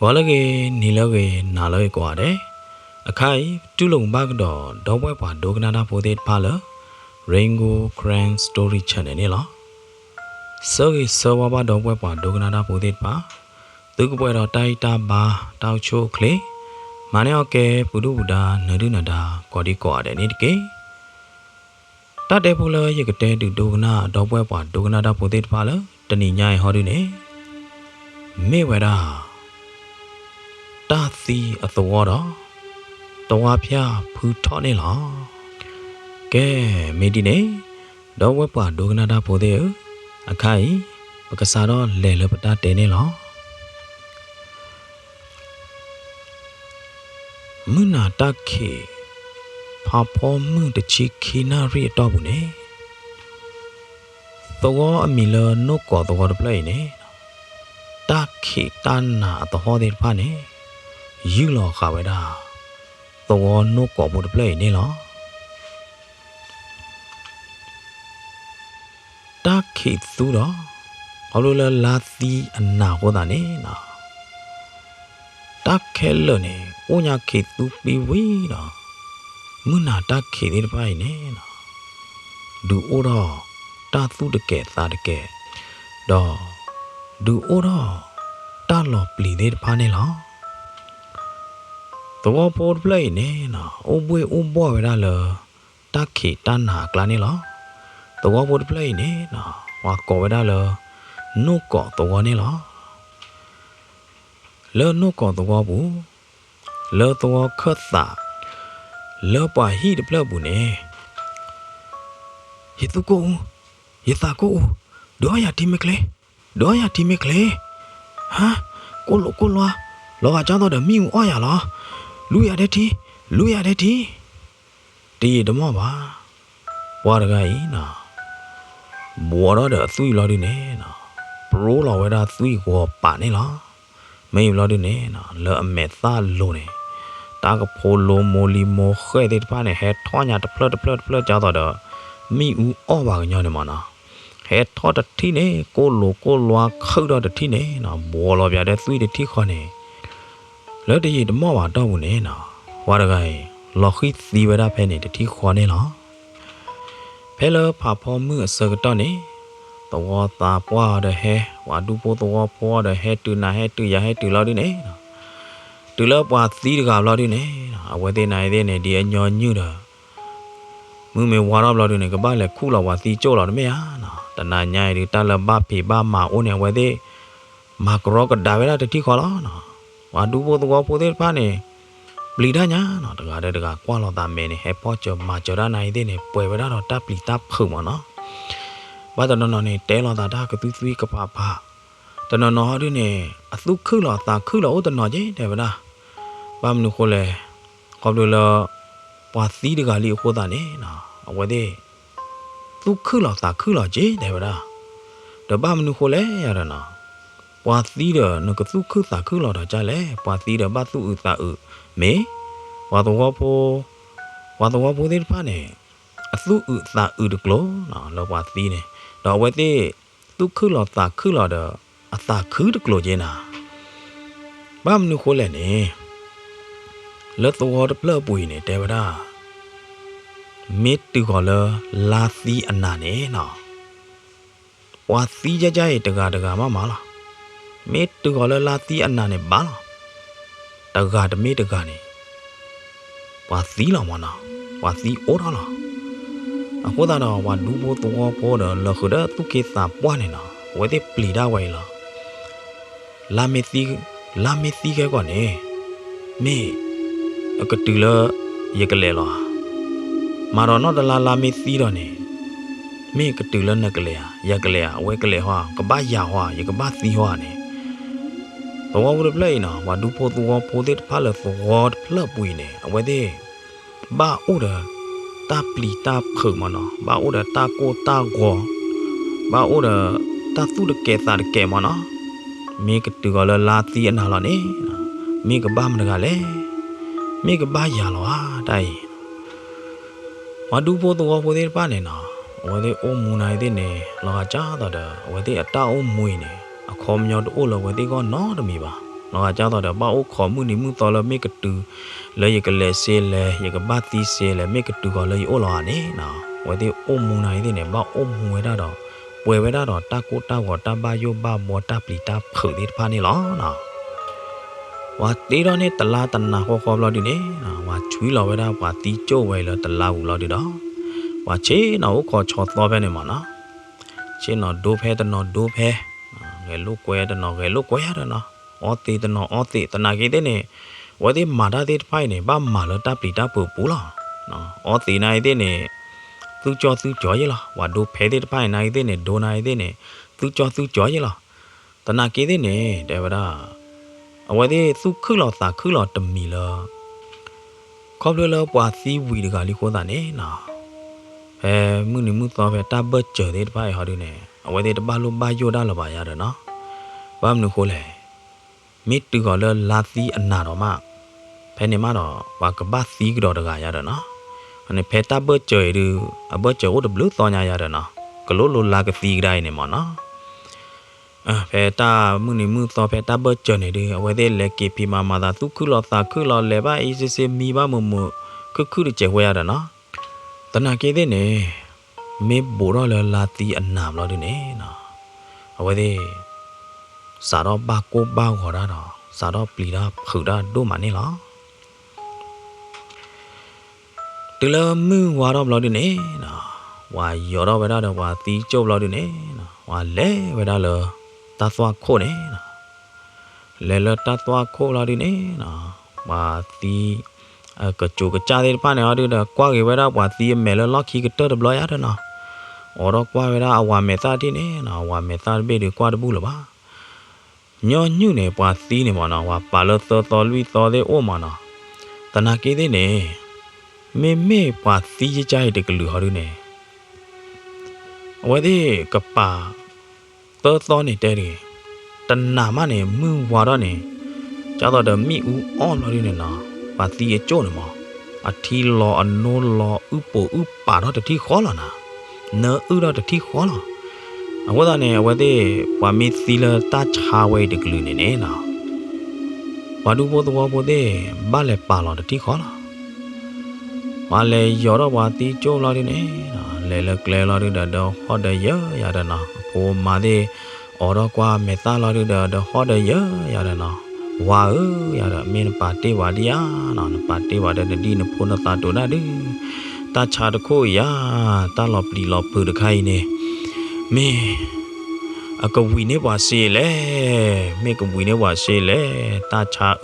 ဂီၤလၢအဂ့ၤ, နံၤလၢအဂ့ၤ, နၤလၢအဂ့ၤကိးဂၤဒဲး, အခါအံၤ ပတူၢ်လိာ်ဘၣ်ကဒီး ဒီပုၢ်ဝဲၢ်ပှၤဒိကနၣ်တၢ်ဖိသ့ၣ်တဖၣ်လၢ Rain Gold Karen Story Channel န့ၣ်လီၤ. ဆၢဂ့ၤဆၢဝါဘၣ်ဒီပုၢ်ဝဲၢ်ပှၤဒိကနၣ်တၢ်ဖိသ့ၣ်တဖၣ်, သုကပှဲၤဒီးတၢ်အံၣ်တၢ်ဘါ တၢ်အိၣ်ဆူၣ်အိၣ်ချ့, မၤန့ၢ်အီၣ်ကဲ ပူၤဒုၣ်ပူၤဒါ နၢၤဒုၣ်နၢၤဒါ ကိးဒံကိးဂၤဒဲးန့ၣ်တက့ၢ်. တၢ်တဲဖိလၢယကတဲဒုးဒိကနၣ် ဒီပုၢ်ဝဲၢ်ပှၤဒိကနၣ်တၢ်ဖိသ့ၣ်တဖၣ်လၢ တနံၤညါအံၤဟီဒုန့ၣ် မ့ၢ်ဝဲဒၣ် တၢ်သံအသဝီဒီး တဝါဖၠၣ်ဖုထီၣ်န့ၣ်လီၤ. ကဲ, မ့ၢ်ဒ်န့ၣ် ဒီပုၢ်ဝဲၢ်ပှၤဒိကနၣ်တၢ်ဖိသ့ၣ်ဧၢ, အခါအံၤ ပကစးထီၣ်လဲၤလၢပတၢ်တဲန့ၣ်လီၤ. မုၢ်နၤတၢ်ခံး ဖးဖီမုၢ်တဆံခံနၣ်ရံၣ်အတီၢ်ပူၤန့ၣ် သဝီအမံၤလၢနိၣ်ကီးသဝီတဖျၢၣ်အံၤန့ၣ် တၢ်ခံးတၢ်နၤအသဟီၣ်သ့ၣ်တဖၣ်န့ၣ် ယုၢ်လီၤဃာ်ဝဲဒၣ် သဝီနိၣ်ကီးဖိတဖျၢၣ်အံၤန့ၣ်လီၤ. တၢ်ခံးသူဒီး ခီဖျိလၢလါသံအနၤအဃိသတးန့ၣ် တၢ်ခဲလၢာ်န့ၣ် အိၣ်ညါခံးသူပံဝံၤဒီး မုၢ်နၤတၢ်ခံးသ့ၣ်တဖၣ်အံၤန့ၣ် ဒုးအိၣ်ထီၣ်တၢ်သူၣ်တကဲးသးတကဲး ဒီး ဒုးအိၣ်ထီၣ်တၢ်လီၤပျံၤသ့ၣ်တဖၣ်န့ၣ်လီၤ. သဝီဖိတဖျၢၣ်အံၤန့ၣ် အိၣ်ဘှ့ၣ်အိၣ်ဘှီၣ်ဝဲဒၣ်လၢ တၢ်ခံးတၢ်နၤအကျါန့ၣ်လီၤ. သဝီဖိတဖျၢၣ်အံၤန့ၣ် ပှၤကိးဝဲဒၣ်လၢ နိၣ်ကီးသဝီန့ၣ်လီၤ. လၢနိၣ်ကီးသဝီပူၤ လၢသဝီခၢၣ်သး လၢပှၤဟံၣ်တဖျၢၣ်အပူၤန့ၣ် ယသူၣ်ကိၢ်အူ, ယသးကိၢ်အူ, ဒုးအီၣ်ယၤထံမ့ၢ်ချ့, ဒုးအီၣ်ယၤထံမ့ၢ်ချ့, ဟါ, ကိၢ်လိာ်ကိၢ်လွါ, လီၤဂာ်ကၢ်သိးဒီးမ့ၣ်အူအီၣ်ယၤလီၤ, လူယၤဒဲးထံ, လူယၤဒဲးထံ, တယံာ်တမီၢ်ဘၣ်, ပှၤတဂၤအံၤနီၤ ဘှီထီၣ်ဒီးအသွံၣ်ဘျီဒုန့ၣ် ပရိလီၤဝဲဒၣ်သွံၣ်ဂီၤပာ်န့ၣ်လီၤ. မ့ၢ်ဘျီဒုန့ၣ် လၢအမဲာ်သၣ်လိၤန့ၣ် တၢ်ကဖိလိၤမိၤလံၤမိၤဃဲၣ်သ့ၣ်တဖၣ်န့ၣ် ဟဲထီၣ်ညါတဖျၢၣ်တဖျၢၣ်တဖျၢၣ်ကၢ်သိးဒီး မ့ၣ်အူအီၣ်ဘၣ်ကညီန့ၣ်မးနီၤ. ဟဲထီၣ်တထံၣ်န့ၣ် ကိၢ်လိာ်ကိၢ်လွါခုၣ်ထီၣ်တထံၣ်န့ၣ် ဘှီလီၤပၠးဒီးသွံၣ်တထံၣ်ဃီန့ၣ် လၢတယံာ်တမီၢ်ဘၣ်တီၢ်ပူၤန့ၣ် ပှၤတဂၤအံၤ လီၤဃံၤသံဝဲဒၣ်ဖဲန့ၣ်တထံၣ်ဃီန့ၣ်လီၤ. ဖဲလၢဖးဖီမုၢ်အဆၢကတီၢ်န့ၣ် သဝီသးပှၢ်အီၤဒီးဟဲ, ပှၤဒူဖိသဝီဖိအီၤဒီးဟဲတုၤနၤဟဲတုၤယၤဟဲတုၤလီၤဒုန့ၣ်, တုၤလၢပှၤသံတဂၤဘျီဒုန့ၣ် အဝဲသ့ၣ်နၤအံၤသ့ၣ်န့ၣ် ဒ်အညီနုၢ်ဒီး မုၢ်မ့ၢ်ဝါထီၣ်ဘျီဒုန့ၣ် ကဘၣ်လဲၤခူၣ်လီၤပှၤသံကၠိၣ်လီၤတမ့ၢ်ဧါ. တနၤညါအံၤဒုး တၢ်လၢဘၣ်ဖံးဘၣ်မၤအိၣ်န့ၣ် အဝဲသ့ၣ် မၤကရီကဒါဝဲဒၣ်တထံၣ်ဃီလီၤ. ပှၤဒူဖိသဝီဖိသ့ၣ်တဖၣ်န့ၣ် ပျံၤတၢ်ညါနီၤ, တဂၤဒီးတဂၤကွၢ်လိာ်သးမဲာ်န့ၣ် ဟဲဖီၣ်စၢၤမၤစၢၤတၢ်နၤအံၤသ့ၣ်န့ၣ် ပှဲၤဝဲဒၣ်ဒီးတၢ်ပျံၤတၢ်ဖုးမးနီၤ. ဘၣ်တနီၤနီၤန့ၣ် တဲလိာ်သးတၢ်ကသွံသွံကဖးဖး, တနီၤနီၤဟီဒုန့ၣ် အသူၣ်ခုၣ်လီၤသးခုၣ်လီၤအိၣ်တနီၤက့ၤ တဲဝဲဒၣ်. ဘၣ်မနုၤဃိလဲၣ်, ခီဖျိလၢ ပှၤသံတဂၤလံအဃိသတးန့ၣ် အဝဲသ့ၣ် သူၣ်ခုၣ်လီၤသးခုၣ်လီၤက့ၤ တဲဝဲဒၣ်. ဒီးဘၣ်မနုၤဃိလဲၣ်ယၤဒီးနီၤ, ပှၤသံဒီး နကသူၣ်ခုၣ်သးခုၣ်လီၤဒီးကလဲၣ်, ပှၤသံဒီးဘၣ်သူၣ်အုးသးအုး, မ့ၢ် ပှၤသဝီဖိ, ပှၤသဝီဖိသ့ၣ်တဖၣ်န့ၣ် အသူၣ်အုးသးအုးတကျိၤနီၤ လၢပှၤသံန့ၣ်, ဒီးအဝဲသ့ၣ် သူၣ်ခုၣ်လီၤသးခုၣ်လီၤဒီး အသးခုတကျိၤက့ၤနၤ. ဘၣ်မနုၤဃိလဲၣ်န့ၣ် လၢသဝီတဖျၢၣ်အပူၤအံၤန့ၣ် တဲဝဲဒၣ် မ့ၢ်တုၤဃီၤလၢလါသံအနၤန့ၣ်နီၤ, ပှၤသံယဲၢ်ယဲၢ်အံၤ တဂၤတဂၤမးမးလီၤ. မ့ၢ်တုၤဃီၤလၢလါသံအနၤန့ၣ်ဘၣ်လီၤ. တဂၤတမ့ၢ်တဂၤန့ၣ် ပှၤသံလီၤမးနီၤ, ပှၤသံအိၣ်ထီၣ်လီၤ. အဃိသတးဒီး ပှၤဒူဖိသဝီဖိဒီး လၢဃုာ်ဒီးသူၣ်က့သးပှၢ်န့ၣ်နီၤ အဝဲသ့ၣ်ပျံၤတၢ်ဝဲအံၤလီၤ. လါမ့ၢ်သံ, လါမ့ၢ်သံခဲကီၢ်န့ၣ် မ့ၢ်အကတုၤလၢယကလဲၤလီၤဧါ. မၤဒီးနီၢ်တလါလါမ့ၢ်သံဒီးန့ၣ် မ့ၢ်ကတုၤလၢနကလဲၤဧါ, ယကလဲၤဧါ, အဝဲကလဲၤဟီဧါ, ကဘၣ်ယၤဟီဧါ, ယကဘၣ်သံဟီဧါန့ၣ် သဝီဖိတဖျၢၣ်အံၤနီၤ, ပှၤဒူဖိသဝီဖိသ့ၣ်တဖၣ်လၢသဝီတဖျၢၣ်ပူၤအံၤန့ၣ် အဝဲသ့ၣ် ဘၣ်အိၣ်ဒီးတၢ်ပျံၤတၢ်ဖုးမးနီၤ, ဘၣ်အိၣ်ဒီးတၢ်ကိၢ်တၢ်ဂီၤ, ဘၣ်အိၣ်ဒီးတၢ်သူၣ်တကဲးသးတကဲးမးနီၤ. မ့ၢ်ကတုၤဃီၤလၢလါသံအနၤလီၤန့ၣ် မ့ၢ်ကဘၣ်မတဂၤလဲၣ်, မ့ၢ်ကဘၣ်ယၤလီၤဧါ တၢ်အံၤ ပှၤဒူဖိသဝီဖိသ့ၣ်တဖၣ်န့ၣ်နီၤ, အဝဲသ့ၣ်အိၣ်မူနၤအံၤသ့ၣ်န့ၣ် လီၤဂာ်ကၢ်သိးဒီး အဝဲသ့ၣ်အတၢ်အိၣ်မူအံၤန့ၣ် အခီပညီတအိၣ်လၢအဝဲသ့ၣ်ဂီၢ်နီတမံၤဘၣ်. နီၢ်ဂၤကၢ်သိးဒီး ဘၣ်အိၣ်ခိးမုၢ်နံၤမုၢ်သီလၢမ့ၢ်ကတုၤ လၢယကလဲၤစ့လဲၣ် ယကဘၣ်သံစ့လဲၣ် မ့ၢ်ကတုၤဃီၤလၢယအိၣ်လီၤဧါန့ၣ်နီၤ. အဝဲသ့ၣ်အိၣ်မူနၤအံၤသ့ၣ်န့ၣ် ဘၣ်အိၣ်မူဝဲဒၣ်ဒီး ပှဲၤဝဲဒၣ်ဒီးတၢ်ကိၢ်တၢ်ဂီၤ တၢ်ဘၣ်ယိၣ်ဘၣ်ဘှီ တၢ်ပျံၤတၢ်ဖုးသ့ၣ်တဖၣ်န့ၣ်လီၤနီၤ. ပှၤတ့ထီၣ်န့ၢ်တလါတနၤဃီဃီဘျီဒုန့ၣ်နီၤ ပှၤဆွံလီၤဝဲဒၣ်ပှၤသံကၠိၣ်ဝဲအံၤလၢတလါပူၤလီၤဒုဒီး ပှၤဆ့ၣ်နီၤအိၣ်ခိးဆီသီဖဲန့ၣ်မးနီၤ. ဆ့ၣ်နီၤဒိဖဲတနီၤဒိဖဲ, ဂဲၤလိာ်ကွဲတနီၤဂဲၤလိာ်ကွဲယါဒီးနီၤ, အီသံးတနီၤအီသံး သနာ်က့သ့ၣ်န့ၣ် အဝဲသ့ၣ်မၤတၢ်သ့ၣ်တဖၣ်အံၤန့ၣ် ဘၣ်မၤလၢတၢ်ပျံၤတၢ်ဖုးပူၤလီၤ. အီသံးနၤအံၤသ့ၣ်န့ၣ် သူၣ်ကၠီၣ်သူၣ်ကၠီယ့ၢ်လီၤ. ပှၤဒိဖဲသ့ၣ်တဖၣ်အံၤနၤအံၤသ့ၣ်န့ၣ် ဒိနၤအံၤသ့ၣ်န့ၣ် သူၣ်ကၠီၣ်သူၣ်ကၠီယ့ၢ်လီၤ. သနာ်က့သ့ၣ်န့ၣ် တဲဝဲဒၣ် အဝဲသ့ၣ်သူၣ်ခုၣ်လီၤသးခုၣ်လီၤတမံၤလၢ ခီဖျိလၢပှၤသံဝံၤတဂၤလံအဃိသတးန့ၣ်နီၤ, ဖဲမုၢ်နံၤမုၢ်သီဖဲတၢ်ဘၢၣ်စၢၤသ့ၣ်တဖၣ်အံၤဟီဒုန့ၣ် အဝဲသ့ၣ်တဘၣ်လိၣ်ဘၣ်ယိၣ်ဒၣ်လၢၤဘၣ်ယါဒီးနီၤ. ဘၣ်မနုၤအဃိလဲၣ်, မ့ၢ်တုၤဃီၤလၢလါသံအနၤဒီးမး, ဖဲန့ၣ်မးဒီး ပှၤကဘၣ်သံကဒီးတဂၤယါဒီးနီၤ. န့ၣ်ဖဲတၢ်ဘၢၣ်စၢၤအံၤဒု အဘၢၣ်စၢၤအိၣ်တဘျုးသီညါယါဒီးနီၤ, ကလိၣ်လိလါကသံကဒါအံၤန့ၣ်မးနီၤ. ဖဲတၢ်မုၢ်နံၤမုၢ်သီဖဲတၢ်ဘၢၣ်စၢၤန့ၣ်ဒု အဝဲသ့ၣ်လဲၤက့ၤဖံးမၤမၤသးသူၣ်ခုၣ်လီၤသးခုၣ်လီၤ လဲၤဘၣ်အံၤစ့စ့မံဘၣ်မုာ်မုာ် ခုၣ်ခုၣ်တစဲးဖိယါဒီးနီၤ. သနာ်က့သ့ၣ်န့ၣ် မ့ၢ်ဘူးထီၣ်လၢလါသံအနၤဘျီဒုန့ၣ်နီၤ, အဝဲသ့ၣ် စးထီၣ်ဘၣ်ကိၢ်ဘၣ်ဂီၤတၢ်ဒီး စးထီၣ်ပျံၤတၢ်ဖုးတၢ်ဒိၣ်မးန့ၣ်လီၤ. တုၤလၢမုၢ်ဝါထီၣ်ဘျီဒုန့ၣ်နီၤ, ပှၤယီၤထီၣ်ဝဲဒၣ်ဒီးပှၤသံကၠိၣ်ဘျီဒုန့ၣ်နီၤ, ပှၤလဲၤဝဲဒၣ်လၢ တၢ်သွၣ်ခိၣ်န့ၣ်နီၤ. လဲၤလၢတၢ်သွၣ်ခိၣ်ဘျီဒုန့ၣ်နီၤ, ပှၤသံ ကစိၤကစၢ်သ့ၣ်တဖၣ်န့ၣ်အီၤဒုဒီး ကွၢ်က့ၤဝဲဒၣ်ပှၤသံအမဲာ်လၢလီၢ်ခံကတၢၢ်တဘျီယါဒီးနီၤ, အိးထီၣ်ကွၢ်ဝဲဒၣ်အဝၤမဲာ်သၣ်တထံၣ်န့ၣ်နီၤ, အဝၤမဲာ်သၣ်တဘ့ၣ်ဒုးကွၢ်တဘူၣ်လၢၤဘၣ်. ညီနုၢ်န့ၣ် ပှၤသံန့ၣ်မးနီၤ, ပှၤပာ်လၢသၢသီလွံၢ်သီသ့ၣ်အိၣ်မးနီၤ. သနာ်က့သ့ၣ်န့ၣ် မ့မ့ၢ်ပှၤသံယကါအံၤတကလုာ်ဟီဒုန့ၣ် အဝဲသ့ၣ်ကပာ် သၢသီန့ၣ်တဲတဂ့ၤ, တနၤမးန့ၣ် မုၢ်ဝါထီၣ်န့ၣ် ကၢ်သိးဒီးမ့ၣ်အူအီၣ်ဘျီဒုန့ၣ်နီၤ, ပှၤသံအကၠိၣ်န့ၣ်မး အထံလီၤအနိလီၤ အုၣ်ပိာ်အုၣ်ပာ်ထီၣ်တထံၣ်ဃီလီၤနီၤ, နၢအုၣ်ထီၣ်တထံၣ်ဃီလီၤ. အဃိသတးန့ၣ် အဝဲသ့ၣ် ပှၤမ့ၢ်သံလၢတၢ်ဆါဝဲအံၤတကလုာ်န့ၣ်န့ၣ်နီၤ ပှၤဒူဖိသဝီဖိသ့ၣ် ဘၣ်လဲၤပာ်လီၤတထံၣ်ဃီလီၤ. ပှၤလဲၤယီၤထီၣ်ပှၤသံကၠိၣ်လီၤဒုန့ၣ်, လဲၤလၢကျဲလီၤဒုဒီး ဒီးဟီၣ်ဒီးယၢယၤဒီးနီၤ, အဖိအမါသ့ၣ် အိးထီၣ်ကွၢ်မဲာ်သၣ်လီၤဒုဒီး ဒီးဟီၣ်ဒီးယၢယၤဒီးနီၤ, ဝၤဧၢယၤဒီး မ့ၢ်နပာ်တ့ၢ်ဝၤဒံဧါနီၤ, နပာ်တ့ၢ်ဝၤဒီးနဒံၣ်နဖိနသးတိၤဒၣ်ဒု, တၢ်ဆါတခိၣ်အံၤယါ, တၢ်လီၤပျံၤလီၤဖုးတခါအံၤန့ၣ် မ့ၢ် အကဝံၤန့ၢ်ပှၤစ့လဲၣ်, မ့ၢ်ကဝံၤန့ၢ်ပှၤစ့လဲၣ်, တၢ်ဆါအၢ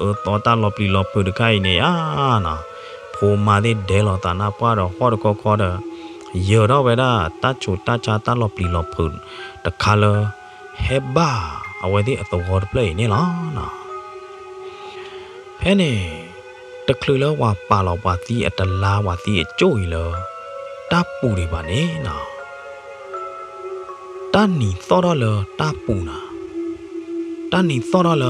သီတၢ်လီၤပျံၤလီၤဖုးတခါအံၤန့ၣ်ဧါနီၤ, ဖိမါသ့ၣ်ဒဲးလီၤသးနၢ်ပှၢ်ဒီးဟီၣ်တခီခီဒီး ယၢၤထီၣ်ဝဲဒၣ်တၢ်ဆူးတၢ်ဆါတၢ်လီၤပျံၤလီၤဖုးတခါလၢ ဟဲဘၣ်အဝဲသ့ၣ်အသဝီတဖျၢၣ်အံၤန့ၣ်လီၤ. ဖဲန့ၣ် တချုးလၢပှၤပာ်လီၤပှၤသံအတလါပှၤသံအကၠိၣ်အံၤလၢ တၢ်ပူၤဒံးဘၣ်န့ၣ်နီၤ, တၢ်နံၤသီၣ်ထီၣ်လၢတၢ်ပူၤနီၤ, တၢ်နံၤသီၣ်ထီၣ်လၢ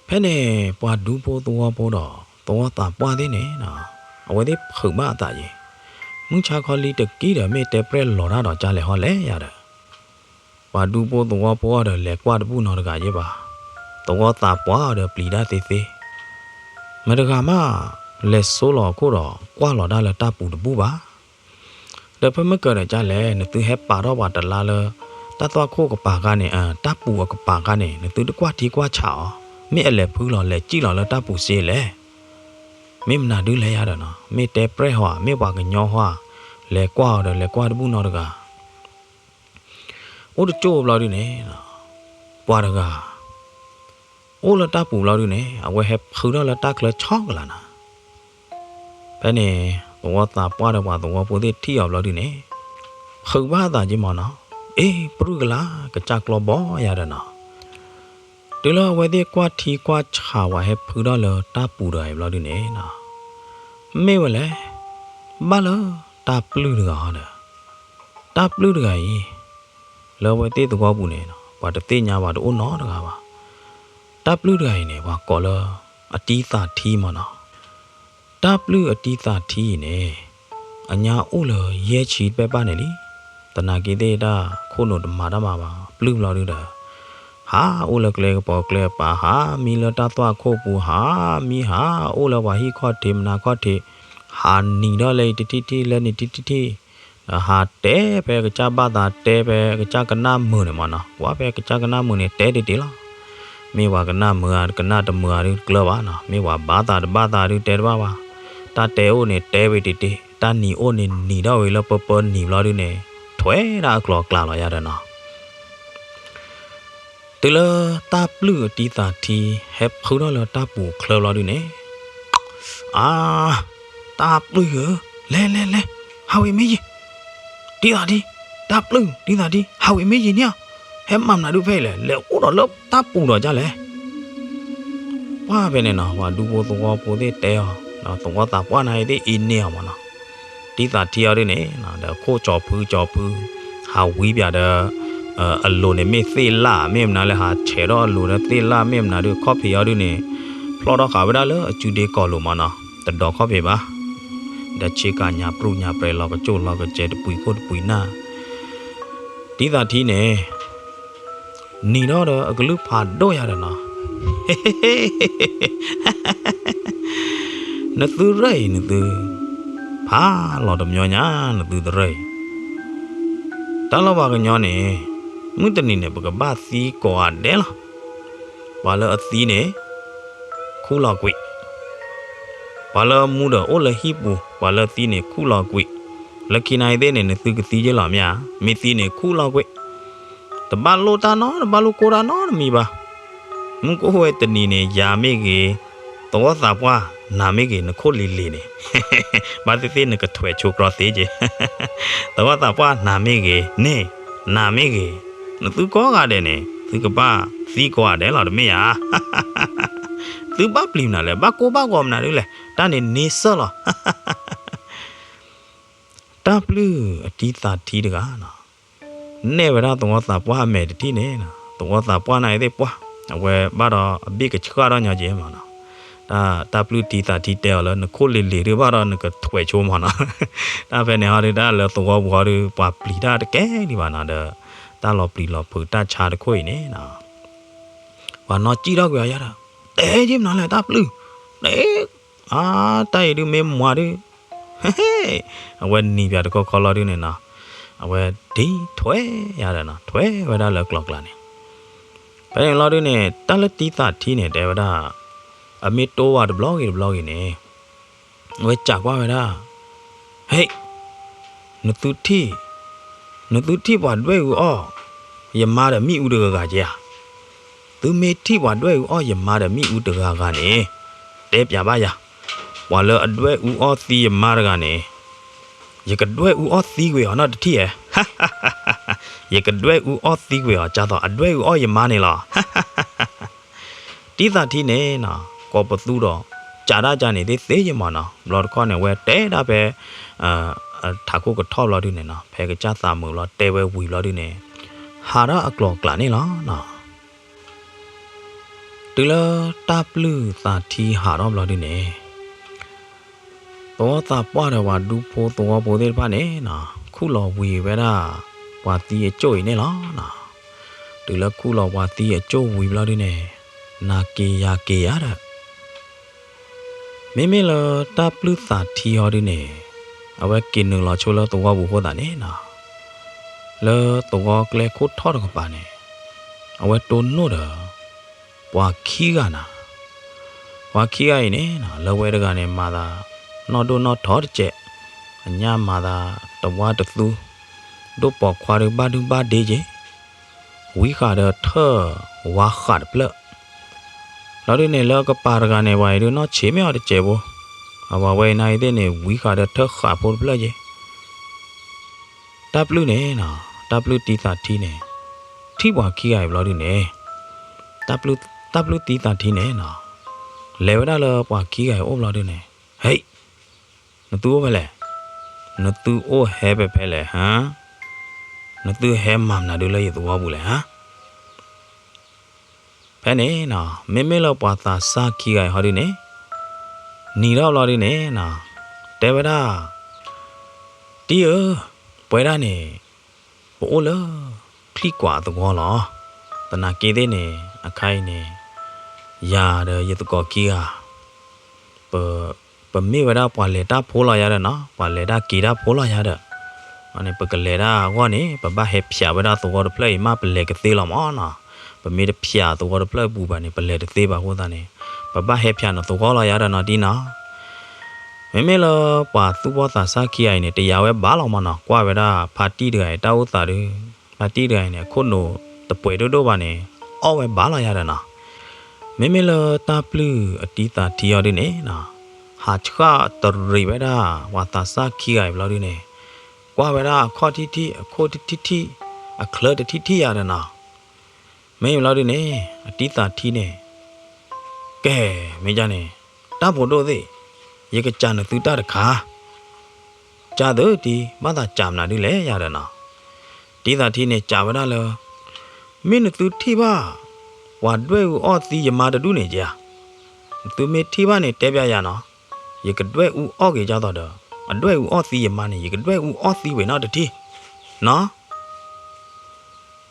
ဖဲန့ၣ် ပှၤဒူဖိသဝီဖိဒီး သဝီသးပှၢ်သ့ၣ်န့ၣ်နီၤ, အဝဲသ့ၣ်ဖုးဘၣ်အသးယံၤ, မုၢ်ဆါခီလံတကံဒီး မ့ၢ်တဲပြဲၢ်လီၤတၢ်ဒီးကၢ်လဲၤဟီလဲၤယၤဒီး ပှၤဒူဖိသဝီဖိအီၤဒီး လဲၤကွၢ်တဘူၣ်နီတဂၤယဲၢ်ဘၣ်, သဝီသးပှၢ်အီၤဒီးပျံၤတၢ်သ့သ့, မတဂၤမး လဲၤဆိလီၤအခိၣ်ဒီး ကွၢ်လီၤတၢ်လၢတၢ်ပူၤတဘူၣ်ဘၣ်. ဒီးဖဲမ့ၢ်ကၢၤဒီးကၢ်လဲၣ် နသုဟဲပာ်ထီၣ်ပှၤတလါလၢ တၢ်သွၣ်ခိၣ်ကပၤခါန့ၣ်, တၢ်ပူၤအကပၤခါန့ၣ် နသုတကွၢ်ထံကွၢ်ဆးအီၤ, မ့ၢ်အလဲၤဖုလီၤလဲၤစံၣ်လီၤလၢတၢ်ပူၤစ့လဲၣ်. မ့ၢ်မနုၤဒုလဲၣ်ယါဒီးနီၤ, မ့ၢ်တဲပြဲၢ်ဟီဧါ, မ့ၢ်ပှၤကညီဟီဧါ, လဲၤကွၢ်အီၤဒီး လဲၤကွၢ်တဘူၣ်နီတဂၤ အိၣ်တကၠိၢ်ဘျီဒုန့ၣ်, ပှၤတဂၤ အိၣ်လၢတၢ်ပူၤဘျီဒုန့ၣ် အဝဲဟဲဖုထီၣ်လၢတၢ်ချၢဆီကလးနၤ. ဖဲန့ၣ် သဝီသးပှၢ်ဒီးပှၤသဝီဖိသ့ၣ်ထံၣ်အီၤဘျီဒုန့ၣ်, ဖုဘၣ်သးက့မးနီၤ, အ့ ပြုၢ်ကလါ ကစၢ်ကျီဘီယၤဒီးနီၤ. တုၤလၢအဝဲသ့ၣ်ကွၢ်ထံကွၢ်ဆးဝဲဟဲဖုထီၣ်လၢတၢ်ပူၤတဂၤအံၤဘျီဒုန့ၣ်နီၤ, မ့ၢ်ဝဲလဲၣ်, ဘၣ်လၢတၢ်ပျုၢ်တဂၤဟီဒီး တၢ်ပျုၢ်တဂၤအံၤ လၢအဝဲသ့ၣ်သဝီပူၤန့ၣ် ပှၤတသ့ၣ်ညါဘၣ်တအိၣ်နီတဂၤဘၣ်. တၢ်ပျုၢ်တဂၤအံၤန့ၣ် ပှၤကိးလၢအတံသးထံမးနီၤ. တၢ်ပျုၢ်အတံသးထံအံၤန့ၣ် အညါအိၣ်လၢယဲၢ်ဆံတဘ့ၣ်ဘၣ်န့ၣ်လံ. သနာ်က့သ့ၣ်တၢ်ခိၣ်နူာ်တမၤတၢ်မၤဘၣ် ပျုၢ်ဘျီဒုဒီး ဟးအိၣ်လၢကျဲကပီၤကျဲပၤ ဟးမံလၢတၢ်သွၣ်ခိၣ်ပူၤ ဟးမံဟးအိၣ်လၢပှၤဟံၣ်ခီၣ်ထံးမနၤခီၣ်ထံး ဟးနံၤထီၣ်လၢအံၤတထံၣ်ထံၣ်လၢန့ၣ်တထံၣ်ထံၣ် ဒီးဟးတဲဖဲကစၢ်ဘၣ်သးတဲဖဲကစၢ်ကနၣ်မုာ်န့ၣ်မ့ၢ်နီၤ ကွၢ်ဖဲကစၢ်ကနၣ်မုာ်န့ၣ် တဲတ့ၢ်တ့ၢ်လီၤ. မ့ၢ်ပှၤကနၣ်မုာ်ဧါ ကနၣ်တမုာ်ဧါဒုတကျၢၤဘၣ်နီၤ မ့ၢ်ပှၤဘၣ်သးတဘၣ်သးဒုတဲတဘၣ်ဘၣ်. တၢ်တဲအိၣ်န့ၣ် တဲဝဲတ့ၢ်တ့ၢ် တၢ်နံၤအိၣ်န့ၣ် နံၤထီၣ်ဝံၤလၢပၢပၢနံၤဘျီဒုန့ၣ် ထွဲဒၣ်အကျိၤအကျဲလီၤယၤဒီးနီၤ. တုၤလၢတၢ်ပျုၢ်အတံသးထံ ဟဲဖုထီၣ်လၢတၢ်ပူၤအချၢဘျီဒုန့ၣ်, အါ, တၢ်ပျုၢ်ဧၢ, လဲၤလဲၤလဲၤ, ဟးဝံၤမ့ၢ်ယံၤ, တံသးထံ, တၢ်ပျုၢ်တံသးထံ ဟးဝံၤမ့ၢ်ယံၤန့ၣ်ဧါ, ဟဲမၤမနုၤဒုဖဲအံၤလဲၣ်, လဲၤအိၣ်ဒီးလၢတၢ်ပူၤဒီးဒ်လဲၣ်. ပှၢ်ဖဲန့ၣ်နီၤ ပှၤဒူဖိသဝီဖိသ့ၣ်တဲအီၤ, ဒီးသဝီသးပှၢ်န့ၣ်သ့ၣ်အ့န့ၢ်အီၤမးနီၤ, တံသးထံအီၤဒုန့ၣ် ဒီးခိၣ်ကၠီၤဖုကၠီၤဖု, ဟးဝံပၠးဒီး အလိၤန့ၣ်မ့ၢ်သ့ၣ်လၣ် မ့ၢ်မနုၤလဲၣ် ဟးဆဲးထီၣ်အလိၤဒီးသ့ၣ်လၣ် မ့ၢ်မနုၤဒု ခီၣ်ဖံးအီၤဒုန့ၣ် ဖျီၣ်ထီၣ်ဃာ်ဝဲဒၣ်လၢအစုဒ့ကီၢ်လိၤမးနီၤ, တဒိးခီၣ်ဖံးဘၣ်, ဒီးဆ့ကၤညါပြူၢ်ညါပြဲၤ လီၤကစူၣ်လီၤကစဲး တပှံၤခိၣ်တပှံၤနၢ်, တံသးထံန့ၣ် နံၤထီၣ်ဒီးအကလုၢ်ဖးဒိၣ်ယၤဒီးနီၤ, နသုရၢၢ်အံၤ နသု, ဖးလီၤတမညီညါ နသုတရၢၢ်အံၤ, တၢ်လီၤပှၤကညီန့ၣ် မုၢ်တနံၤန့ၣ် ပကဘၣ်သံကိးဂၤဒဲးလီၤ. ပှၤလၢအသံန့ၣ် ခူၣ်လီၤကွံာ်, ပှၤလၢအမူဒီးအိၣ်လၢဟံၣ်ပူၤ ပှၤလၢသံန့ၣ်ခူၣ်လီၤကွံာ်, လၢခံနၤအံၤသ့ၣ်န့ၣ် နသုကသံယ့ၢ်လီၤမ့ၢ်ဧါ, မ့ၢ်သံန့ၣ်ခူၣ်လီၤကွံာ် တဘၣ်လိၣ်တၢ်နီ တဘၣ်လိၣ်ကိၢ်တၢ်နီတမံၤဘၣ်. မုၢ်ကအိၣ်ဝဲတနံၤန့ၣ် ယၤမ့ၢ်ဂ့ၤ, သဝီသးပှၢ်နၤမ့ၢ်ဂ့ၤ နခိၣ်လံၤလံၤန့ၣ်, ဘၣ်သ့ၣ်သ့ၣ်နကထွဲးဆိကျီသ့က့ၤ, သဝီသးပှၢ်နၤမ့ၢ်ဂ့ၤန့ၣ်, နၤမ့ၢ်ဂ့ၤ, နသုကိးဂၤဒဲးန့ၣ် သုကဘၣ်သံကိးဂၤဒဲးလီၤတမ့ၢ်ဧါ. သုဘၣ်ပျံၤမနုၤလဲၣ်, ဘၣ်ကိၢ်ဘၣ်ဂီၤမနုၤဒ်လဲၣ်, တၢ်န့ၣ်န့ဆၢၣ်လီၤ. တၢ်ပျုၢ်အတံသးထံတဂၤနီၤ, နဲၣ်ဝဲဒၣ်သဝီသးပှၢ်အမဲာ်တထံၣ်န့ၣ်, သဝီသးပှၢ်န့ၣ်သ့ၣ်ပှၢ်, အဝဲဘၣ်ဒီးအဘ့ၣ်ကဆှၣ်ထီၣ်ညီက့ၤမးနီၤ, တၢ်ပျုၢ်တံသးထံတဲအီၤလၢနခိၣ်လံၤလံၤဒုးဘၣ်ဒီးနကထွဲးဆိမးနီၤ, တၢ်ဖဲန့ၣ်ဟီဒုး တၢ်လၢသဝီပူၤဟီဒုး ပှၤပျံၤတၢ်တကဲလံဘၣ်နီၤဒီး တၢ်လီၤပျံၤလီၤဖုးတၢ်ဆါတခိၣ်အံၤန့ၣ်နီၤ ပှၤနီၣ်စံၣ်ထီၣ်ကွံာ်အီၤယၤဒီး, တဲယ့ၢ်မနုၤလဲၣ်တၢ်ပျုၢ်, တဲ, အါ, တၢ်အံၤဒုးမ့ၢ်မွၤဒုး, အဝဲနံၤပၠးတခီခီလီၤဒုးန့ၣ်နီၤ, အဝဲဒ်ထွဲယၤဒီးနီၤ, ထွဲဝဲဒၣ်လၢကျီၤကျါန့ၣ်, ဖဲန့ၣ်လီၤဒုးန့ၣ် တၢ်လၢတံသးထံန့ၣ် တဲဝဲဒၣ်, အမ့ၢ်တိဝဲတဘျီဂ့ၤတဘျီဂ့ၤန့ၣ် အဝဲစံးကွၢ်ဝဲဒၣ်, ဟဲ, နသုထံၣ်, နသုထံၣ်ပှၤဒွဲၣ်အူအီၣ်ယမါဒီးမ့ၣ်အူတဂၤဂၤက့ၤဧါ, သုမ့ၢ်ထံၣ်ပှၤဒွဲၣ်အူအီၣ်ယမါဒီးမ့ၣ်အူတဂၤဂၤန့ၣ်, တဲပၠးဘၣ်ယၤ, ပှၤလၢအဒွဲၣ်အူအီၣ်သံယမါတဂၤန့ၣ်, ယကဒွဲၣ်အူအီၣ်သံကွံာ်အီၤနီတထံၣ်ဧါ, ယကဒွဲၣ်အူအီၣ်သံကွံာ်အီၤ ကၢ်သိးအဒွဲၣ်အူအီၣ်ယမါန့ၣ်လီၤ. တံသးထံန့ၣ်နီၤ ကိးပသူဒီး ကးတၢ်ကန့ၣ်သ့သ့ယမးနီၤ, ဘျီတခီန့ၣ် အဝဲတဲဒၣ်ဖဲ ထးခိၣ်ကထီၣ်ဘျီဒုန့ၣ်နီၤ, ဖဲကစၢ်သးမုာ်ဘျီ တဲဝဲဝံၤဘျီဒုန့ၣ် ဟးထီၣ်အကျိၤအကျဲန့ၣ်လီၤနီၤ. တုၤလၢတၢ်ပျုၢ်သးထံဟးထီၣ်ဘျီဒုန့ၣ် သဝီသးပှၢ်ဒီးပှၤဒူဖိသဝီဖိသ့ၣ်တဖၣ်န့ၣ်နီၤ ခူၣ်လီၤဝံၤဝဲဒၣ် ပှၤသံအကၠိၣ်အံၤန့ၣ်လီၤနီၤ. တုၤလၢခူၣ်လီၤပှၤသံအကၠိၣ်ဝံၤဘျီဒုန့ၣ် နၤက့ၤယၤက့ၤယၤဒီး မ့မ့ၢ်လၢတၢ်ပျုၢ်သးထံဟီဒုန့ၣ် အဝဲက့ၤနုာ်လီၤဆိလၢသဝီပူၤအဃိသတးန့ၣ်နီၤ လၢသဝီကျဲခိၣ်ထီၣ်တကပၤန့ၣ် အဝဲတိၢ်နီၣ်ဒီး ပှၤခံဂၤနၤ, ပှၤခံဂၤအံၤန့ၣ်နီၤ လၢဝဲတဂၤန့ၣ် မၤသးနီၢ်ဒိၣ်နီၢ်ထီတစဲး, အညၣ်မၤသးတဝါတသူ, ဒိၣ်ပိာ်ခွါဒုးဘၣ်ဒုၣ်ဘၣ်ဒ့က့ၤ ဝံဃာ်ဒီးထၢၣ်ဝါဃာ်တဖျၢၣ်, လီၤဒုန့ၣ်လၢကပၤတဂၤန့ၣ် ပှၤအံၤဒုးနီၢ်ဆံးမ့ၢ်အီၤတစဲးဖိ, အဝဲအံၤန့ၣ်အံၤသ့ၣ်န့ၣ် ဝံဃာ်ဒီးထၢၣ်ဃာ်ဖိတဖျၢၣ်က့ၤ တၢ်ပျုၢ်န့ၣ်နီၤ, တၢ်ပျုၢ်တံသးထံန့ၣ်, ထံၣ်ပှၤခံဂၤအံၤဘျီဒုန့ၣ်, တၢ်ပျုၢ်တံသးထံန့ၣ်နီၤ, လဲၤဝဲဒၣ်လၢပှၤခံဂၤအံၤအိၣ်ဘျီဒုန့ၣ်, ဟဲ, နသုအိၣ်ဖဲလဲၣ်, နသုအိၣ်ဟဲဖဲဖဲလဲၣ်ဟါ, နသုဟဲမၤမနုၤဒုလၢယသဝီပူၤလဲၣ်ဟါ ဖဲန့ၣ်နီၤ, မ့မ့ၢ်လၢပှၤသးစၢ်ခံဂၤအံၤဟီဒုန့ၣ်, နံၤထီၣ်ဘျီဒုန့ၣ်နီၤ, တဲဝဲဒၣ်, တံဧၢ, ပှဲၤဒၣ်န့ၣ်, ပအိၣ်လၢချံၣ်ကွးအသဝီလီၤ. သနာ်က့သ့ၣ်န့ၣ် အခါအံၤန့ၣ် ယၤဒီးယသကိးခံဂၤ ပ ပမ့ၢ်ဝဲဒၣ်ပှၤလဲၤတၢ်ဖိလီၤယၤဒီးနီၤ, ပှၤလဲၤတၢ်က့ၤတၢ်ဖိလီၤယၤဒီး, န့ၣ် ပကလဲၤတၢ်အဂီၢ်န့ၣ် ပဘၣ်ဟဲဖၠးဝဲဒၣ်သဝီတဖျၢၣ်အံၤမး ပလဲၤကသ့လီၤမးနီၤ. ပမ့ၢ်တဖၠးသဝီတဖျၢၣ်အပူၤဘၣ်န့ၣ် ပလဲၤတသ့ဘၣ်အဃိသတးန့ၣ် ပဘၣ်ဟဲဖၠးနသဝီလီၤယၤဒီးနီၤ တံၤနီၤ. မ့မ့ၢ်လၢပှၤသူၣ်ဘီၣ်သးစၢ်ခံဂၤအံၤန့ၣ် တယာ်ဝဲဘၣ်လီၤမးနီၤ, ကွၢ်ဝဲဒၣ်ဖါတံၢ်တဂၤအံၤ တၢ်အိၣ်သးဒီး ဖါတံၢ်တဂၤအံၤန့ၣ် အခိၣ်နူာ်တပှဲၤဒိၣ်ဒိၣ်ဘၣ်န့ၣ် အီၣ်ဝဲဘၣ်လီၤယၤဒီးနီၤ. မ့မ့ၢ်လၢတၢ်ပျုၢ်အတံၤသးထံအီၤဒုန့ၣ်နီၤ, ဟးဆှၣ်တရံးဝဲဒၣ် ပှၤသးစၢ်ခံဂၤအံၤဘျီဒုန့ၣ် ကွၢ်ဝဲဒၣ်အခီၣ်ထံၣ်ထံၣ် အခိၣ်ထံၣ်ထံၣ် အချၢတထံၣ်ထံၣ်ယၤဒီးနီၤ. မ့ၢ်ဘျီဒုန့ၣ် အတံၤသးထံန့ၣ် ကဲ, မ့ၢ်ဒ်န့ၣ် တၢ်ဖိဒိၣ်သ့ၣ်, ယကစံးနသုတၢ်တခါ, စံးသုတံၤ, ဘၣ်သးစံးမနုၤဒ်လဲၣ်ယၤဒီးနီၤ. တံၤသးထံန့ၣ် စံးဝဲဒၣ်လၢ မ့ၢ်နသုထံၣ်ဘၣ် ပှၤဒွဲၣ်အူအီၣ်သံယမါတဒူၣ်န့ၣ်ဧါ, နသုမ့ၢ်ထံၣ်ဘၣ်န့ၣ် တဲပျးယၤနီၤ, ယကဒွဲၣ်အူအီၣ်က့ၤဒ်သိးဒီး အဒွဲၣ်အူအီၣ်သံယမါန့ၣ် ယကဒွဲၣ်အူအီၣ်သံဝဲနီတထံၣ်နီၤ.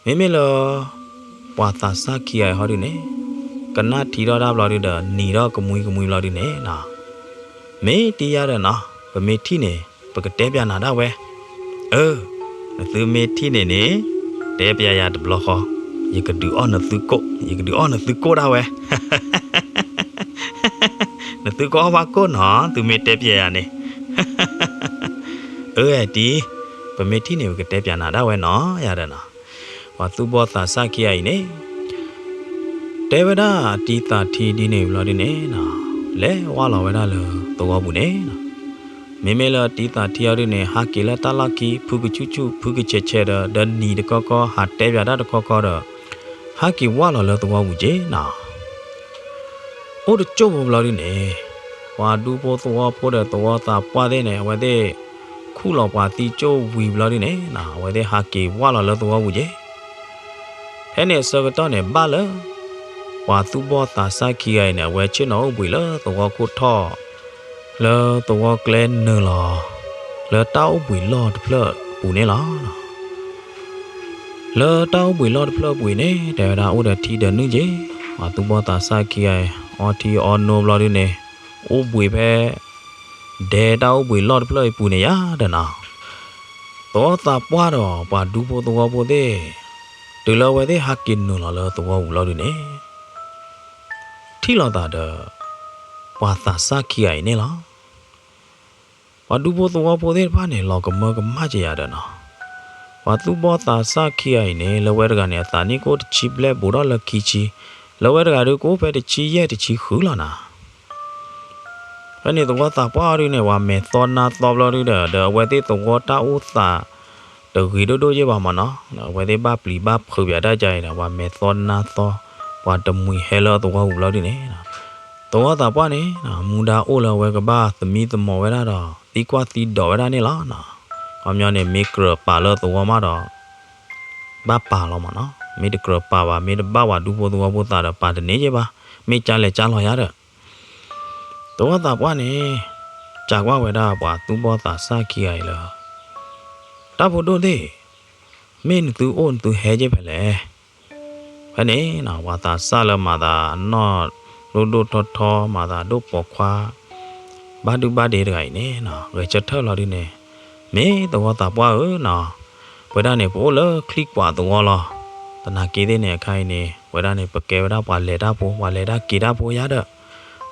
မ့မ့ၢ်လၢ ပှၤသးစၢ်ခံဂၤအံၤဟီဒုန့ၣ် ကနၣ်ထံထီၣ်တၢ်ဘျီဒုဒီး နံၤထီၣ်ကမှံကမှံဘျီဒုန့ၣ်နီၤ, မ့ၢ်တံၤယၤဒီးနီၤ, ပမ့ၢ်ထံၣ်န့ၣ် ပကတဲပျးနၤဒၣ်ဝဲ. အၢ, နသုမ့ၢ်ထံၣ်န့ၣ်န့ၣ် တဲပျးယၤတဘျီဃီ, ယကဒုးအီၣ်နသုကိၣ်, ယကဒုးအီၣ်နသုကိၣ်ဒၣ်ဝဲ. နသုကအီၣ်ဘၣ်ကိၣ်နီၤ, သုမ့ၢ်တဲပျးယၤန့ၣ်. အၢ တံၤ, ပမ့ၢ်ထံၣ်န့ၣ် ပကတဲပျးနၤဒၣ်ဝဲနီၤ ယၤဒီးနီၤ. ပှၤသူၣ်ဘီၣ်သးစၢ်ခံဂၤအံၤန့ၣ် တဲဝဲဒၣ်အတံၤသးထံဒ်န့ၣ်ဘျီဒုန့ၣ်နီၤ, လဲၤဝၢ်လီၤဝဲဒၣ်လၢသဝီပူၤန့ၣ်နီၤ. မ့မ့ၢ်လၢအတံၤသးထံအီၤဒုန့ၣ် ဟးက့ၤလၢတၢ်လီၢ်ခံ ဖုကဆူၣ်ဆူၣ် ဖုကဆဲးဆဲးဒီး ဒီးနံၤတကီကီ ဟးတဲပျးတၢ်တကီကီဒီး ဟးက့ၤဝၢ်လီၤလၢသဝီပူၤက့ၤနီၤ. အိၣ်တကၠိၢ်ဖိဘျီဒုန့ၣ် ပှၤဒူဖိသဝီဖိဒီးသဝီသးပှၢ်သ့ၣ်န့ၣ် အဝဲသ့ၣ်ခူၣ်လီၤပှၤသံကၠိၢ်ဝံၤဘျီဒုန့ၣ်နီၤ, အဝဲသ့ၣ်ဟးက့ၤဝၢ်လီၤလၢသဝီပူၤက့ၤ. ဖဲန့ၣ်အဆၢကတီၢ်န့ၣ် ဘၣ်လၢ ပှၤသူၣ်ဘီၣ်သးစၢ်ခံဂၤအံၤန့ၣ် အဝဲဆ့ၣ်နီၤအိၣ်ဘှံးလၢသဝီခိၣ်ထီၣ် လၢသဝီကျဲနုာ်လီၤ လၢတၢ်အိၣ်ဘှံးလီၢ်တဖျၢၣ်အပူၤန့ၣ်လီၤ. လၢတၢ်အိၣ်ဘှံးလီၢ်တဖျၢၣ်အပူၤအံၤန့ၣ် တဲဝဲဒၣ်အိၣ်ဒီးထံဒီးနုၢ်က့ၤ, ပှၤသူၣ်ဘီၣ်သးစၢ်ခံဂၤအံၤ အီထံအီနိဘျီဒုန့ၣ် အိၣ်ဘှံးဖဲ ဒဲတၢ်အိၣ်ဘှံးလီၢ်တဖျၢၣ်အံၤပူၤန့ၣ်ယၤဒီးနီၤ. သဝီသးပှၢ်ဒီးပှၤဒူဖိသဝီဖိသ့ၣ် တုၤလၢအဝဲသ့ၣ်ဟးက့ၤနုာ်လီၤလၢသဝီပူၤဘျီဒုန့ၣ် ထံၣ်လိာ်သးဒီး ပှၤသးစၢ်ခံဂၤအံၤန့ၣ်လီၤ. ပှၤဒူဖိသဝီဖိသ့ၣ်တဖၣ်န့ၣ် လီၤကမၢကမၣ်က့ၤယၤဒီးနီၤ. ပှၤသူၣ်ဘီၣ်သးစၢ်ခံဂၤအံၤန့ၣ် လၢဝဲတဂၤန့ၣ် အသးနံၣ်ကအိၣ်တဆံဘျဲၣ်ဘူးထီၣ်လၢခံဆံ, လၢဝဲတဂၤဒုးကအိၣ်ဖဲတဆံယဲၢ်တဆံဃုလီၤနီၤ. ဖဲန့ၣ်သဝီသးပှၢ်အီၤဒုန့ၣ် ပှၤမဲာ်သီနါသီဘျီဒုဒီး ဒီးအဝဲသ့ၣ်သဝီတၢ်အိၣ်သးတဂ့ၤဒိၣ်ဒိၣ်ယဲၢ်ဘၣ်မးနီၤ, အဝဲသ့ၣ်ဘၣ်ပျံၤဘၣ်ဖုးပၠးတၢ်ကါအံၤဒီး ပှၤမဲာ်သီနါသီ, ပှၤတမှံၤဟဲလၢသဝီပူၤဘျီဒုန့ၣ် သဝီသးပှၢ်န့ၣ် မူဒါအိၣ်လၢအဝဲကဘၣ်သမံသမိးဝဲဒၣ်ဒီး သံကွၢ်သံဒိးဝဲဒၣ်န့ၣ်လီၤ. ခီပညီန့ၣ် မ့ၢ်ကြၢးပာ်လၢသဝီမးဒီး ဘၣ်ပာ်လီၤမးနီၤ, မ့ၢ်တကြၢးပာ်ဘၣ် မ့ၢ်တဘၣ်ပှၤဒူဖိသဝီဖိသးဒီး ပာ်တန့ၢ်ယဲၢ်ဘၣ်, မ့ၢ်ကၢလဲၤကၢလီၤယၤဒီး သဝီသးပှၢ်န့ၣ် စံးကွၢ်ဝဲဒၣ်ပှၤသူၣ်ဘီၣ်သးစၢ်ခံဂၤအံၤလၢ တၢ်ဖိဒိၣ်သ့ၣ်, မ့ၢ်နသုအိၣ်နသုဟဲက့ၤဖဲလဲၣ်. ဖဲန့ၣ်နီၤ ပှၤသးစၢ်လၢမၤသးအနီၢ်ဒိၣ်ဒိၣ်ထီထီ မၤသးဒိၣ်ပိာ်ခွါ ဘၣ်ဒုဘၣ်ဒ့တဂၤအံၤန့ၣ်နီၤ ဂဲၤဆၢထၢၣ်လီၤဒုန့ၣ်, မ့ၢ်သဝီသးပှၢ်ဧၢနီၤ, ပဝဲဒၣ်န့ၣ် ပအိၣ်လၢချံၣ်ကွးသဝီလီၤ. သနာ်က့သ့ၣ်န့ၣ် အခါအံၤန့ၣ် ပဝဲဒၣ်န့ၣ် ပကဲဝဲဒၣ်ပှၤလဲၤတၢ်ဖိ ပှၤလဲၤတၢ်က့ၤတၢ်ဖိယၤဒီး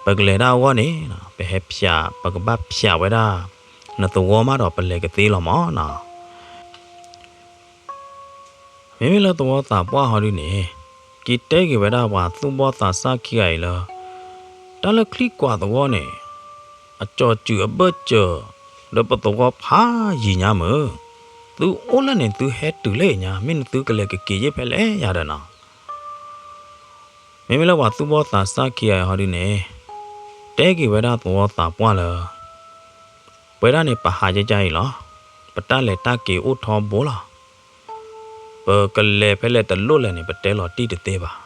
ပကလဲၤတၢ်အဂီၢ်န့ၣ် ပဟဲဖၠး ပကဘၣ်ဖၠးဝဲဒၣ် နသဝီမးဒီး ပလဲၤကသ့လီၤမးနီၤ. မ့မ့ၢ်လၢသဝီသးပှၢ်ဟီဒုန့ၣ် က့ၤတဲက့ၤဝဲဒၣ်ပှၤသူၣ်ဘီၣ်သးစၢ်ခံဂၤအံၤလၢ တၢ်လၢချံၣ်ကွးသဝီန့ၣ် အကၠီၤစုးအဘၢၣ်စၢၤ ဒီးပသဝီဖးယံာ်ညါမုၢ်, သုအိၣ်လၢန့ၣ် သုဟဲတုၤလၢညါ မ့ၢ်နသုကလဲၤကက့ၤယဲၢ်ဖဲလဲၣ်ယၤဒီးနီၤ. မ့မ့ၢ်လၢပှၤသူၣ်ဘီၣ်သးစၢ်ခံဂၤအံၤဟီဒုန့ၣ် တဲက့ၤဝဲဒၣ်သဝီသးပှၢ်လၢ ပဝဲဒၣ်န့ၣ် ပဟးကကါအံၤလီၤ. ပတၢ်လဲၤတၢ်က့ၤအိၣ်ထီဘိလီၤ. ပကလဲၤဖဲလဲၣ်တလိၣ်လဲၣ်န့ၣ် ပတဲလီၤတံၢ်တသ့ဘၣ်.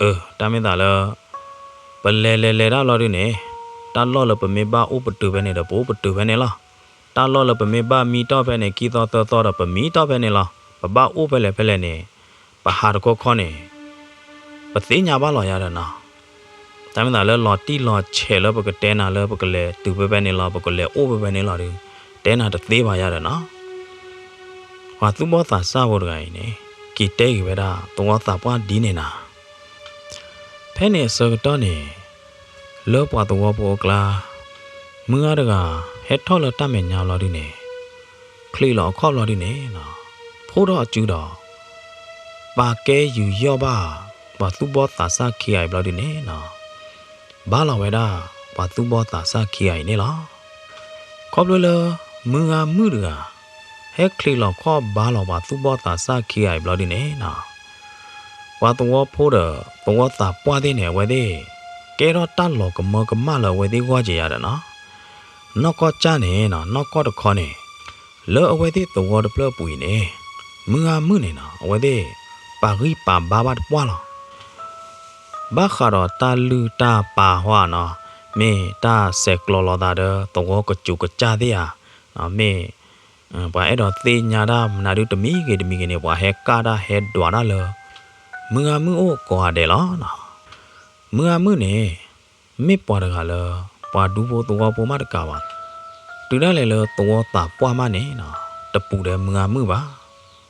အၢ တၢ်မ့ၢ်သးလၢ ပလဲၤလဲၤလဲၤတၢ်လီၤဒုန့ၣ် တၢ်လီၢ်လၢပမ့ၢ်ဘၣ်အိၣ်ပတုာ်ဖဲန့ၣ်ဒီး ပအိၣ်ပတုာ်ဖဲန့ၣ်လီၤ. တၢ်လီၢ်လၢပမ့ၢ်ဘၣ်မံတီၢ်ဖဲန့ၣ် ခံသီသၢသီဒီး ပမံတီၢ်ဖဲန့ၣ်လီၤ. ပဘၣ်အိၣ်ဖဲလဲၣ်ဖဲလဲၣ်န့ၣ် ပဟးတခီခီန့ၣ် ပသ့ၣ်ညါဘၣ်လီၤယၤဒီးနီၤ. တၢ်မ့ၢ်သးလၢလီၤတံၢ်လီၤဆဲးလၢပကတဲနၤလၢပကလဲၤတုၤဖဲဖဲန့ၣ်လီၤ, ပကလဲၤအိၣ်ဖဲဖဲန့ၣ်လီၤဒီး တဲနၤတသ့ဘၣ်ယၤဒီးနီၤ. ပှၤသူၣ်ဘီၣ်သးစၢ်ဖိတဂၤအံၤန့ၣ် က့ၤတဲက့ၤဝဲဒၣ်သဝီသးပှၢ်ဒ်န့ၣ်နၤ. ဖဲန့ၣ်အဆၢကတီၢ်န့ၣ် လၢပှၤသဝီဖိအကျါ မုၢ်ဂၤတဂၤ ဟဲထီၣ်လၢတၢ်မဲာ်ညါဘျီဒုန့ၣ် ချံးလီၤအခီၣ်ဘျီဒုန့ၣ်နီၤ, ဖိထီၣ်အစုဒီး ပာ်ကဲယူးယီၣ်ဘၣ် ပှၤသူၣ်ဘီၣ်သးစၢ်ခံဂၤအံၤဘျီဒုန့ၣ်နီၤ, ဘါလီၤဝဲဒၣ် ပှၤသူၣ်ဘီၣ်သးစၢ်ခံဂၤအံၤန့ၣ်လီၤ. ခီဖျိလၢ မုၢ်ဂၤမုၣ်တဂၤ ဟဲချံးလီၤခီၣ်ဘါလီၤပှၤသူၣ်ဘီၣ်သးစၢ်ခံဂၤအံၤဘျီဒုန့ၣ်နီၤ, ပှၤသဝီဖိဒီး သဝီသးပှၢ်သ့ၣ်န့ၣ် အဝဲသ့ၣ် ကဲထီၣ်တၢ်လီၤကမၢကမၣ်လၢအဝဲသ့ၣ်ဂီၢ်က့ၤယၤဒီးနီၤ. နီၢ်ကီၢ်ကၢ်န့ၣ်နီၤ, နီၢ်ကီၢ်တခီန့ၣ် လၢအဝဲသ့ၣ်သဝီတဖျၢၣ်အပူၤအံၤန့ၣ် မုၢ်ဂၤမုၣ်န့ၣ်နီၤ အဝဲသ့ၣ် ပာ်ဂံၢ်ပာ်ဘါဘၣ်တပှၢ်လီၤ. ဘၣ်ဃးဒီးတၢ်လုၢ်တၢ်ပာ်ဟီဧါနီၤ, မ့ၢ်တၢ်ဆဲးကျိးလိာ်သးဒီးသဝီကစူၤကစၢ်သ့ၣ်ဧါ, မ့ၢ် ပှၤအဲၣ်ဒိးသ့ၣ်ညါတၢ်မနုၤဒုတမံၤဂ့ၤတမံၤဂ့ၤန့ၣ် ပှၤဟဲကၢ်တၢ်ဟဲဒွးတၢ်လၢ မုၢ်ဂၤမုၣ်အိၣ်ကိးဂၤဒဲးလီၤ. မုၢ်ဂၤမုၣ်န့ၣ် မ့ၢ်ပှၤတဂၤလၢ ပှၤဒူဖိသဝီဖိမးတကးဘၣ်, တုၤဒၣ်လဲာ်လၢသဝီသးပှၢ်မးန့ၣ်နီၤ, တပူၤဒီးမုၢ်ဂၤမုၣ်ဘၣ်.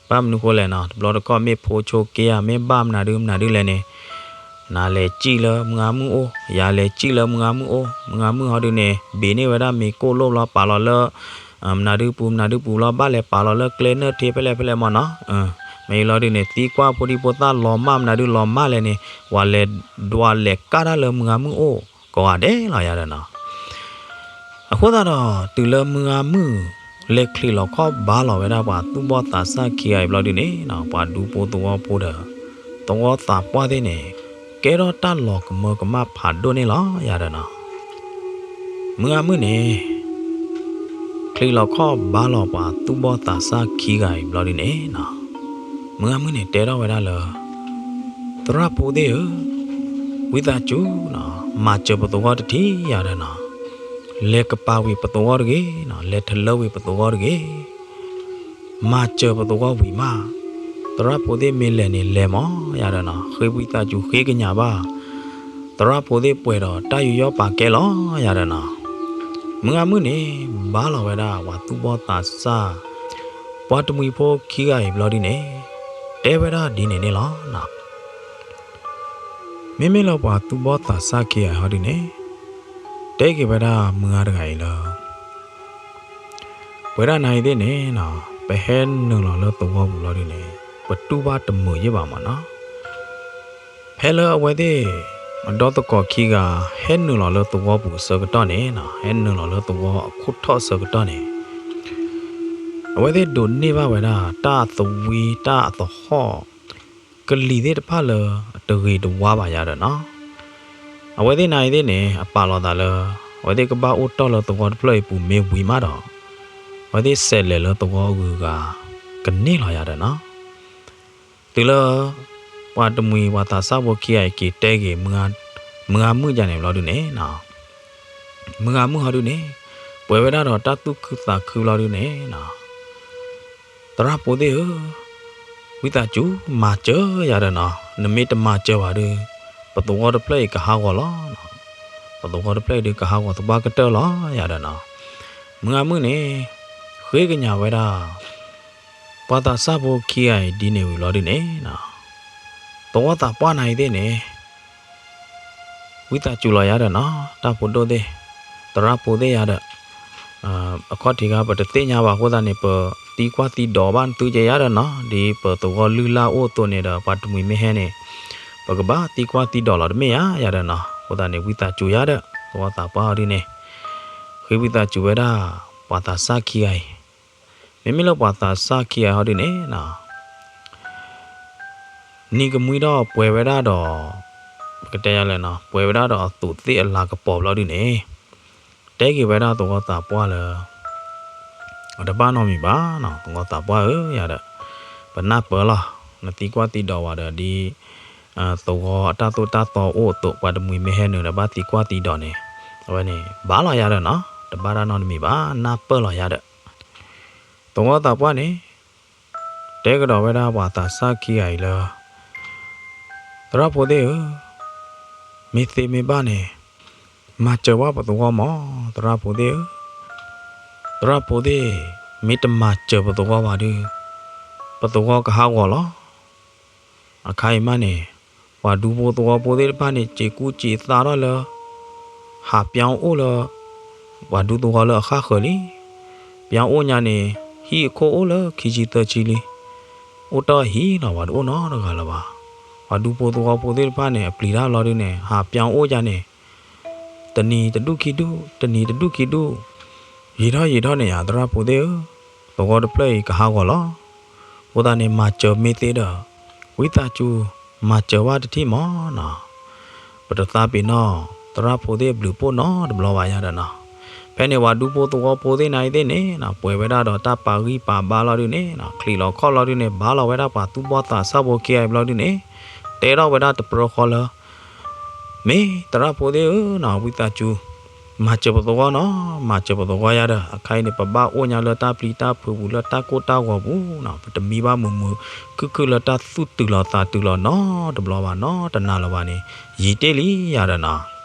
ဘၣ်မနုၤဃိလဲၣ်နီၤ, တဘျီတခီၣ်မ့ၢ်ဖိဆိးက့ဧါ, မ့ၢ်ဘၣ်မနုၤဒုမနုၤဒုလဲၣ်န့ၣ် နၤလဲၤစံၣ်လၢမုၢ်ဂၤမုၣ်အိၣ်, ယၤလဲၤစံၣ်လၢမုၢ်ဂၤမုၣ်အိၣ်, မုၢ်ဂၤမုၣ်ဟီဒုန့ၣ် ဘ့ၣ်န့ၢ်ဝဲဒၣ်မ့ၤကိၣ်လိၣ်ဘျီ ပာ်လီၤလၢ မနုၤဒုပူၤမနုၤဒုပူၤဘျီ ဘၣ်လဲၤပာ်လီၤလၢကျဲနၢၣ်ထ့ဖဲလဲၣ်ဖဲလဲၣ်မၢ်နီၤ. မ့ၢ်လီၤဒုန့ၣ် သံကွၢ်ဖိဒံဖိသၣ်လီၤမၢ်မနုၤဒုလီၤမၢ်လဲၣ်န့ၣ် ပှၤလဲၤဒွးလဲၤကၢ်တၢ်လၢမုၢ်ဂၤမုၣ်အိၣ်ကိးဂၤဒဲးလီၤယၤဒီးနီၤ. အဃိသတးဒီး တုၤလၢမုၢ်ဂၤမုၣ် လဲၤချံးလီၤခီၣ်ဘါလီၤဝဲဒၣ်ပှၤသူၣ်ဘီၣ်သးစၢ်ခံဂၤအံၤဘျီဒုန့ၣ်နီၤ, ပှၤဒူဖိသဝီဖိဒီး သဝီသးပှၢ်သ့ၣ်န့ၣ် ကဲထီၣ်တၢ်လီၤကမၢကမၣ်ဖးဒိၣ်န့ၣ်လီၤယၤဒီးနီၤ. မုၢ်ဂၤမုၣ်န့ၣ် ချံးလီၤခီၣ်ဘါလီၤပှၤသူၣ်ဘီၣ်သးစၢ်ခံဂၤအံၤဘျီဒုန့ၣ်နီၤ, မုၢ်ဂၤမုၣ်န့ၣ်တဲထီၣ်ဝဲဒၣ်လၢ သရၣ်ဖိသ့ၣ်ဧၢ, ဝံသးစူၤနီၤ, မၤစၢၤပသဝီတထံၣ်ယၤဒီးနီၤ, လဲၤကပၤဝံၤပသဝီတဂ့ၤနီၤ, လဲၤထလၢဝံၤပသဝီတဂ့ၤ, မၤစၢၤပသဝီဝံၤမး, သရၣ်ဖိသ့ၣ်မ့ၢ်လဲၤန့ၣ်လဲၤမၢ်ယၤဒီးနီၤ, ဃ့ဝံသးစူၤဃ့ကညးဘၣ် သရၣ်ဖိသ့ၣ်ပှဲၤဒီးတၢ်ယူးယီၣ်ပာ်ကဲလီၤယၤဒီးနီၤ. မုၢ်ဂၤမုၣ်န့ၣ် ဘါလီၤဝဲဒၣ်ပှၤသူၣ်ဘီၣ်သးစၢ် ပှၤတမှံၤဖိခံဂၤအံၤဘျီဒုန့ၣ် တဲဝဲဒၣ်ဒ်န့ၣ်န့ၣ်လီၤ. မ့မ့ၢ်လၢပှၤသူၣ်ဘီၣ်သးစၢ်ခံဂၤအံၤဟီဒုန့ၣ် တဲက့ၤဝဲဒၣ်မုၢ်ဂၤတဂၤအံၤလၢ ပဝဲဒၣ်နၤအံၤသ့ၣ်န့ၣ်နီၤ ပဟဲနုာ်လီၤလၢသဝီပူၤလီၤဒုန့ၣ် ပတူၢ်ဘၣ်တမုာ်ယ့ၢ်ဘၣ်မၢ်နီၤ. ဖဲလၢအဝဲသ့ၣ် အဒီသကိးခံဂၤ ဟဲနုာ်လီၤလၢသဝီပူၤအဆၢကတီၢ်န့ၣ်နီၤ, ဟဲနုာ်လီၤလၢသဝီအခိၣ်ထီၣ်အဆၢကတီၢ်န့ၣ် အဝဲသ့ၣ်ဒိးန့ၢ်ဘၣ်ဝဲဒၣ် တၢ်သဝံ တၢ်အသဟီၣ် ကလံၤသ့ၣ်တဖၣ်လၢ တဂ့ၤတဝါဘၣ်ယၤဒီးနီၤ. အဝဲသ့ၣ်နၤအံၤသ့ၣ်န့ၣ် အပာ်လီၤသးလၢ အဝဲသ့ၣ်ကဘၣ်အိၣ်တီၢ်လၢသဝီတဖျၢၣ်အံၤပူၤမ့ၢ်ဝံၤမးဒီး အဝဲသ့ၣ်ဆဲးလဲၤလၢသဝီအဂုၤအဂၤ ကန့ၢ်လီၤယၤဒီးနီၤ. တုၤလၢ ပှၤတမှံၤပှၤသးစၢ်ဖိခံဂၤအံၤက့ၤတဲက့ၤ မုၢ်ဂၤမုၣ်ယၤန့ၣ်ဘျီဒုန့ၣ်နီၤ, မုၢ်ဂၤမုၣ်ဟီဒုန့ၣ် ပှဲၤဝဲဒၣ်ဒီးတၢ်သူၣ်ခုသးခုဘျီဒုန့ၣ်နီၤ သရၣ်ဖိသ့ၣ်ဧၢ, ဝံသးစူၤ မၤစၢၤယၤဒီးနီၤ, နမ့ၢ်တမၤစၢၤဘၣ်ဒီး ပသဝီတဖျၢၣ်အံၤကဟးဂီၤလီၤ. ပသဝီတဖျၢၣ်အံၤဒုးကဟးဂီၤသပှၢ်ကတၢၢ်လီၤယၤဒီးနီၤ. မုၢ်ဂၤမုၣ်န့ၣ် ဃ့ကညးဝဲဒၣ် ပှၤသးစၢ်ဖိခံဂၤအံၤဒ်န့ၣ်ဝံၤဘျီဒုန့ၣ်နီၤ, သဝီသးပှၢ်နၤအံၤသ့ၣ်န့ၣ် ဝံသးစူၤလီၤယၤဒီးနီၤ, တၢ်ဖိဒိၣ်သ့ၣ် သရၣ်ဖိသ့ၣ်ယၤဒီး အခီၣ်ထံးခါ ပတသ့ၣ်ညါဘၣ်အဃိသတးန့ၣ် ပသံကွၢ်သံဒိးဘၣ်သုကဲယၤဒီးနီၤ, ဒ်ပသဝီလုၢ်လၢ်အိၣ်အသိးန့ၣ်ဒီး ပှၤတမှံၤမ့ၢ်ဟဲန့ၣ် ပကဘၣ်သံကွၢ်သံဒိးလီၤတမ့ၢ်ဧါယၤဒီးနီၤ. အဃိသတးန့ၣ် ဝံသးစူၤယၤဒီး သဝီသးပှၢ်အီၤဒ်န့ၣ် ဃ့ဝံသးစူၤဝဲဒၣ် ပှၤသးစၢ်ခံဂၤအံၤ, မ့မ့ၢ်လၢပှၤသးစၢ်ခံဂၤအံၤဟီဒ်န့ၣ်နီၤ နံၤကမှံဒီးပှဲၤဝဲဒၣ်ဒီး ပကတဲယၤလဲၣ်နီၤ, ပှဲၤဝဲဒၣ်ဒီးအသူးသ့ၣ်အလၤကပီၤဘျီဒုန့ၣ် တဲက့ၤဝဲဒၣ်သဝီသးပှၢ်လၢ အတဘၣ်နီတမံၤဘၣ်နီၤ, သဝီသးပှၢ်ဧၢယၤဒီး ပနၢ်ပၢၢ်လီၤ, နသံကွၢ်သံဒိးဝဲဒီးဒ် သဝီအတၢ်သိၣ်တၢ်သီအိၣ်အသိး ပှၤတမှံၤမ့ၢ်ဟဲနုာ်ဒီးဘၣ်သံကွၢ်သံဒိးန့ၣ် အဝဲန့ၣ် ဘၣ်လီၤယၤဒီးနီၤ, တဘၣ်တၢ်နီတမံၤဘၣ်, နၢ်ပၢၢ်လီၤယၤဒီး သဝီသးပှၢ်န့ၣ် တဲကဒီးဝဲဒၣ်ပှၤသးစၢ်ခံဂၤအံၤလၢ သရၣ်ဖိသ့ၣ်ဧၢ, မ့ၢ်သ့မ့ၢ်ဘၣ်န့ၣ် မၤစၢၤဘၣ်ပသဝီမး သရၣ်ဖိသ့ၣ်ဧၢ, သရၣ်ဖိသ့ၣ် မ့ၢ်တမၤစၢၤပသဝီဘၣ်ဒီး ပသဝီကဟးဂီၤလီၤ. အခါအံၤမးန့ၣ် ပှၤဒူဖိသဝီဖိသ့ၣ်တဖၣ်န့ၣ် စ့ၤကူစ့ၤသါထီၣ်လၢ ဟးပၠီအိၣ်လၢ ပှၤဒူသဝီလၢအဃၣ်ဃၢၤလံ. ပၠီအိၣ်ညါန့ၣ် ဟံၣ်အခိၣ်အိၣ်လၢခံဆံသၢဆံလံ. အိၣ်တ့ၢ်ဟံၣ်လီၤ ပှၤတအိၣ်နီတဂၤလၢၤဘၣ်. ပှၤဒူဖိသဝီဖိသ့ၣ်တဖၣ်န့ၣ် အပျံၤတၢ်လီၤဒုန့ၣ် ဟးပၠီအိၣ်ယါန့ၣ် တနံၤတဒူၣ်ခံဒူၣ် တနံၤတဒူၣ်ခံဒူၣ် ယံာ်ထီၣ်ယံာ်ထီၣ်န့ၣ်ယါ သရၣ်ဖိသ့ၣ်ဧၢ, သဝီတဖျၢၣ်အံၤကဟးဂီၤလီၤ. အဃိသတးန့ၣ် မၤစၢၤမ့ၢ်သ့ဒီး ဝံသးစူၤ မၤစၢၤဘၣ်တထံၣ်မးနီၤ. ပတသးပ့ၤနီၣ် သရၣ်ဖိသ့ၣ်အဘျုးဖှိၣ်နီတဘျီဘၣ်ယါဒီးနီၤ. ဖဲန့ၣ်ပှၤဒူဖိသဝီဖိသ့ၣ်နၤအံၤသ့ၣ်န့ၣ်နီၤ ပှဲၤဝဲဒၣ်ဒီးတၢ်ပာ်ဂံၢ်ပာ်ဘါလီၤဒုန့ၣ်နီၤ ချံးလီၤခီၣ်လီၤဒုန့ၣ် ဘါလီၤဝဲဒၣ်ပှၤသူၣ်ဘီၣ်သးစၢ်ဖိခံဂၤအံၤဘျီဒုန့ၣ် တဲထီၣ်ဝဲဒၣ်တပြၢဃီလၢ မ့ၢ်သရၣ်ဖိသ့ၣ်ဧၢနီၤ ဝံသးစူၤ မၤစၢၤပသဝီနီၤ, မၤစၢၤပသဝီယါဒီး အခါအံၤန့ၣ် ပဘၣ်အိၣ်ညါလၢတၢ်ပျံၤတၢ်ဖုးပူၤ လၢတၢ်ကိၢ်တၢ်ဂီၤပူၤနီၤ, ပတမံဘၣ်မုာ်မုာ်ခုၣ်ခုၣ်လၢတၢ်သူၣ်တုၤလီၤသးတုၤလီၤနီတဘျီဘၣ်နီၤ, တနၤလၢၤဘၣ်န့ၣ် ယံာ်တ့ၢ်လံယၤဒီးနီၤ.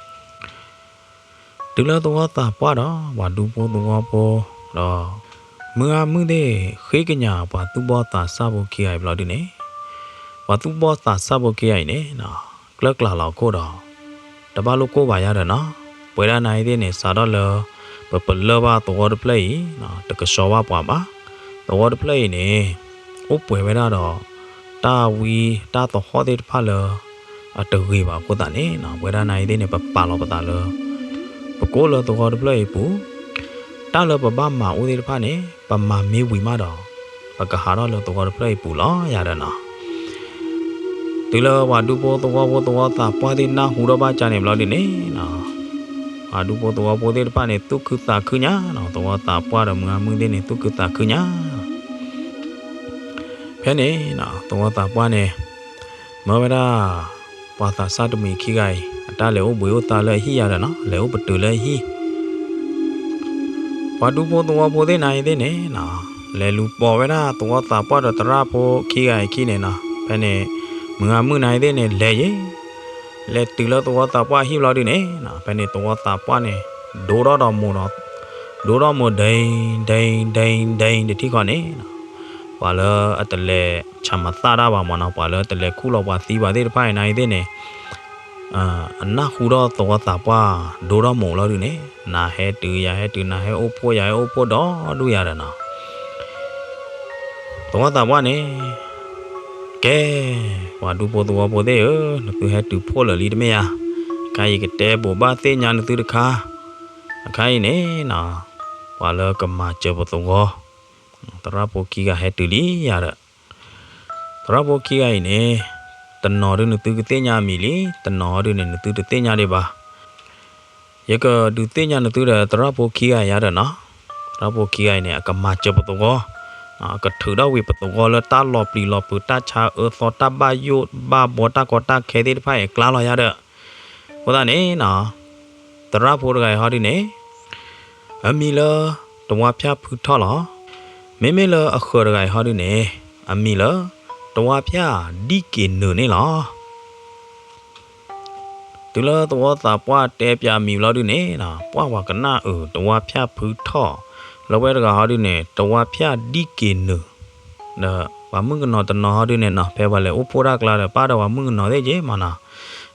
တုၤလၢသဝီသးပှၢ်ဒီး ပှၤဒူဖိသဝီဖိဒီး မုၢ်ဂၤမုၢ်သ့ၣ် ဃ့ကညးပှၤသူၣ်ဘီၣ်သးစၢ်ဖိခံဂၤအံၤဘျီဒုန့ၣ်, ပှၤသူၣ်ဘီၣ်သးစၢ်ဖိခံဂၤအံၤန့ၣ်နီၤ ကျၢၢ်ကျါလီၤခိၣ်ဒီး တဘၣ်လိၣ်ကိၢ်ဘၣ်ယါဒီးနီၤ, ပဝဲဒၣ်နၤအံၤသ့ၣ်န့ၣ် စးထီၣ်လၢ ပပလၢၢ်ဘၣ်သဝီတဖျၢၣ်အံၤ တကဆှီဘၣ်ပှၤဘၣ်, သဝီတဖျၢၣ်အံၤန့ၣ် အိၣ်ပှဲၤဝဲဒၣ်ဒီး တၢ်ဝံတၢ်သဟီၣ်သ့ၣ်တဖၣ်လၢ အတဂ့ၤဘၣ်အဃိသတးန့ၣ်နီၤ, ပဝဲဒၣ်နၤအံၤသ့ၣ်န့ၣ် ပပာ်လီၤပသးလၢ ပကိးလၢသဝီတဖျၢၣ်အံၤပူၤ, တၢ်လၢပဘၣ်မၤအိၣ်သ့ၣ်တဖၣ်န့ၣ် ပမၤမ့ၢ်ဝံၤမးဒီး ပကဟးထီၣ်လၢသဝီတဖျၢၣ်အံၤပူၤလီၤယၤဒီးနီၤ. တုၤလၢပှၤဒူဖိသဝီဖိသဝီသးပှၢ်သ့ၣ်နၢ်ဟူထီၣ်ဘၣ်ကၢ်န့ၣ်ဘျီဒုန့ၣ်နီၤ, ပှၤဒူဖိသဝီဖိသ့ၣ်တဖၣ်န့ၣ် သူၣ်ခုသးခုညါနီၤ, သဝီသးပှၢ်ဒီးမုၢ်ဂၤမုၢ်သ့ၣ်န့ၣ် သူၣ်ခုသးခုညါ ဖဲန့ၣ်နီၤ သဝီသးပှၢ်န့ၣ် မၢဝဲဒၣ် ပှၤသးစၢ်တမှံၤခံဂၤအံၤ အတၢ်လဲၤအိၣ်ဘှံးအိၣ်သါလၢအဟံၣ်ယၤဒီးနီၤ, လဲၤအိၣ်ပတုာ်လၢအဟံၣ်, ပှၤဒူဖိသဝီဖိသ့ၣ်နၤအံၤသ့ၣ်န့ၣ်နီၤ, လဲၤလူၤပိာ်ဝဲဒၣ်သဝီသးပှၢ်ဒီးသရၣ်ဖိခံဂၤအံၤခံန့ၣ်နီၤ, ဖဲန့ၣ် မုၢ်ဂၤမုၢ်နၤအံၤသ့ၣ်န့ၣ် လဲၤယံၤ လဲၤတုၤလၢသဝီသးပှၢ်ဟံၣ်ဘျီဒုန့ၣ်နီၤ, ဖဲန့ၣ်သဝီသးပှၢ်န့ၣ် ဒိထီၣ်ဒီးမိၢ်ဒီး ဒိထီၣ်မိၢ်ဒဲ ဒဲ ဒဲ ဒဲ တထံၣ်ဃီန့ၣ်နီၤ, ပှၤလၢအတလဲၤဆၣ်မၤသၣ်တၢ်ဘၣ်မးနီၤ, ပှၤလၢတလဲၤခူၣ်လီၤပှၤသံဘၣ်သ့ၣ်တဖၣ်အံၤနၤအံၤသ့ၣ်န့ၣ် အနၢ်ဟူထီၣ်သဝီသးပှၢ်ဒိထီၣ်မိၢ်လီၤဒုန့ၣ်, နၤဟဲတုၤယၤဟဲတုၤ နၤဟဲအိၣ်ဖှိၣ်ယၤဟဲအိၣ်ဖှိၣ်ဒီးဒူၣ်ယၤဒီးနီၤ သဝီသးပှၢ်န့ၣ် ကဲ ပှၤဒူဖိသဝီဖိသ့ၣ်ဧၢ, နသုဟဲတုၤဖှိၣ်လၢာ်လံတမ့ၢ်ဧါ, ခါအံၤကတဲဘိးဘၣ်သ့ၣ်ညါနသုတခါ, အခါအံၤန့ၣ်နီၤ, ပှၤလၢကမၤစၢၤပသဝီ သရၣ်ဖိခံဂၤဟဲတုၤလံယၤဒီး သရၣ်ဖိခံဂၤအံၤန့ၣ် တနီၤဒုးနသုကသ့ၣ်ညါအမံၤလံ, တနီၤဒုးန့ၣ် နသုတသ့ၣ်ညါဒံးဘၣ်. ယကဒုးသ့ၣ်ညါနသုဒီးသရၣ်ဖိခံဂၤအံၤယၤဒီးနီၤ, သရၣ်ဖိခံဂၤအံၤန့ၣ် အကမၤစၢၤပသဝီ, ကထုးထီၣ်ဝံၤပသဝီလၢတၢ်လီၤပျံၤလီၤဖုး တၢ်ဆါအၢသီ တၢ်ဘၣ်ယိၣ်ဘၣ်ဘီ တၢ်ကီတၢ်ခဲသ့ၣ်တဖၣ်အံၤ အကျါလီၤယၤဒီး အဃိသတးန့ၣ်နီၤ, သရၣ်ဖိတဂၤအံၤဟီဒုန့ၣ် အမံၤလၢ တဝါဖၠၣ်ဖုထီၣ်လီၤ. မ့မ့ၢ်လၢအဃၢၤတဂၤအံၤဟီဒုန့ၣ် အမံၤလၢ တဝါဖၠၣ်ဒံက့ၤနုာ်န့ၣ်လီၤ. တုၤလၢသဝီသးပှၢ်တဲပၠးအမံၤဘျီဒုန့ၣ်နီၤ, ပှၢ်ပှၤကနၣ်အုး တဝါဖၠၣ်ဖုထီၣ်, လၢဝဲတဂၤဟီဒုန့ၣ် တဝါဖၠၣ်ဒံက့ၤနုာ် ဒီးပှၤမုၣ်ကနီၤတနီၤဟီဒုန့ၣ်နီၤ, ဖဲပှၤလဲၤအိၣ်ဖှိၣ်တၢ်ကျါဒီး ပၢ်ဒီးပှၤမုၣ်ကနီၤသ့ၣ်က့ၤမးနီၤ,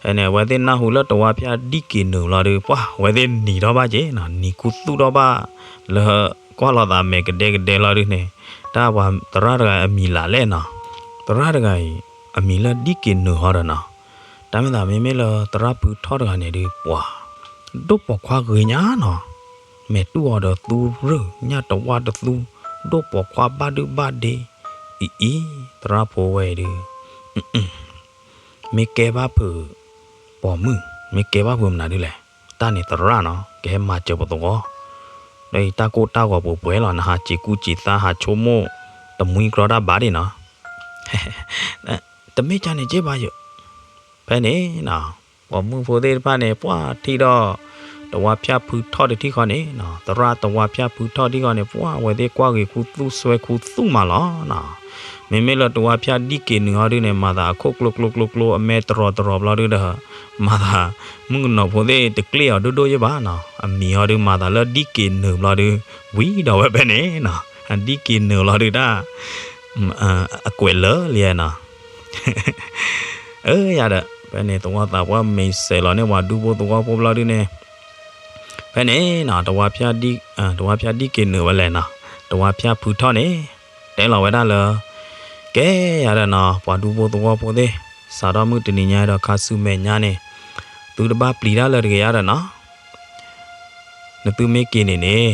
ဖဲန့ၣ် အဝဲသ့ၣ်နၢ်ဟူလၢတဝါဖၠၣ်ဒံက့ၤနုာ်လီၤဒုး ပှၢ်ဝဲသ့ၣ်နံၤထီၣ်ဘၣ်က့ၤနီၤ, နံၤခူသူၣ်ထီၣ်ဘၣ်လၢ ကွၢ်လိာ်သးမဲာ်ကဒဲကဒဲလီၤဒုန့ၣ်, တၢ်ပှၤသရၣ်တဂၤအံၤအမံၤလၢ်လဲၣ်နီၤ, သရၣ်တဂၤအံၤ အမံၤလၢဒံက့ၤနုာ်ဟီဒီးနီၤ, တၢ်မ့ၢ်သးမ့မ့ၢ်လၢသရၣ်ဖုထီၣ်တဂၤန့ၣ်ဒုး ပှၤ ဒိၣ်ပိာ်ခွါဂ့ၤညါနီၤ, မဲာ်တူၢ်အီၤဒီးသူရၢၢ် ညၣ်တဝၣ်တသူ, ဒိၣ်ပိာ်ခွါဘၣ်ဒုဘၣ်ဒ့, အံၤအံၤ သရၣ်ဖိဝဲအံၤဒုး မ့ၢ်ကဲဘၣ်ဖုး ပိာ်မုၣ် မ့ၢ်ကဲဘၣ်ဖုးမနုၤဒုလဲၣ်, တၢ်န့ၣ်သရၣ်နီၤ ကဟဲမၤစၢၤပသဝီ, ဒီးအံၤတၢ်ကိၢ်တၢ်ဂီၤပူၤပှဲၤလီၤ နဟးစံးကူစံးသါဟးဆိကမိၣ် တမှံကြီတၢ်ဘၣ်ဒံးနီၤ, တမ့ၢ်ကၢ်န့ၣ်က့ဘၣ်ယိာ်, ဖဲန့ၣ်နီၤ ပိာ်မုၣ်ဖိသ့ၣ်တဖၣ်န့ၣ် ပှၢ်ထံၣ်ဒီး တဝါဖၠၣ်ဖုထီၣ်တထံၣ်ဃီန့ၣ်နီၤ, သရၣ်တဝါဖၠၣ်ဖုထီၣ်တထံၣ်ဃီန့ၣ် ပှၢ်ဝဲသ့ၣ်ကွၢ်ဂ့ၤခူသူၣ်စွဲခူသူၣ်မးလီၤနီၤ. မ့မ့ၢ်လၢတဝါဖၠၣ်ဒံၣ်က့ၤနုာ်ဟီဒုန့ၣ် မၤသးအခိၣ်ကျိကျိကျိကျိ အမဲတရီၤတရီၤဘျီဒုဒီး မၤသး မုၣ်ကနီၤဖိသ့ၣ်တကျ့ၣ်အီၤဒိၣ်ဒိၣ်ယဲၢ်ဘၣ်နီၤ. အမံၤဟီဒုမၤသးလၢဒံၣ်က့ၤနုာ်ဘျီဒု ဝံၤဒီးဝဲဖဲန့ၣ်နီၤ, အဒံၣ်က့ၤနုာ်လီၤဒုတၢ် အကွဲးလၢာ်လံနီၤ. အၢ ယၤဒီး ဖဲန့ၣ် သဝီသးပှၢ်မ့ၢ်စဲးလီၤန့ၢ်ပှၤဒူဖိသဝီဖိဘျီဒုန့ၣ် ဖဲန့ၣ်နီၤ တဝါဖၠၣ်ဒံၣ် တဝါဖၠၣ်ဒံၣ်က့ၤနုာ်ဝဲလဲၣ်နီၤ, တဝါဖၠၣ်ဖုထီၣ်န့ၣ် တဲလီၤဝဲဒၣ်လၢ ကဲယၤဒီးနီၤ ပှၤဒူဖိသဝီဖိသ့ၣ် စးထီၣ်မုၢ်တနံၤညါဒီးခါဆူမဲာ်ညါန့ၣ် သုတဘၣ်ပျံၤတၢ်လၢတဂ့ၤယၤဒီးနီၤ. နသုမ့ၢ်က့ၤန့ၣ်န့ၣ်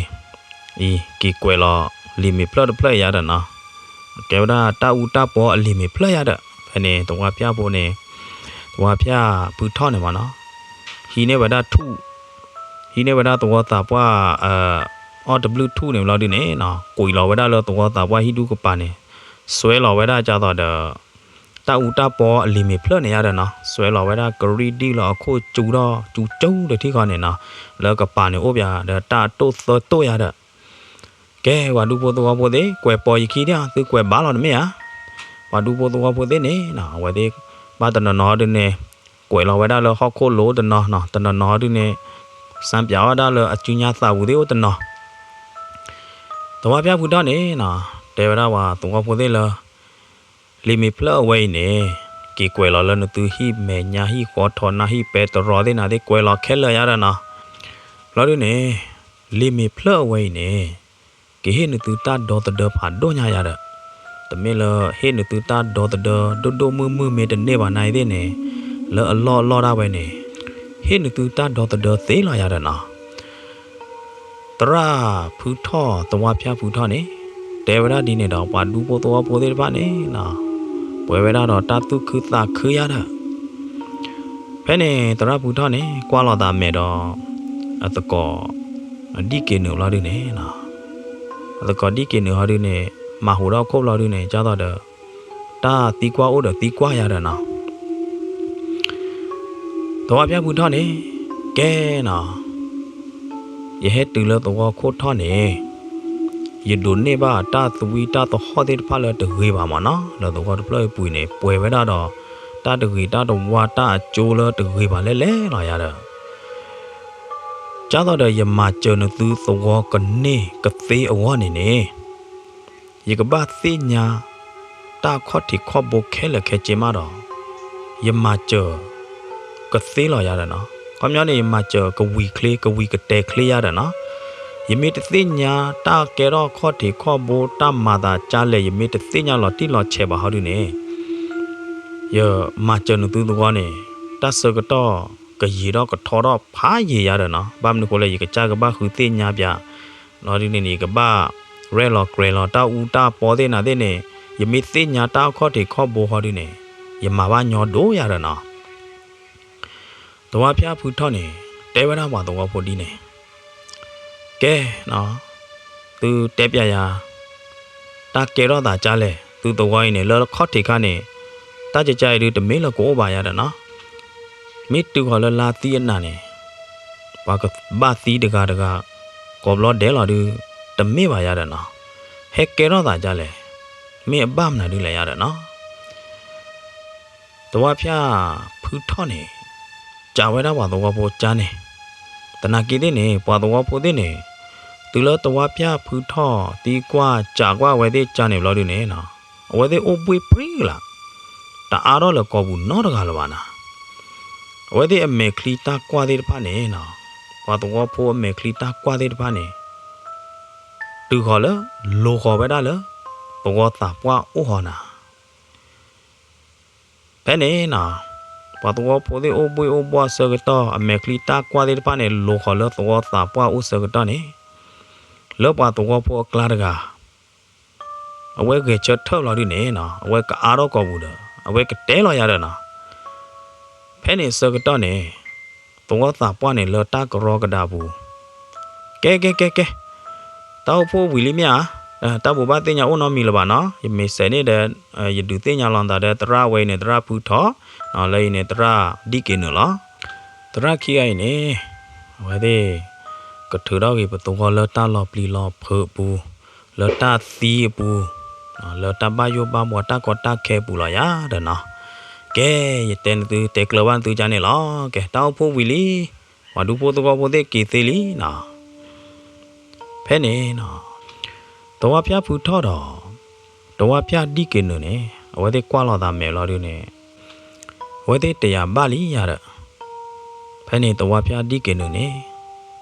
အံၤ က့ၤကွဲးလီၤလံာ်မ့ၢ်ဖျၢၣ်တဖျၢၣ်ယၤဒီးနီၤ, ကဲဝဲဒၣ်တၢ်အူတၢ်ပီအလံာ်မ့ၢ်ဖျၢၣ်ယၤဒီး ဖဲန့ၣ် သဝီဖၠၣ်ဖိန့ၣ် သဝီဖၠၣ်ဖုထီၣ်န့ၣ်မးနီၤ, ဟံးန့ၢ်ဝဲဒၣ်ထူၣ် ဟံးန့ၢ်ဝဲဒၣ်သဝီသးပှၢ် အီၣ်တဘျုးထူၣ်န့ၣ်ဘျီဒုန့ၣ်နီၤ, ကွံာ်လီၤဝဲဒၣ်လၢသဝီသးပှၢ်ဟံၣ်ဒူကပၤန့ၣ် စွဲလီၤဝဲဒၣ်ကသိးဒီး တၢ်အူတၢ်ပီအလံာ်မ့ၢ်ဖျၢၣ်န့ၣ်ယၤဒီးနီၤ, စွဲလီၤဝဲဒၣ်ကရံၣ်ဒံၣ်လၢအခိၣ်ကၠူထီၣ်ကၠူကၠူတထံၣ်ဃီန့ၣ်နီၤ, လၢကပၤန့ၣ်အိၣ်ပၠးဒီးတၢ်အတိၣ်သၢတိၣ်ယၤဒီး ကဲ ပှၤဒူဖိသဝီဖိသ့ၣ် ကွဲးပိာ်ယခံဒၣ် သုကွဲးဘၣ်လီၤတမ့ၢ်ဧါ. ပှၤဒူဖိသဝီဖိသ့ၣ်န့ၣ်နီၤ အဝဲသ့ၣ် ဘၣ်တနီၤနီၤဒုန့ၣ် ကွဲးလီၤဝဲဒၣ်လၢဟီၣ်ခိၣ်လိၤတနီၤနီၤ, တနီၤနီၤဒုန့ၣ် စၢ်ပၠးအီၣ်ဒၣ်လၢအစုညါသးပူၤသ့ၣ်အိၣ်တနီၤ သဝီဖၠၣ်ဖုထီၣ်န့ၣ်နီၤ တဲဝဲဒၣ်ပှၤသဝီဖိသ့ၣ်လၢ လံာ်မ့ၢ်ဖျၢၣ်အဝဲအံၤန့ၣ် က့ၤကွဲးလီၤလၢနသုဟံၣ်မဲာ်ညါ ဟံၣ်ဃီထီးနၢ် ဟံၣ်ပဲတရီၤသ့ၣ်နၤသ့ၣ် ကွဲးလီၤခဲလၢာ်ယၤဒီးနီၤ. ဘျီဒုန့ၣ် လံာ်မ့ၢ်ဖျၢၣ်အဝဲအံၤန့ၣ် ကဟ့ၣ်နသုတၢ်ဒီသဒၢဖးဒိၣ်ညါယၤဒီး တမ့ၢ်လၢဟ့ၣ်နသုတၢ်ဒီသဒၢဒိၣ်ဒိၣ်မုၢ်မုၢ်မ့ၢ်တန့ၢ်ဘၣ်နၤအံၤသ့ၣ်န့ၣ် လၢအလီၢ်အလီၢ်ဒၣ်ဝဲန့ၣ် ဟ့ၣ်နသုတၢ်ဒီသဒၢသ့လီၤယၤဒီးနီၤ. သရၣ်ဖုထီၣ် သဝီဖၠၣ်ဖုထီၣ်န့ၣ် တဲဝဲဒၣ်ဒ်န့ၣ်ဒီး ပှၤဒူဖိသဝီဖိသ့ၣ်တဖၣ်န့ၣ်နီၤ ပှဲၤဝဲဒၣ်ဒီးတၢ်သူၣ်ခုသးခုယၤဒီး ဖဲန့ၣ် သရၣ်ဖုထီၣ်န့ၣ် ကွၢ်လီၤသးမဲာ်ဒီး အသကိး ဒံၣ်က့ၤနုာ်လီၤဒုန့ၣ်နီၤ အသကိးဒံၣ်က့ၤနုာ်ဟီဒုန့ၣ် မၤဟူးထီၣ်ခိၣ်ဘျီဒုန့ၣ် ကသိးဒီး တၢ်သံကွၢ်အိၣ်ဒီးသံကွၢ်ယၤဒီးနီၤ သဝီဖၠၣ်ဖုထီၣ်န့ၣ် ကဲနီၤ ယဟဲတုၤလၢသဝီခိၣ်ထီၣ်န့ၣ် ယဒိးန့ၢ်ဘၣ်တၢ်သဝံတၢ်သဟီၣ်သ့ၣ်တဖၣ်လၢတဂ့ၤဘၣ်မးနီၤ လၢသဝီတဖျၢၣ်အပူၤန့ၣ် ပှဲၤဝဲဒၣ်ဒီး တၢ်တဂ့ၤတၢ်တဝါတၢ်အကၠိလၢတဂ့ၤဘၣ်လဲၣ်လဲၣ်လီၤယၤဒီး ကသိးဒီးယမၤစၢၤနသုသဝီကန့ၢ်ကသ့အဂီၢ်န့ၣ်န့ၣ် ယကဘၣ်သ့ၣ်ညါ တၢ်ခီၣ်ထံးခီၣ်ဘိခဲလၢာ်ခဲဆ့မးဒီး ယမၤစၢၤ ကသ့လီၤယၤဒီးနီၤ. ခီပညီန့ၣ် ယမၤစၢၤကဝံၤချ့ ကဝံၤကတဲာ်ချ့ယၤဒီးနီၤ. ယမ့ၢ်တသ့ၣ်ညါတၢ်ကဲထီၣ်ခီၣ်ထံးခီၣ်ဘိ တၢ်မၤသးကလဲၣ် ယမ့ၢ်တသ့ၣ်ညါလီၤတံၢ်လီၤဆဲးဘၣ်ဟီဒုန့ၣ် ယမၤစၢၤနသုသဝီန့ၣ် တၢ်ဆၢကတီၢ်ကယံာ်ထီၣ်ကထီထီၣ်ဖးယံာ်ယၤဒီးနီၤ. ဘၣ်မနုၤဃိလဲၣ် ယကစၢ်ကဘၣ်ဃုသ့ၣ်ညါပၠး လီၤဒုန့ၣ်န့ၣ် ယကဘၣ်ရဲၣ်လီၤကြဲၤလီၤတၢ်အူတၢ်ပီသ့ၣ်နၤသ့ၣ်န့ၣ် ယမ့ၢ်သ့ၣ်ညါတၢ်ခီၣ်ထံးခီၣ်ဘိဟီဒုန့ၣ် ယမၤဘၣ်ညီဒိၣ်ယၤဒီးနီၤ. သဝီဖၠၣ်ဖုထီၣ်န့ၣ် တဲဝဲဒၣ်ပှၤသဝီဖိဒ်န့ၣ် ကဲနီၤ သုတဲပၠးယၤ တၢ်ကဲထီၣ်သးကလဲၣ် သုသဝီအံၤန့ၣ် လၢခီၣ်ထံးခါန့ၣ် တၢ်ကကါအံၤဒုတမ့ၢ်လၢကအိၣ်ဘၣ်ယၤဒီးနီၤ. မ့ၢ်တုၤဃီၤလၢလါသံအနၤန့ၣ် ပှၤကဘၣ်သံတဂၤတဂၤ ကိးဘျီဒဲးလီၤဒု တမ့ၢ်ဘၣ်ယၤဒီးနီၤ. ဟဲကဲထီၣ်သးကလဲၣ် မ့ၢ်အဘၣ်မနုၤဒုလဲၣ်ယၤဒီးနီၤ. သဝီဖၠၣ်ဖုထီၣ်န့ၣ် ကးဝဲဒၣ်ပှၤသဝီဖိကန့ၣ် သနာ်က့သ့ၣ်န့ၣ် ပှၤသဝီဖိသ့ၣ်န့ၣ် တုၤလၢသဝီဖၠၣ်ဖုထီၣ်သံကွၢ်ကးကွၢ်ဝဲသ့ၣ်ကန့ၣ်ဘျီဒုန့ၣ် အဝဲသ့ၣ်အိၣ်ဘှ့ၣ်ပြံလၢ် တအါထီၣ်လၢၤကိာ်ပူၤနီတဂၤလၢၤဘၣ်နၤ. အဝဲသ့ၣ်အမဲာ်ချံတၢ်ကွၢ်သ့ၣ်တဖၣ်န့ၣ် ပှၤသဝီဖိအမဲာ်ချံတၢ်ကွၢ်သ့ၣ်တဖၣ်န့ၣ် တုၤဃီၤလၢ လိၤဃီၤဝဲဒၣ်လၢ သဝီသးပှၢ်အိၣ်ဃီနၤ. ဖဲန့ၣ်နီၤ ပှၤသဝီဖိသ့ၣ်အိၣ်ဘှ့ၣ်အိၣ်ဘှီၣ်အဆၢကတီၢ် အမဲာ်ချံတၢ်ကွၢ်သ့ၣ်တဖၣ်န့ၣ် လိၤဃီၤလၢသဝီသးပှၢ်အိၣ်ဆၢကတီၢ်န့ၣ် လၢပှၤသဝီဖိအကျါတဂၤ အဝဲဂဲၤဆၢထၢၣ်လီၤဒုန့ၣ်နီၤ အဝဲကအါထီၣ်ကိာ်ပူၤဒီး အဝဲကတဲလီၤယၤဒီးနီၤ. ဖဲန့ၣ်အဆၢကတီၢ်န့ၣ် သဝီသးပှၢ်န့ၣ်လၢတၢ်ကရီကဒါပူၤ ကဲကဲကဲကဲ တၢ်အိၣ်ဖှိၣ်ဝံၤလံမ့ၢ်ဧါ, တၢ်ဘိးဘၣ်သ့ၣ်ညါအိၣ်နီတမံၤလၢၤဘၣ်နီၤ. ယမ့ၢ်စဲးန့ၣ်ဒီး ယဒုးသ့ၣ်ညါလီၤသးဒီးသရၣ်ဝဲအံၤန့ၣ် သရၣ်ဖုထီၣ်, လၢအံၤန့ၣ် သရၣ်ဒံၣ်က့ၤနုာ်လီၤ. သရၣ်ခံဂၤအံၤန့ၣ် အဝဲသ့ၣ်ကထုးထီၣ်က့ၤပသဝီလၢတၢ်လီၤပျံၤလီၤဖုးအပူၤ, လၢတၢ်သံအပူၤ, လၢတၢ်ဘၣ်ယိၣ်ဘၣ်ဘှီတၢ်ကီတၢ်ခဲအပူၤလီၤယၤဒီးနီၤ. ကဲ, ယတဲနသုတဲကျၢၤဘၣ်နသုကန့ၣ်လီၤ. ကဲ, တၢ်အိၣ်ဖှိၣ်ဝံၤလံ, ပှၤဒူဖိသဝီဖိသ့ၣ်က့ၤသ့လံနီၤ. ဖဲန့ၣ်နီၤ, သဝီဖၠၣ်ဖုထီၣ်ဒီး သဝီဖၠၣ်ဒံၣ်က့ၤနုာ်န့ၣ် အဝဲသ့ၣ်ကွၢ်လီၤသးမဲာ်လီၤဒုန့ၣ်, အဝဲသ့ၣ်တယာ်ဘၣ်လံယၤဒီး, ဖဲန့ၣ်သဝီဖၠၣ်ဒံၣ်က့ၤနုာ်န့ၣ်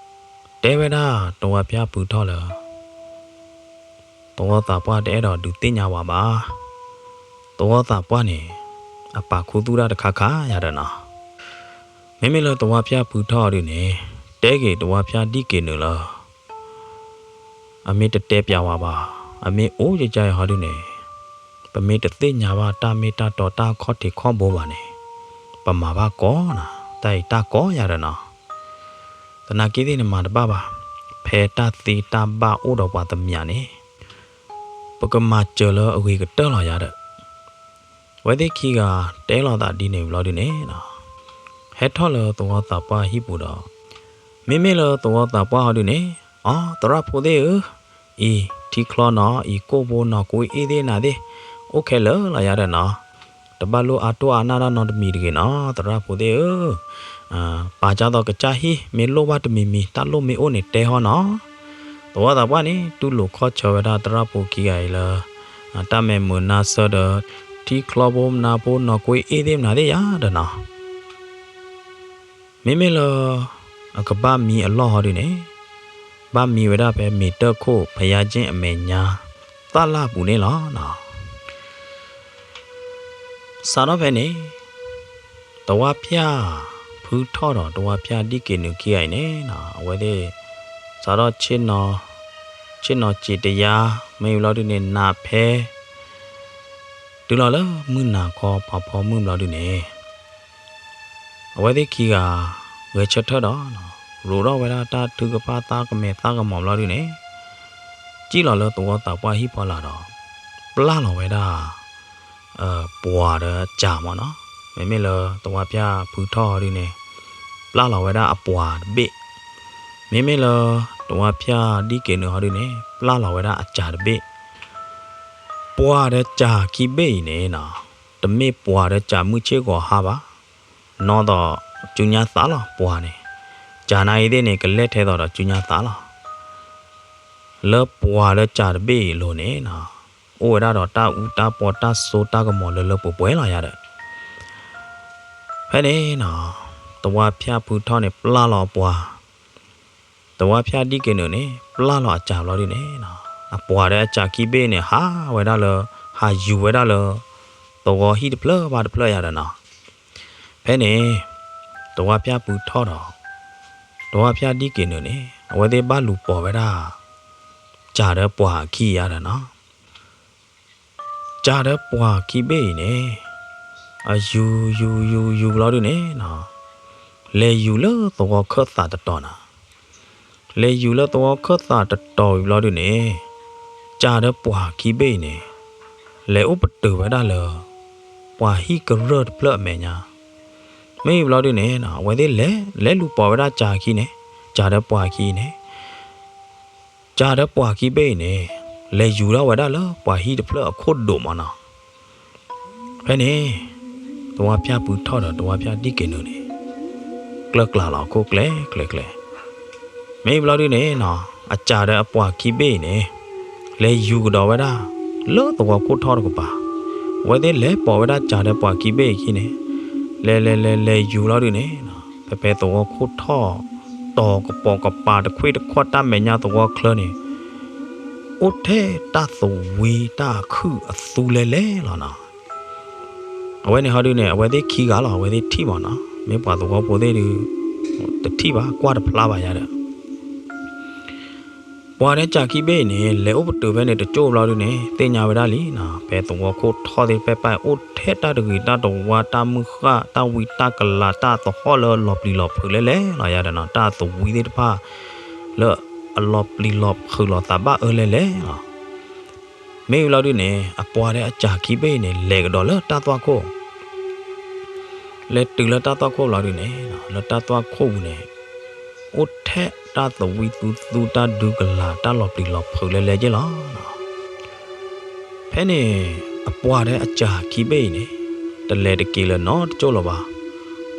တဲဝဲဒၣ်သဝီဖၠၣ်ဖုထီၣ်လၢ သဝီသးပှၢ်တအဲၣ်ဒိးဒုးသ့ၣ်ညါဝဲဘၣ်. သဝီသးပှၢ်န့ၣ် အပာ်ခူသူၣ်တၢ်တခါခါယၤဒီးနီၤ. မ့မ့ၢ်လၢသဝီဖၠၣ်ဖုထီၣ်ဒုန့ၣ် တဲက့ၤသဝီဖၠၣ်ဒံၣ်က့ၤနုာ်လၢ အမ့ၢ်တတဲပျးဝဲဘၣ်, အမ့ၢ်အိၣ်ယကါအံၤဟီဒုန့ၣ်, ပမ့ၢ်တသ့ၣ်ညါဘၣ်တၢ်မ့ၢ်တၢ်တီတၢ်ခီၣ်ထံးခီၣ်ဘိဘၣ်န့ၣ်, ပမၤဘၣ်ကီနၤ, တၢ်အံၤတၢ်ကီယၤဒီးနီၤ. သနာ်က့သ့ၣ်န့ၣ်မၤတဘၣ်ဘၣ်, ဖဲတၢ်သ့တၢ်ဘၣ်အိၣ်ဒီးပှၤတမံၤန့ၣ် ပကမၤစၢၤလၢအဂ့ၤကတၢၢ်လီၤယၤဒီး, အဝဲသ့ၣ်ခံဂၤတဲလီၤသးဒ်န့ၣ်ဘျီဒုန့ၣ်, ဟဲထီၣ်လၢသဝီသးပှၢ်ဟံၣ်ပူၤဒီး, မ့မ့ၢ်လၢသဝီသးပှၢ်ဟီဒုန့ၣ်, အိ သရၣ်ဖိသ့ၣ်ဧၢ, အံၤ ထံချီနီၤ, အံၤကိၣ်ဖိနီၤ, ကွ့အ့ၣ်သ့ၣ်နၤသ့ၣ်, အိၣ်ခဲလၢာ်လီၤယၤဒီးနီၤ. တဘၣ်လိၣ်အါတိၢ်အါနၢ်တၢ်နီတမံၤတဂ့ၤနီၤ သရၣ်ဖိသ့ၣ်ဧၢ, ပာ်ကၢ်သိးကစၢ်ဟံၣ် မ့ၢ်လိၣ်ဘၣ်တမံၤမံၤ တၢ်လိၣ်မ့ၢ်အိၣ်န့ၣ်တဲဟီနီၤ. သဝီသးပှၢ်န့ၣ် တူၢ်လိာ်ခီၣ်ဆၢဝဲဒၣ်သရၣ်ဖိခံဂၤအံၤလၢ တၢ်မဲာ်မုာ်နါဆၢဒီး ထံချီဖိမနၤဖိနီၤ ကွ့အ့ၣ်သ့ၣ်မနၤသ့ၣ်ယၤဒီးနီၤ. မ့မ့ၢ်လၢ အကဘၣ်မံအလီၢ်ဟီဒုန့ၣ်, ဘၣ်မံဝဲဒၣ်ဖဲမ့ၤတၢၢ်ခိၣ် ဖယါကၠ့ၣ်အမဲာ်ညါ သၣ်လၢ်ပူၤန့ၣ်လီၤ. စးထီၣ်ဖဲန့ၣ် သဝီဖၠၣ်ဖုထီၣ်ဒီး သဝီဖၠၣ်ဒံၣ်က့ၤနုာ်ခံဂၤအံၤန့ၣ် အဝဲသ့ၣ် စးထီၣ် ဆ့ၣ်နီၤစံးတယါ မ့ၢ်ဘျီဒုန့ၣ် နးဖဲ တုၤလီၤလၢမုၢ်နၤခီဖးဖီမုၢ်ဘျီဒုန့ၣ် အဝဲသ့ၣ်ခံဂၤ ဂဲၤဆၢထၢၣ်ဒီး ရိးထီၣ်ဝဲဒၣ်တၢ်ထုကဖၣ်သးကမဲာ်သးကမီၤဘျီဒုန့ၣ် စံၣ်လီၤလၢသဝီသးပှၢ်ဟံၣ်ဖီလာ်ဒီး ပျၢ်လီၤဝဲဒၣ် ပှၤဒီးစၢ်မ့ၢ်နီၤ. မ့မ့ၢ်လၢသဝီဖၠၣ်ဖုထီၣ်ဒုန့ၣ် ပျၢ်လီၤဝဲဒၣ်အပှၤတဘ့ၣ်, မ့မ့ၢ်လၢသဝီဖၠၣ်ဒံၣ်က့ၤနုာ်ဟီဒုန့ၣ် ပျၢ်လီၤဝဲဒၣ်အစၢ်တဘ့ၣ်. ပှၤဒီးစၢ်ခံဘ့ၣ်အံၤန့ၣ်နီၤ တမ့ၢ်ပှၤဒီးစၢ်မုၢ်ဆ့ၣ်ဂီၤဟါဘၣ်, နီၢ်သိး စူညါသးလီၤ ပှၤန့ၣ်, စၢ်နၤအံၤသ့ၣ်န့ၣ် ကလဲၣ်ထဲသိးဒီးစူညါသးလီၤ. လၢပှၤဒီးစၢ်တဘ့ၣ်အံၤအလိၤန့ၣ်နီၤ အိၣ်ဝဲဒၣ်ဒီးတၢ်အူတၢ်ပီတၢ်စိတၢ်ကမီၤလၢလၢပှဲၤပှဲၤလီၤယၤဒီး ဖဲန့ၣ်နီၤ သဝီဖၠၣ်ဖုထီၣ်န့ၣ် ပျၢ်လီၤအပှၤ, သဝီဖၠၣ်ဒံၣ်က့ၤနုာ်န့ၣ် ပျၢ်လီၤအစၢ်ဘျီဒုန့ၣ်နီၤ အပှၤဒီးအစၢ်ခံဘ့ၣ်န့ၣ် ဟးဝဲဒၣ်လၢ ဟးယူၤဝဲဒၣ်လၢ သဝီဟံၣ်တဖျၢၣ်ဘၣ်တဖျၢၣ်ယၤဒီးနီၤ. ဖဲန့ၣ် သဝီဖၠၣ်ဖုထီၣ်ဒီး သဝီဖၠၣ်ဒံၣ်က့ၤနုာ်န့ၣ် အဝဲသ့ၣ်ဘၣ်လူၤပိာ်ဝဲဒၣ် စၢ်ဒီးပှၤအခံယၤဒီးနီၤ. စၢ်ဒီးပှၤခံဘ့ၣ်အံၤန့ၣ် အယူၤယူၤယူၤယူၤဘျီဒုန့ၣ်နီၤ လဲၤယူၤလၢသဝီခၢၣ်သးတတီၤနီၤ. လဲၤယူၤလၢသဝီခၢၣ်သးတတီၤဝံၤဘျီဒုန့ၣ် စၢ်ဒီးပှၤခံဘ့ၣ်အံၤန့ၣ် လဲၤအိၣ်ပတုာ်ဝဲဒၣ်လၢ ပှၤဟံၣ်ကရၢၢ်တဖျၢၣ်အမဲာ်ညါ. မ့ၢ်ဘျီဒုန့ၣ်နီၤ အဝဲသ့ၣ်လဲၤ လဲၤလူၤပိာ်ဝဲဒၣ်စၢ်ခံန့ၣ်, စၢ်ဒီးပှၤခံအံၤန့ၣ် စၢ်ဒီးပှၤခံဘ့ၣ်အံၤန့ၣ် လဲၤယူၤထီၣ်ဝဲဒၣ်လၢပှၤဟံၣ်တဖျၢၣ်အခိၣ်ဒိးမ့ၢ်နီၤ. ဖဲန့ၣ် သဝီဖၠၣ်ဖုထီၣ်ဒီးသဝီဖၠၣ်ဒံၣ်က့ၤနုာ်န့ၣ် ကျၢၤကျၢၤလီၤအခိၣ်ကျဲကျဲကျဲ. မ့ၢ်ဘျီဒုန့ၣ်နီၤ အစၢ်ဒီးအပှၤခံဘ့ၣ်အံၤန့ၣ် လဲၤယူၤကဒီးဝဲဒၣ် လၢသဝီခိၣ်ထီၣ်တကပၤ. အဝဲသ့ၣ်လဲၤပိာ်ဝဲဒၣ်စၢ်ဒီးပှၤခံဘ့ၣ်အခံန့ၣ် လဲၤလဲၤလဲၤလဲၤယူၤဘျီဒုန့ၣ် ဖဲဖဲသဝီခိၣ်ထီၣ် တီၤကပိာ်ကပၤတခွ့ၣ်တခီၣ်တၢ်မဲာ်ညါသဝီချၢန့ၣ် အိၣ်ထဲတၢ်သဝံတၢ်အခုၣ်အသူလဲၤလဲၤလီၤနီၤ. အဝဲန့ၣ်ဟီဒုန့ၣ် အဝဲသ့ၣ်ခံဂၤလီၤ အဝဲသ့ၣ်ထံၣ်မ့ၢ်နီၤ မ့ၢ်ပှၤသဝီဖိသ့ၣ်ဒု တထံၣ်ဘၣ် ကွၢ်တဖျါဘၣ်ယၤဒီး ပှၤဒီးစၢ်ခံဘ့ၣ်အံၤန့ၣ် လဲၤအိၣ်ပတုာ်ဖဲန့ၣ်တကၠိၢ်ဘျီဒုန့ၣ် သ့ၣ်ညါဝဲဒၣ်လံနီၤ ဖဲသဝီခိၣ်ထီၣ်သ့ၣ်တဖၣ်ပၢ်အိၣ်ထဲတၢ်တဂ့ၤတၢ်တဝါတၢ်မုၢ်ဃၣ်တၢ်ဝံတၢ်ကလၤတၢ်သဟီၣ်လၢအလီၤပျံၤလီၤဖုးလဲၤလဲၤလီၤယၤဒီးနီၤ တၢ်သဝံသ့ၣ်တဖၣ် လၢအလီၤပျံၤလီၤဖုးလီၤသးဘၣ်အၢလဲၤလဲၤလီၤ. မ့ၢ်ဝံၤလီၤဒုန့ၣ် အပှၤဒီးအစၢ်ခံဘ့ၣ်အံၤန့ၣ် လဲၤကဒီးလၢတၢ်သွၣ်ခိၣ် လဲၤတုၤလၢတၢ်သွၣ်ခိၣ်လီၤဒုန့ၣ် လၢတၢ်သွၣ်ခိၣ်ပူၤန့ၣ် အိၣ်ထဲတၢ်သဝံသူသူ တၢ်ဒုးကလာ် တၢ်လီၤပျံၤလီၤဖုးလဲလဲက့လီၤ. ဖဲန့ၣ် အပှၤဒီးအစၢ်ခံဘ့ၣ်အံၤန့ၣ် တလဲၤတက့ၤလၢၤနီတကၠိၢ်လၢၤဘၣ်.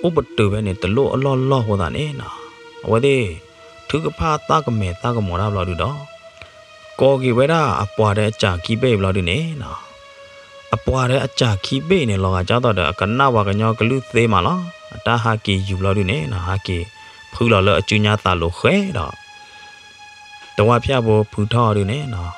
အိၣ်ပတုာ်ဖဲန့ၣ် တလိၣ်အလီၢ်လီၢ်အဃိသတးန့ၣ်နီၤ, အဝဲသ့ၣ် ထုကဖၣ်သးကမဲာ်သးကမီၤတၢ်ဘျီဒုဒီး ကိးက့ၤဝဲဒၣ်အပှၤဒီးအစၢ်ခံဘ့ၣ်အံၤဘျီဒုန့ၣ်နီၤ, အပှၤဒီးအစၢ်ခံဘ့ၣ်အံၤန့ၣ် လီၤဂာ်ကၢ်သိးဒီး အကနၣ်ပှၤကညီကလုၢ်သ့မးလီၤ. အတၢ်ဟးက့ၤယူၤဘျီဒုန့ၣ်နီၤ, ဟးက့ၤဖုလီၤလၢအစုညါသးလိၤဃဲဒီး သဝီဖၠၣ်ဖိဖုထီၣ်အီၤဒုန့ၣ်နီၤ,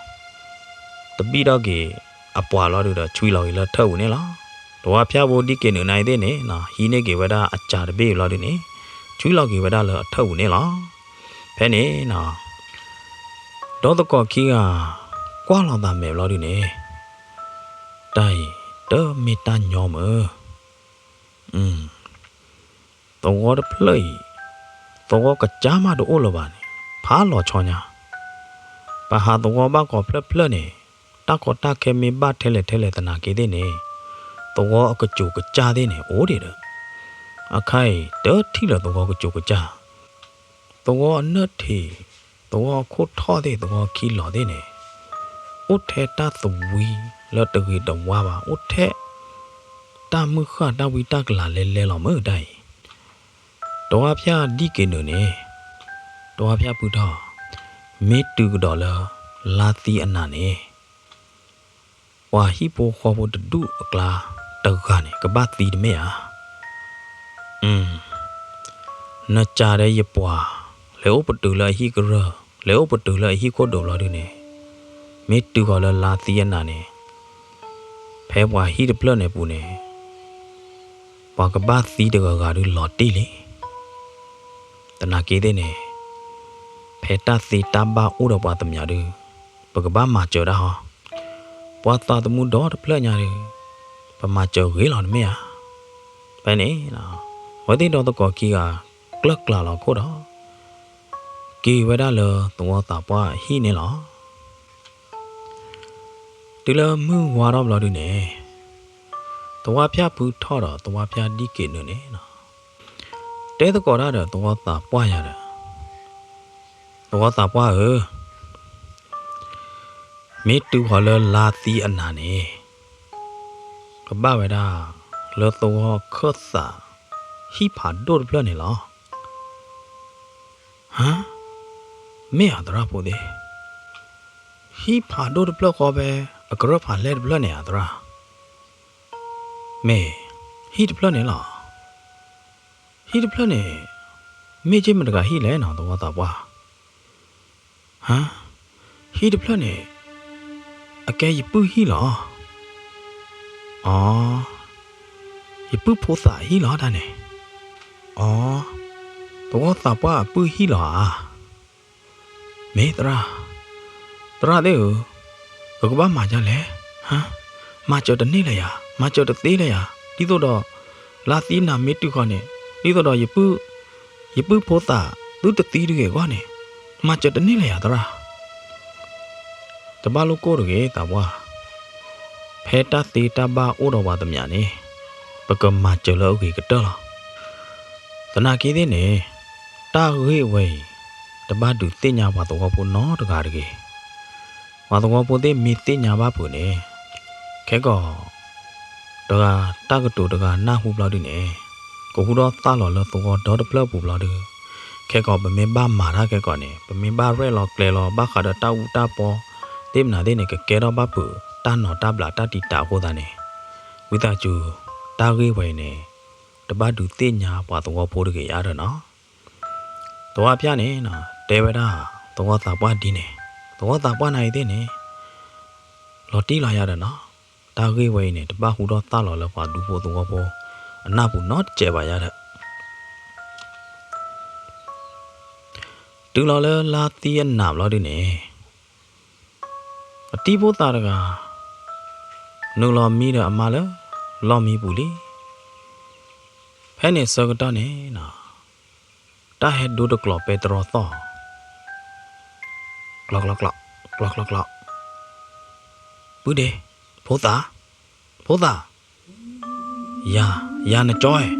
တဘံၣ်ထီၣ်က့ၤအပှၤလီၤဒုဒီး ဆွံလီၤက့ၤလၢထၢၣ်ပူၤန့ၣ်လီၤ. သဝီဖၠၣ်ဖိဒ်က့ၤနုာ်နၤအံၤသ့ၣ်န့ၣ်နီၤ, ဟံးန့ၢ်က့ၤဝဲဒၣ်အစၢ်တဘ့ၣ်အံၤဘျီဒုန့ၣ် ဆွံလီၤက့ၤဝဲဒၣ်လၢအထၢၣ်ပူၤန့ၣ်လီၤ. ဖဲန့ၣ်နီၤ ဒီသကိးခံဂၤ ကွၢ်လီၤသးမဲာ်ဘျီဒုန့ၣ်, တၢ်အံၤ တမ့ၢ်တၢ်ညီမၢ်, သဝီတဖျၢၣ်အံၤ သဝီကစၢ်မးတအိၣ်လၢၤဘၣ်န့ၣ် ဖးလီၤဆီညါ, ပဟးသဝီဘၣ်ကီးဖျၢၣ်ဖျၢၣ်န့ၣ် တၢ်ကီတၢ်ခဲမ့ၢ်ဘၣ်ထဲလဲၣ်ထဲလဲၣ်သနာ်က့သ့ၣ်န့ၣ် သဝီအကစၢ်ကစၢ်သ့ၣ်န့ၣ် အိၣ်ဒံးဒီး အခါအံၤ တထံၣ်လၢၤသဝီကစၢ်ကစၢ် သဝီအနၢၣ်ထံး, သဝီအခိၣ်ထီၣ်သ့ၣ်, သဝီခံလီၤသ့ၣ်န့ၣ် အိၣ်ထဲတၢ်သဝံလၢတဂ့ၤတဝါဘၣ်, အိၣ်ထဲတၢ်မုၢ်ဃၢ်တၢ်ဝံတၢ်ကလၤလဲၤလဲၤလီၤမၢ်တၢ်အံၤ, သဝီဖၠၣ်ဒ်က့ၤနုာ်န့ၣ်, သဝီဖၠၣ်ဖုထီၣ်, မ့ၢ်တုၤကဒီးလၢ လါသံအနးန့ၣ် ပှၤဟံၣ်ဖိဃီဖိတဒူၣ်အကျါတဂၤန့ၣ် ကဘၣ်သံတမ့ၢ်ဧါ. နစၢ်ဒီးယပှၤ လဲၤအိၣ်ပတုာ်လၢအဟံၣ်ကရၢၢ်, လဲၤအိၣ်ပတုာ်လၢအဟံၣ်ခိၣ်ဒိးဘျီဒုန့ၣ်, မ့ၢ်တုၤဃီၤလၢလါသံအနးန့ၣ်, ဖဲပှၤဟံၣ်တဖျၢၣ်န့ၣ်ပူၤန့ၣ် ပှၤကဘၣ်သံတဂၤဂၤဒုလီၤတံၢ်လံ. သနာ်က့သ့ၣ်န့ၣ်, ဖဲတၢ်သ့တၢ်ဘၣ်အိၣ်ဒီးပှၤသမျးဒု, ပကဘၣ်မၤစၢၤတၢ်ဟီ, ပှၤသးသမူဒီတဖျၢၣ်ညါဒု, ပမၤစၢၤဂ့ၤလီၤတမ့ၢ်ဧါ. ဖဲန့ၣ်, အဝဲသ့ၣ်ဒီသကိးခံဂၤ ကျၢၢ်ကျးလီၤခိၣ်ဒီး က့ၤဝဲဒၣ်လၢသဝီသးပှၢ်အဟံၣ်န့ၣ်လီၤ. တုၤလၢမုၢ်ဝါထီၣ်ဘျီဒုန့ၣ်, သဝီဖၠၣ်ဖုထီၣ်ဒီးသဝီဖၠၣ်ဒ်က့ၤနုာ်န့ၣ်, တဲသကိးတၢ်ဒီးသဝီသးပှၢ်ယၤဒီး, သဝီသးပှၢ်ဧၢ, မ့ၢ်တုၤဃီၤလၢလါသံအနးန့ၣ်, ကဘၣ်ဝဲဒၣ်လၢသဝီခၢၣ်သး ဟံၣ်ဖးဒိၣ်တဖျၢၣ်န့ၣ်လီၤ. ဟါ, မ့ၢ်ဧါသရၣ်ဖိသ့ၣ်, ဟံၣ်ဖးဒိၣ်တဖျၢၣ်ဃီဖဲ အကရၢၢ်ဖးလဲၢ်တဖျၢၣ်န့ၣ်ဧါသရၣ်. မ့ၢ်, ဟံၣ်တဖျၢၣ်န့ၣ်လီၤ. ဟံၣ်တဖျၢၣ်န့ၣ် မ့ၢ်က့မတဂၤဟံၣ်လဲၣ်နီၤ သဝီသးပှၢ်. ဟါ, ဟံၣ်တဖျၢၣ်န့ၣ် အကဲယပုၢ်ဟံၣ်လီၤ. အီ, ယပုၢ်ဖိသၣ်အဟံၣ်လီၤတၢ်န့ၣ်. အီ, သဝီသးပှၢ်အပုၢ်ဟံၣ်လီၤဧါ. မ့ၢ်သရၣ်, သရၣ်သ့ၣ်ဧၢ, ပကဘၣ်မၤဒ်လဲၣ်. ဟါ, မၤစၢၤတန့ၢ်လၢၤယၤ, မၤစၢၤတသ့လၢၤယၤ, ဒ်သိးဒီး လါသံနၤမ့ၢ်တုၤဃီန့ၣ်, ဒ်သိးဒီး ယပုၢ်ဖိသၣ်သုတသံတဂ့ၤအဂီၢ်န့ၣ်, မၤစၢၤတန့ၢ်လၢၤယၤသရၣ်. တဘၣ်လိၣ်ကိၢ်တဂ့ၤသးပှၢ်, ဖဲတၢ်သ့တၢ်ဘၣ်အိၣ်ဒီးပှၤသမျးန့ၣ်, ပကမၤစၢၤလၢအဂ့ၤကတၢၢ်လီၤ. သနာ်က့သ့ၣ်န့ၣ်, တၢ်ဂ့ၢ်ဝဲအံၤ တဘၣ်ဒုးသ့ၣ်ညါပှၤသဝီဖိနီတဂၤတဂ့ၤ. ပှၤသဝီဖိသ့ၣ်မ့ၢ်သ့ၣ်ညါဘၣ်ဖုးန့ၣ်, ခဲကီး တဂၤတၢ်ကတိၤတဂၤနၢ်ဟူဘျီဒုန့ၣ်, ကဟူထီၣ်သါလီၤလၢသဝီဒီတဖျၢၣ်အပူၤဘျီဒု, ခဲကီးပမ့ၢ်ဘၣ်မၤတၢ်ခဲကီးန့ၣ်, ပမ့ၢ်ဘၣ်ရဲၣ်လီၤကျဲၤလီၤ ဘၣ်ဃးဒီးတၢ်အူတၢ်ပီသ့ၣ်မနုၤသ့ၣ်န့ၣ် ကကဲထီၣ်ဘၣ်ဖုးတၢ်နီၤတၢ်ဘျးတၢ်တံာ်တာ်အဃိသတးန့ၣ်, ဝံသးစူၤ တၢ်ဂ့ၢ်ဝဲအံၤန့ၣ် တဘၣ်ဒုးသ့ၣ်ညါပှၤသဝီဖိတဂ့ၤယါဒီးနီၤ. သဝီဖၠၣ်န့ၣ် တဲဝဲဒၣ် သဝီသးပှၢ်ဒ်န့ၣ်, သဝီသးပှၢ်နၤအံၤသ့ၣ်န့ၣ် လီၤတံၢ်လီၤယါဒီးနီၤ, တၢ်ဂ့ၢ်ဝဲအံၤန့ၣ် တဘၣ်ဟူထီၣ်သါလီၤလၢပှၤဒူဖိသဝီဖိအနၢ်ပူၤနီတစဲးဘၣ်ယါဒီး တုၤလီၤလၢလါသံအနးဘျီဒုန့ၣ်, အတံၤဖိသၣ်တဂၤ နုာ်လီၤမံဒီးအမါလၢလီၢ်မံပူၤလံ. ဖဲန့ၣ်ဆၢကတီၢ်န့ၣ်, တၢ်ဟဲဒိတကျိၤပဲတြီသီၣ်, ကျီကျီကျီ, ကျီကျီကျီ, ပုၢ်ဒ့, ဖိသၣ်, ဖိသၣ်, ယၤ, ယၤနကၠီဧၢ.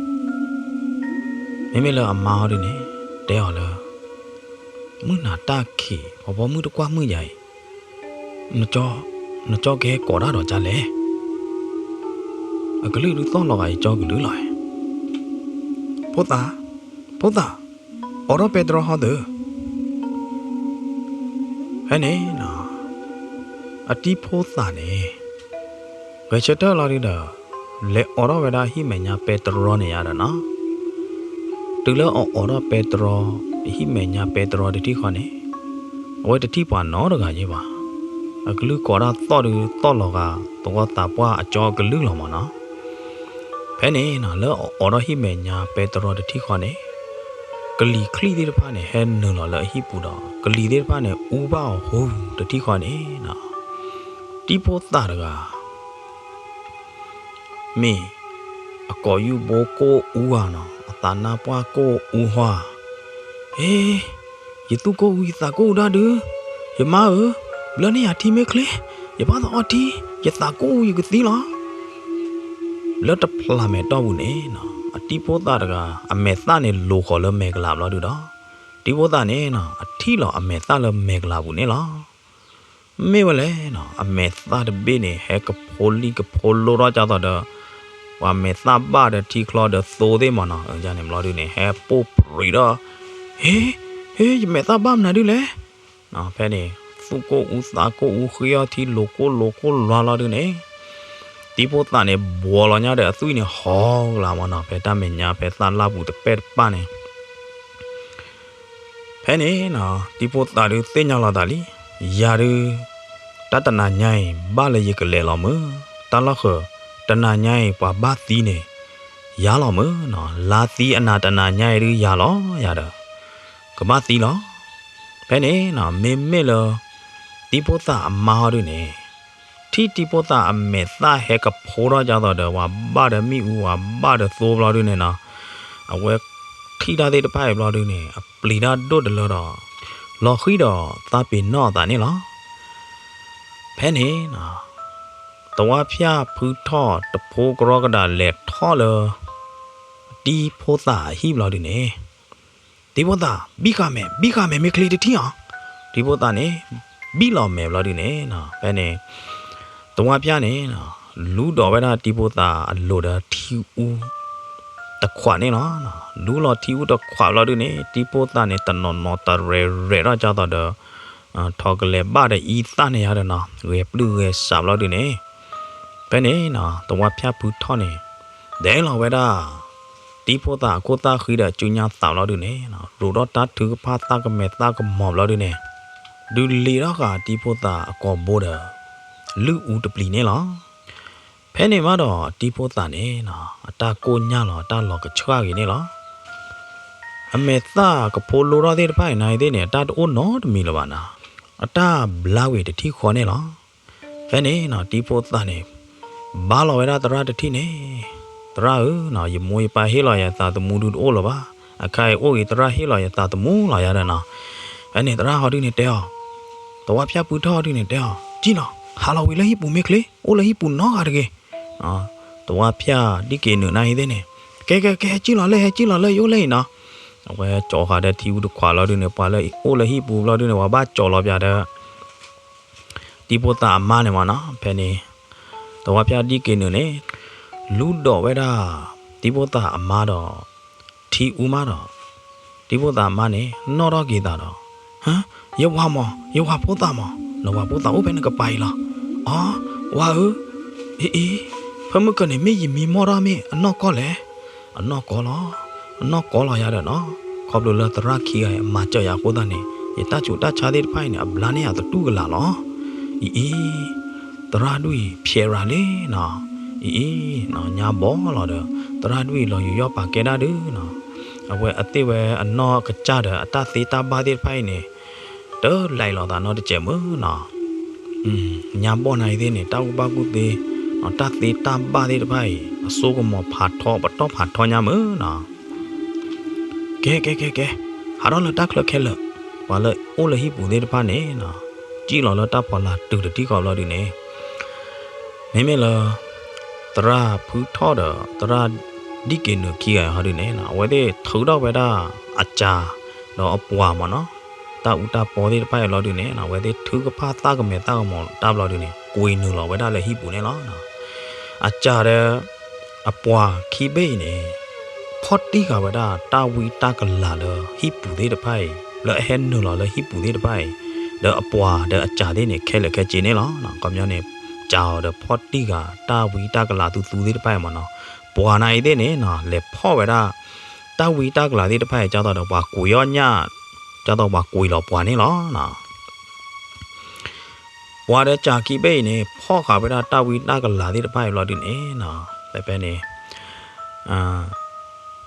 မ့မ့ၢ်လၢအမါဟီဒုန့ၣ် တဲအီၤလၢ မုၢ်နၤတၢ်ခံး ဖီဖီမုၢ်တကွၢ်မုၢ်ယၤအံၤ, နကၠီကဟဲကိးတၢ်ဒီးကၠါလဲၣ်. အကလုၢ်ဒုးသီၣ်လီၤဂာ်ယကၠီကလုၢ်လီၤ. ဖိသၣ်, ဖိသၣ်, အိးထီၣ်ပဲတြီဟီသု. ဖဲန့ၣ်နီၤ, အတံၤဖိသၣ်န့ၣ် ဂဲၤဆၢထၢၣ်လီၤဒုဒီး လဲၤအိးထီၣ်ဝဲဒၣ်ဟံၣ်မဲာ်ညါပဲတြီန့ၣ်ယါဒီးနီၤ. တုၤလၢအအိးထီၣ်ပဲတြီ, ဟံၣ်မဲာ်ညါပဲတြီတထံၣ်ဃီန့ၣ်, အဝဲတထံၣ်ပှၤနီတဂၤယဲဘၣ်. အကလုၢ်ကိးတၢ်သီၣ်ဒုးသီၣ်လီၤဂာ် သဝီသးပှၢ်အကၠီကလုၢ်လီၤမးနီၤ. ဖဲန့ၣ်နီၤ လၢအအိးထီၣ်ဟံၣ်မဲာ်ညါပဲတြီတထံၣ်ဃီန့ၣ်, ကလံၤချံၣ်သ့ၣ်တဖၣ်န့ၣ် ဟဲနုာ်လီၤလၢအဟံၣ်ပူၤဒီး ကလံၤသ့ၣ်တဖၣ်န့ၣ် အူဘၣ်အီၤဟူတထံၣ်ဃီန့ၣ်နီၤ, တံၤဖိသၣ်တဂၤ မ့ၢ်အကိာ်ယူၢ်ဘိကိၣ်အူဧါနီၤ, အသးနါပှၢ်ကိၣ်အူဟီဧါ. ဟ့, ယသူၣ်ကိၣ်အူ ယသးကိၣ်အူဒၣ်ဒု, ယမါဧၢ, ဘျၢန့ၢ်ယၤထံမ့ၢ်ချ့, ယဘၣ်သးအီထံ, ယသးကိၣ်အူယကသံလီၤ. လၢတဖျးမဲာ်တီၢ်ပူၤန့ၣ်နီၤ, အတံၤဖိသၣ်တဂၤ အမဲာ်သၣ်န့ၣ်လိၤဃီၤလၢမဲာ်ကလၤဘျီဒုဒီး, တံၤဖိသၣ်န့ၣ်နီၤ အထံၣ်လီၤအမဲာ်သၣ်လၢမဲာ်ကလၤပူၤန့ၣ်လီၤ. မ့ၢ်ဝဲလဲၣ်နီၤ, အမဲာ်သၣ်တဘ့ၣ်န့ၣ် ဟဲကဖိလံၣ်ကဖိလိထီၣ်ဒ်သိးဒီး ပှၤမဲာ်သၣ်ဘၣ်ဒီးထံချီဒီးသိသ့ၣ်မးနီၤ, န့ၣ်ဘျီဒုန့ၣ် ဟဲပိၢ်ပြံးဒီး, ဟ့, ဟ့, ယမဲာ်သၣ်ဘၣ်မနုၤဒုလဲၣ်. ဖဲန့ၣ် သူၣ်ကိၣ်အူသးကိၣ်အူ ဃ့အီထံလိၤကိၣ်လိၤကိၣ်လီၤလီၤဒုန့ၣ်, တံၤဖိသၣ်န့ၣ် ဘှီးလီၤညါဒီးအသွံၣ်န့ၣ် ဟီကလၤမးနီၤ, ဖဲတၢ်မဲာ်ညါဖဲသၣ်လၣ်ပူၤတပဲၢ်တပၢ်န့ၣ် ဖဲန့ၣ်နီၤ တံၤဖိသၣ်ဒုးသ့ၣ်ညါလီၤသးလံ, ယၤဒုး တၢ်တနၤညါအံၤ ဘၣ်လၢယကလဲၤလီၤမုၢ်, တၢ်လီၢ်ဃၢၤ တနၤညါအံၤ ပှၤဘၣ်သံန့ၣ် ယၤလီၤမုၢ်နီၤ, လါသံအနၤတနၤညါအံၤဒုးယၤလီၤယၤဒီး ကဘၣ်သံလီၤ. ဖဲန့ၣ်နီၤ မ့မ့ၢ်လၢ တံၤဖိသၣ်အမါဟီဒုန့ၣ် ထံၣ်တံၤဖိသၣ်အမဲာ်သၣ်ဟဲကဖိထီၣ်ဒ်သိးဒီး ပှၤဘၣ်ဒီးမ့ၣ်အူပှၤဘၣ်ဒီးသိဘျီဒုန့ၣ်နီၤ, အဝဲထံၣ်တၢ်သ့ၣ်တဖၣ်အံၤဘျီဒုန့ၣ် အပျံၤတၢ်ဒိၣ်တလၢဒီး လီၤဃံၤဒီးသးပ့ၤနီၣ်အသးန့ၣ်လီၤ. ဖဲန့ၣ်နီၤ သဝီဖၠၣ်ဖုထီၣ်တဖိကရီကဒးလဲၤထီၣ်လၢ တံၤဖိသၣ်အဟံၣ်ဘျီဒုန့ၣ် တံၤဖိသၣ် ဘံၣ်ဃာ်မဲာ် ဘံၣ်ဃာ်မဲာ်မ့ၢ်ချ့တထံၣ်အီၤ, တံၤဖိသၣ်န့ၣ် ဘံၣ်လီၤမဲာ်ဘျီဒုန့ၣ်နီၤ ဖဲန့ၣ် သဝီဖၠၣ်န့ၣ် လူဒီးဝဲဒၣ်တံၤဖိသၣ်အလိၤဒီးထံအူ တခွးန့ၣ်လီၤ. လူလီၤထံအူတခွးဘျီဒုန့ၣ် တံၤဖိသၣ်န့ၣ် တနီၤနီၤတရဲၣ်ရဲၣ်ထီၣ်ဒ်သိးဒီး ထီၣ်ကလဲၤဘၣ်ဒီးအံသၣ်န့ၣ်ယါဒီးနီၤ ဂဲၤပျုၢ်ဂဲၤစးဘျီဒုန့ၣ် ဖဲန့ၣ်နီၤ သဝီဖၠၣ်ဖုထီၣ်န့ၣ် ဒဲလီၤဝဲဒၣ် တံၤဖိသၣ်အခိၣ်သၣ်ဃံဒီးအစုညါသးဘျီဒုန့ၣ် ရိးထီၣ်တၢ်ထုကဖၣ်သၣ်ကမဲာ်သၣ်ကမီၤဘျီဒုန့ၣ် ဒုးလ့ၤထီၣ်ဃာ်တံၤဖိသၣ်အကိာ်ဘိဒီး လုၢ်အူတပျံၤန့ၣ်လီၤ. ဖဲန့ၣ်မးဒီးတံၤဖိသၣ်န့ၣ်နီၤ အတၢ်ကိၢ်ညၢ်လီၤ အတၢ်လီၤကဆှၣ်ဂ့ၤန့ၣ်လီၤ. အမဲာ်သၣ်ကဖိလိထီၣ်သ့ၣ်တဖၣ်အံၤနၤအံၤသ့ၣ်န့ၣ် အတၢ်တအိၣ်နီတမံၤလၢၤဘၣ်နီၤ, အတၢ်ဘျါဝံၤတထံၣ်ဃီန့ၣ်လီၤ. ဖဲန့ၣ်နီၤ တံၤဖိသၣ်န့ၣ် ဘါလီၤဝဲဒၣ်သရၣ်တထံၣ်န့ၣ်, သရၣ်ဧၢနီၤ ယမိၢ်ယပၢ်ဟ့ၣ်လီၤယသးသမူဒုတအိၣ်လၢၤဘၣ်, အခါအံၤအိၣ်ဂ့ၤသရၣ်ဟ့ၣ်လီၤယသးသမူလီၤယၤဒီးနီၤ. ဖဲန့ၣ်သရၣ်ဟီဒုန့ၣ်တဲအီၤ, သဝီဖၠၣ်ဖုထီၣ်ဟီဒုန့ၣ်တဲအီၤ, ကံၣ်နီၤ ဟးလီၤဝံၤလၢဟံၣ်ပူၤမ့ၢ်ချ့ အိၣ်လၢဟံၣ်ပူၤနီတဂၤတဂ့ၤ. သဝီဖၠၣ်ဒံၣ်က့ၤနုာ်နၤအံၤသ့ၣ်န့ၣ်, ကဲကဲကဲ ဟဲကံၣ်လီၤလၢ ဟဲကံၣ်လီၤလၢ ယအိၣ်လၢအံၤနီၤ. အဝဲကၠီၤဃာ်ဒီးထံအူတခွးလီၤဒုန့ၣ် ပှၤလၢအိၣ်လၢဟံၣ်ပူၤဘျီဒုန့ၣ် ပှၤဘၣ်ကၠီၤလီၤပၠးဒီး တံၤဖိသၣ်အမါန့ၣ်မးနီၤ. ဖဲန့ၣ် သဝီဖၠၣ်ဒံၣ်က့ၤနုာ်န့ၣ် လူဒီးဝဲဒၣ် တံၤဖိသၣ်အမါဒီး ထံအူမးဒီး တံၤဖိသၣ်အမါန့ၣ် နီၣ်ထီၣ်က့ၤသးဒီး, ဟၢ, ယဝၤမး ယဝၤဖိသၣ်မး, နဝၤဖိသၣ်အိၣ်ဖဲနကပၤအံၤလီၤ. အီ, ဝၤဧၢ, အံၤအံၤ, ဖဲမုၢ်ကၢၤန့ၣ် မ့ၢ်ယမံမီၢ်ထီၣ်မ့ၢ်အနီၢ်ကီၢ်လဲၣ်. အနီၢ်ကီၢ်လီၤ, အနီၢ်ကီၢ်လီၤယၤဒီးနီၤ, ခီဖျိလၢသရၣ်ခံဂၤအံၤ အမၤစၢၤယၤအဃိသတးန့ၣ် ယတၢ်ဆူးတၢ်ဆါသ့ၣ်တဖၣ်အံၤန့ၣ် အဘျါန့ၢ်ယၤသတူၢ်ကလာ်လီၤ. အံၤအံၤ, သရၣ်ဒူၣ်အံၤ ဖျဲးရၤလံနီၤ, အံၤအံၤ, ညါဘီလီၤဒီး သရၣ်ဒူၣ်အံၤလီၤယူးယီၣ်ပာ်ကဲဒၣ်ဒုနီၤ, အဝဲအသ့ၣ်ဝဲအနီၢ်ကစၢ်ဒီးအတၢ်သ့တၢ်ဘၣ်သ့ၣ်တဖၣ်အံၤန့ၣ် တလံးလိာ်သးနီတစဲးမုၢ်နီၤ. ညါဘီနၤအံၤသ့ၣ်န့ၣ် တၢ်ကူၣ်ဘၣ်ကူၣ်သ့, တၢ်သ့တၢ်ဘၣ်သ့ၣ်တဖၣ်အံၤ အစိကမီၤဖးထီ ပတီၢ်ဖးထီညါမုၢ်နီၤ. ကဲကဲကဲကဲ, ဟးထီၣ်လၢတၢ်ချၢခဲလၢာ်, ပှၤလၢအိၣ်လၢဟံၣ်ပူၤသ့ၣ်တဖၣ်န့ၣ်နီၤ, စံၣ်လီၤလၢတၢ်ဖီလာ်တုၤတထံၣ်ဃီဘျီဒုန့ၣ်, မ့မ့ၢ်လၢ သရၣ်ဖုထီၣ်ဒီး သရၣ်ဒံၣ်က့ၤနုာ်ခံဂၤအံၤဟီဒုန့ၣ်နီၤ, အဝဲသ့ၣ်ထုးထီၣ်ဝဲဒၣ်အစၤ ဒီးအပှၤမးနီၤ, တၢ်အူတၢ်ပီသ့ၣ်တဖၣ်အံၤဘျီဒုန့ၣ် အဝဲသ့ၣ်ထုကဖၣ်သးကမဲာ်သးကမီၤတၢ်ဘျီဒုန့ၣ် ကွံာ်နုာ်လီၤဝဲဒၣ်လၢဟံၣ်ပူၤန့ၣ်လီၤ. အစၢ်ဒီး အပှၤခံဘ့ၣ်အံၤန့ၣ် ဖီၣ်တံၢ်ဃာ်ဝဲဒၣ်တၢ်ဝံတၢ်ကလၤလၢဟံၣ်ပူၤသ့ၣ်တဖၣ်အံၤ လၢအဟဲနုာ်လီၤလၢဟံၣ်ပူၤသ့ၣ်တဖၣ်အံၤ ဒီးအပှၤဒီးအစၢ်သ့ၣ်န့ၣ် ခဲလၢာ်ခဲဆ့န့ၣ်လီၤ. ခီပညီန့ၣ် စၢ်အီၤဒီးဖီၣ်တံၢ်ဃာ်တၢ်ဝံတၢ်ကလၤသူသူသ့ၣ်တဖၣ်အံၤမ့ၢ်နီၤ, ပှၤနၤအံၤသ့ၣ်န့ၣ်နီၤ လဲၤဖီၣ်ဝဲဒၣ် တၢ်ဝံတၢ်ကလၤသ့ၣ်တဖၣ်အံၤ ဒ်သိးဒီးပှၤကွံာ်အီၣ်ညၣ် ဒ်သိးပှၤကွံာ်လီၤပှၤန့ၣ်လီၤ. ပှၤဒီးစၢ်ခံဘ့ၣ်အံၤန့ၣ် ဖီၣ်ဃာ်ဝဲဒၣ်တၢ်ဝံတၢ်ကလၤသ့ၣ်တဖၣ်အံၤဘျီဒုန့ၣ်နီၤ ဖဲဖဲန့ၣ်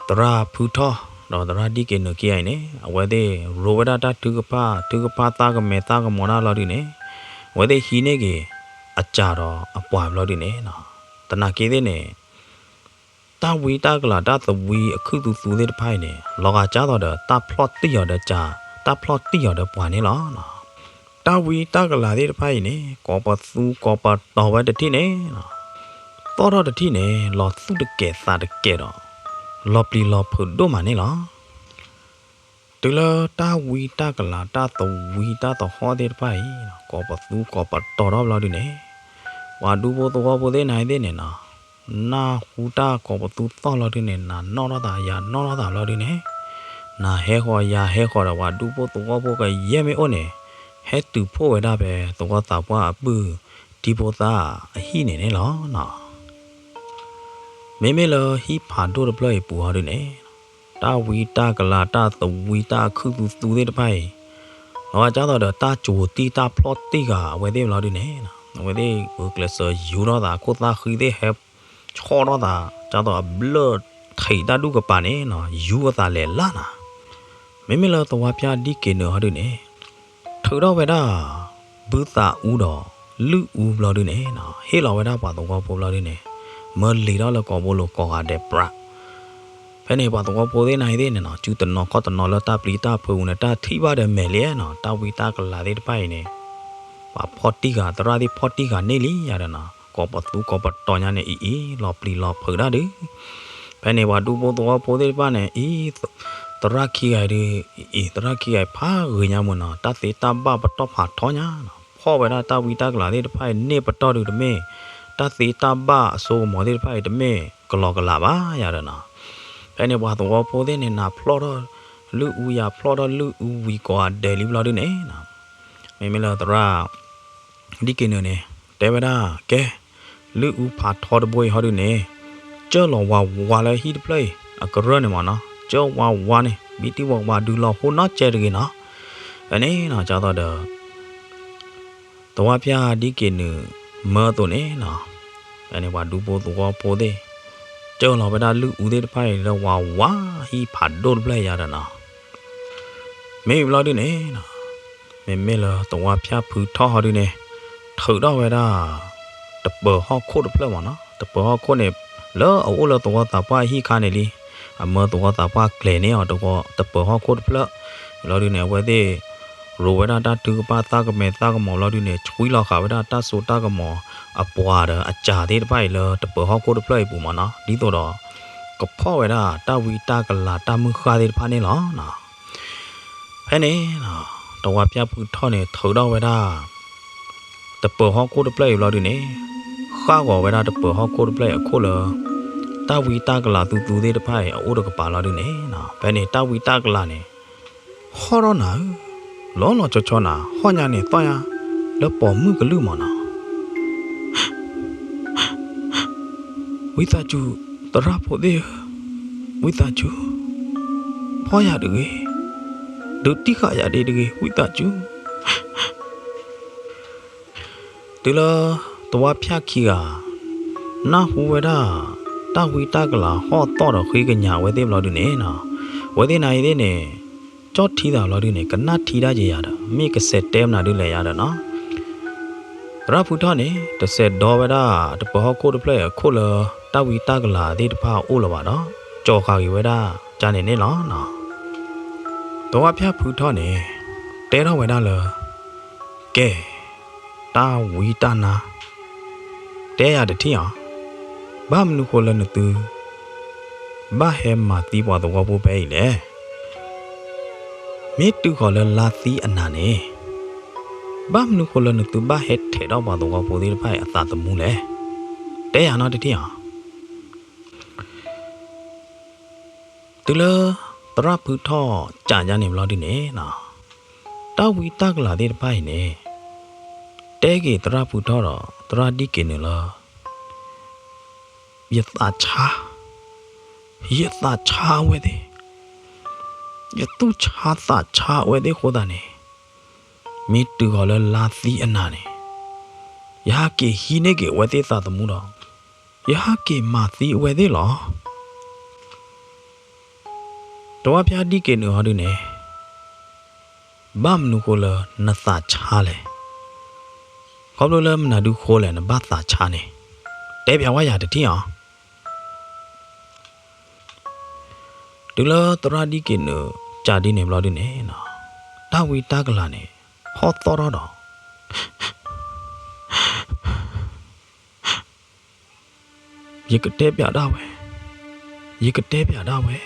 သရၣ်ဖုထီၣ် ဒီးသရၣ်ဒံၣ်က့ၤနုာ်ခံဂၤအံၤန့ၣ် အဝဲသ့ၣ်ရိဝဲဒၣ်တၢ်ထုကဖၣ် ထုကဖၣ်သးကမဲာ်သးကမီၤတၢ်ဘျီဒုန့ၣ် အဝဲသ့ၣ်ဟံးန့ၢ်က့ၤ အစၢ်ဒီးအပှၤဘျီဒုန့ၣ်နီၤ သနာ်က့သ့ၣ်န့ၣ် တၢ်ဝံတၢ်ကလၤတၢ်သဝံအခုၣ်သူသူသ့ၣ်တဖၣ်အံၤန့ၣ် လီၤဂာ်ဒ်သိးဒီးတၢ်ဖျီၣ်တံၢ်အီၤဒီးစၢ် တၢ်ဖျီၣ်တံၢ်အီၤဒီးပှၤန့ၣ်လီၤ. တၢ်ဝံတၢ်ကလၤသ့ၣ်တဖၣ်အံၤန့ၣ် ကိးပသူကိးပတီၤဝဲတထံၣ်န့ၣ် သီၣ်ထီၣ်တထံၣ်န့ၣ် လီၤသူၣ်တကဲာ်သးတကဲာ်ဒီး လီၤပျံၤလီၤဖုးဒိၣ်မးန့ၣ်လီၤ. တုၤလၢတၢ်ဝံတၢ်ကလၤတၢ်သဝံတၢ်သဟီၣ်သ့ၣ်တဖၣ်အံၤ ကိးပသူကိးပတီၤထီၣ်ဘျီဒုန့ၣ် ပှၤဒူဖိသဝီဖိသ့ၣ်နၤအံၤသ့ၣ်န့ၣ်နီၤ နၢ်ဟူတၢ်ကိးပသူသီၣ်ဘျီဒုန့ၣ် နၤနီၣ်ထီၣ်သးယၤနီၣ်ထီၣ်သးဘျီဒုန့ၣ် နၤဟဲဃီၤယၤဟဲဃီၤဒီး ပှၤဒူဖိသဝီဖိကယဲၢ်မ့ၢ်အိၣ်န့ၣ် ဟဲတုၤဖှိၣ်ဝဲဒၣ်ဖဲသဝီသးပှၢ်အပုၢ်ထံဖိသးအဟံၣ်န့ၣ်န့ၣ်လီၤ. မ့မ့ၢ်လၢဟံၣ်ဖးဒိၣ်တဖျၢၣ်အံၤပူၤဟီဒုန့ၣ် တၢ်ဝံတၢ်ကလၤတၢ်သဝံတၢ်အခုၣ်သူသူသ့ၣ်တဖၣ်အံၤ လီၤဂာ်ဒ်သိးဒီးတၢ်ကိၤတံၢ်တၢ်ဖျီၣ်တံၢ်ဃာ်အဝဲသ့ၣ်ဘျီဒုန့ၣ် အဝဲသ့ၣ်ဂုာ်ကျဲးစၢးယူၤထီၣ်သး ခိၣ်သၣ်ဃံသ့ၣ်ဟဲဆီၣ်ထီၣ်သး ဒ်သိးအဘျၢၣ်ထံးတၢ်ဒူၣ်ကပၤန့ၣ်နီၤ ယူၤအသးလဲၤလၢ်နၤ မ့မ့ၢ်လၢသဝီဖၠၣ်ဒံၣ်က့ၤနုာ်ဟီဒုန့ၣ် ထုးထီၣ်ဝဲဒၣ် ဘုသးအူဒီး လုၢ်အူဘျီဒုန့ၣ်နီၤ ဟ့ၣ်လီၤဝဲဒၣ်ပှၤသဝီဖိဘျီဒုန့ၣ် မၢလံၤထီၣ်လၢကိာ်ဘိလိၤကိးဂၤဒဲးပြး ဖဲန့ၣ်ပှၤသဝီဖိသ့ၣ်နၤအံၤသ့ၣ်န့ၣ်နီၤ စုတနီၤခီၣ်တနီၤလၢတၢ်ပျံၤတၢ်ဖုးပူၤန့ၣ် တၢ်ထံၣ်ဘၣ်ဒီးမဲာ်လံနီၤ တၢ်ဝံတၢ်ကလၤသ့ၣ်တဖၣ်အံၤန့ၣ် ပှၤဖီၣ်တံၢ်ဃာ် သရၣ်သ့ၣ်ဖီၣ်တံၢ်ဃာ်န့ၢ်လံယၤဒီးနီၤ ကိးပသူကိးပတီၤညါန့ၣ် အံၤအံၤ လီၤပျံၤလီၤဖုးဒၣ်ဒုး ဖဲန့ၣ်ပှၤဒူဖိသဝီဖိသ့ၣ်တဖၣ်န့ၣ် အံၤ သရၣ်ခံဂၤအံၤဒုး အံၤ သရၣ်ခံဂၤအံၤဖးဂ့ၤညါမ့ၢ်နီၤ တၢ်သ့တၢ်ဘၣ်ပတီၢ်ဖးထီညါနီၤ ဖီၣ်ဝဲဒၣ်တၢ်ဝံတၢ်ကလၤသ့ၣ်တဖၣ်အံၤန့ၢ်ပတီၢ်ဒုးတမ့ၢ် တၢ်သ့တၢ်ဘၣ်အစိကမီၤသ့ၣ်တဖၣ်အံၤတမ့ၢ်ကလီကလးဘၣ်ယၤဒီးနီၤ ဖဲန့ၣ်ပှၤသဝီဖိသ့ၣ်န့ၣ် နၤဖျီၣ်ထီၣ် လုၢ်အူယၤဖျီၣ်ထီၣ်လုၢ်အူဝံၤကိးဂၤဒဲးလံဘျီဒုန့ၣ်နီၤ မ့မ့ၢ်လၢသရၣ် ဒံၣ်က့ၤနုာ်န့ၣ် တဲဝဲဒၣ် ကဲ လုၢ်အူဖးထီတဘိအံၤဟီဒုန့ၣ် ကၢၢ်လီၤဝးဝးလၢဟံၣ်တဖျၢၣ်အံၤ အကရၢၢ်န့ၣ်မ့ၢ်နီၤ ကၢၢ်ဝးဝးန့ၣ် ဘံတံၢ်ဝးဝးဒုးလီၤဟိနီၢ်ကဲတဂ့ၤနီၤ ဖဲန့ၣ်နီၤ ဒ်သိးဒီး သဝီဖၠၣ်ဒံၣ်က့ၤနုာ်မၢအသိးန့ၣ်နီၤ ဖဲန့ၣ်ပှၤဒူဖိသဝီဖိသ့ၣ် ကၢၢ်လီၤဝဲဒၣ်လုၢ်အူသ့ၣ်တဖၣ်အံၤလၢဝးဝးဟံၣ်ဖးဒိၣ်တဖျၢၣ်ယၤဒီးနီၤ မ့ၢ်ဘျီဒုန့ၣ်နီၤ မ့မ့ၢ်လၢသဝီဖၠၣ်ဖုထီၣ်ဟီဒုန့ၣ် ထုးထီၣ်ဝဲဒၣ် တပၢၤဟီၣ်ခိၣ်တဖျၢၣ်မ့ၢ်နီၤ တပၢၤဟီၣ်ခိၣ်န့ၣ် လၢအအိၣ်လၢသဝီသးပှၢ်အဟံၣ်ခါန့ၣ်လံ အမၢသဝီသးပှၢ်ကျဲၤန့ၢ်အီၤတပၢၤဟီၣ်ခိၣ်တဖျၢၣ် ဘျီဒုန့ၣ် အဝဲသ့ၣ် ရိဝဲဒၣ်တၢ်ထုကဖၣ်သးကမဲာ်သးကမီၤဘျီဒုန့ၣ် ဆွံလီၤဃာ်ဝဲဒၣ်တၢ်စိတၢ်ကမီၤ အပှၤဒီးအစၢ်သ့ၣ်တဖၣ်အံၤလၢတပၢၤဟီၣ်ခိၣ်တဖျၢၣ်အံၤပူၤမ့ၢ်နီၤ ဒ်သိးဒီး ကဖီၣ်ဝဲဒၣ်တၢ်ဝံတၢ်ကလၤတၢ်မုၢ်ဃၢ်သ့ၣ်တဖၣ်န့ၣ်လီၤ. ဖဲန့ၣ် သဝီဖၠၣ်ဖုထီၣ်န့ၣ် ထုးထီၣ်ဝဲဒၣ် တပၢၤဟီၣ်ခိၣ်တဖျၢၣ်အံၤဘျီဒုန့ၣ် ဃၣ်ဂီၤဝဲဒၣ်တပၢၤဟီၣ်ခိၣ်တဖျၢၣ်အံၤအခိၣ်လၢ တၢ်ဝံတၢ်ကလၤသူသူသ့ၣ်တဖၣ်အံၤအအိၣ်တကပၤဘျီဒုန့ၣ် ဖဲန့ၣ်တၢ်ဝံတၢ်ကလၤန့ၣ် ဟီၣ်ထီၣ်နၤဧၢ, လီၤလီၤဆီဆီနၤ, ဟီၣ်ညါန့ၣ်သီၣ်ညါလၢပိာ်မုၣ်ကလုၢ်မ့ၢ်နီၤ. ဝံသးစူၤ, သရၣ်ဖိသ့ၣ်ဧၢ, ဝံသးစူၤ, ဖီၣ်ယၤတဂ့ၤ, ဒုးတံၢ်ဃာ်ယၤဒ့တဂ့ၤ, ဝံသးစူၤ. တုၤလၢသဝီဖၠၣ်ခံဂၤ နၢ်ဟူဝဲဒၣ် တၢ်ဝံတၢ်ကလၤဟီၣ်သီၣ်ဒီးဃ့ကညးအဝဲသ့ၣ်ဘျီဒုန့ၣ်နီၤ, အဝဲသ့ၣ်နၤအံၤသ့ၣ်န့ၣ် ကၠီၣ်ထံသးဘျီဒုန့ၣ် ကနၣ်ထံတၢ်က့ၤယၤဒီး မ့ၢ်ကစဲးတဲမနုၤဒုလဲၣ်ယၤဒီးနီၤ. သရၣ်ဖုထီၣ်န့ၣ် တစဲးဒီဝဲဒၣ် တပၢၤဟီၣ်ခိၣ်တဖျၢၣ်အံၤအခိၣ်လၢ တၢ်ဝံတၢ်ကလၤသ့ၣ်တဖၣ်အအိၣ်လၢၤဘၣ်ဒီး ကၠီၤဃာ်က့ၤဝဲဒၣ်ကန့ၣ်န့ၣ်လီၤ. သဝီဖၠၣ်ဖုထီၣ်န့ၣ် တဲထီၣ်ဝဲဒၣ်လၢ ကဲ, တၢ်ဝံတၢ်နါ တဲယၤတထံၣ်အီၤ, ဘၣ်မနုၤဃိလၢနသု ဘၣ်ဟဲမၤသံပှၤသဝီဖိဖဲအံၤလဲၣ်. မ့ၢ်တုၤဃီၤလၢလါသံအနၤန့ၣ်, ဘၣ်မနုၤဃိလၢနသုဘၣ်ဟဲထဲးထီၣ်ပှၤသဝီဖိသ့ၣ်တဖၣ်အံၤအသးသမူလဲၣ်. တဲယၤနီတထံၣ်ဧါ. တုၤလၢသရၣ်ဖုထီၣ်ကးယါန့ၣ်ဘျီဒုန့ၣ်, တၢ်ဝံတၢ်ကလၤသ့ၣ်တဖၣ်အံၤန့ၣ်, တဲက့ၤသရၣ်ဖုထီၣ်ဒီး သရၣ်ဒံၣ်က့ၤနုာ်လၢ ယသးဆါ, ယသးဆါအဝဲသ့ၣ်, ယသူၣ်ဆါသးဆါအဝဲသ့ၣ်အဃိသတးန့ၣ်, မ့ၢ်တုၤဃီၤလၢလါသံအနၤန့ၣ်, ယဟးက့ၤဟံးန့ၢ်က့ၤအဝဲသ့ၣ်သးသမူဒီး, ယဟးက့ၤမၤသံအဝဲသ့ၣ်လီၤ. တဝၢ်ဖၠၣ်ဒံၣ်က့ၤနုာ်ဟီဒုန့ၣ်, ဘၣ်မနုၤဃိလၢနသးဆါလဲၣ်. ခီဖျိလၢမနုၤဒုဃိလဲၣ် နဘၣ်သးဆါန့ၣ်, တဲပၠးဝဲယၤတထံၣ်ဧါ. တုၤလၢသရၣ်ဒံၣ်က့ၤနုာ်ကးဒ်န့ၣ်ဘျီဒုန့ၣ်, တၢ်ဝံတၢ်ကလၤန့ၣ် ဟီၣ်သီၣ်ထီၣ်ဒီး ယကတဲပၠးဒၣ်ဝဲ, ယကတဲပၠးဒၣ်ဝဲ,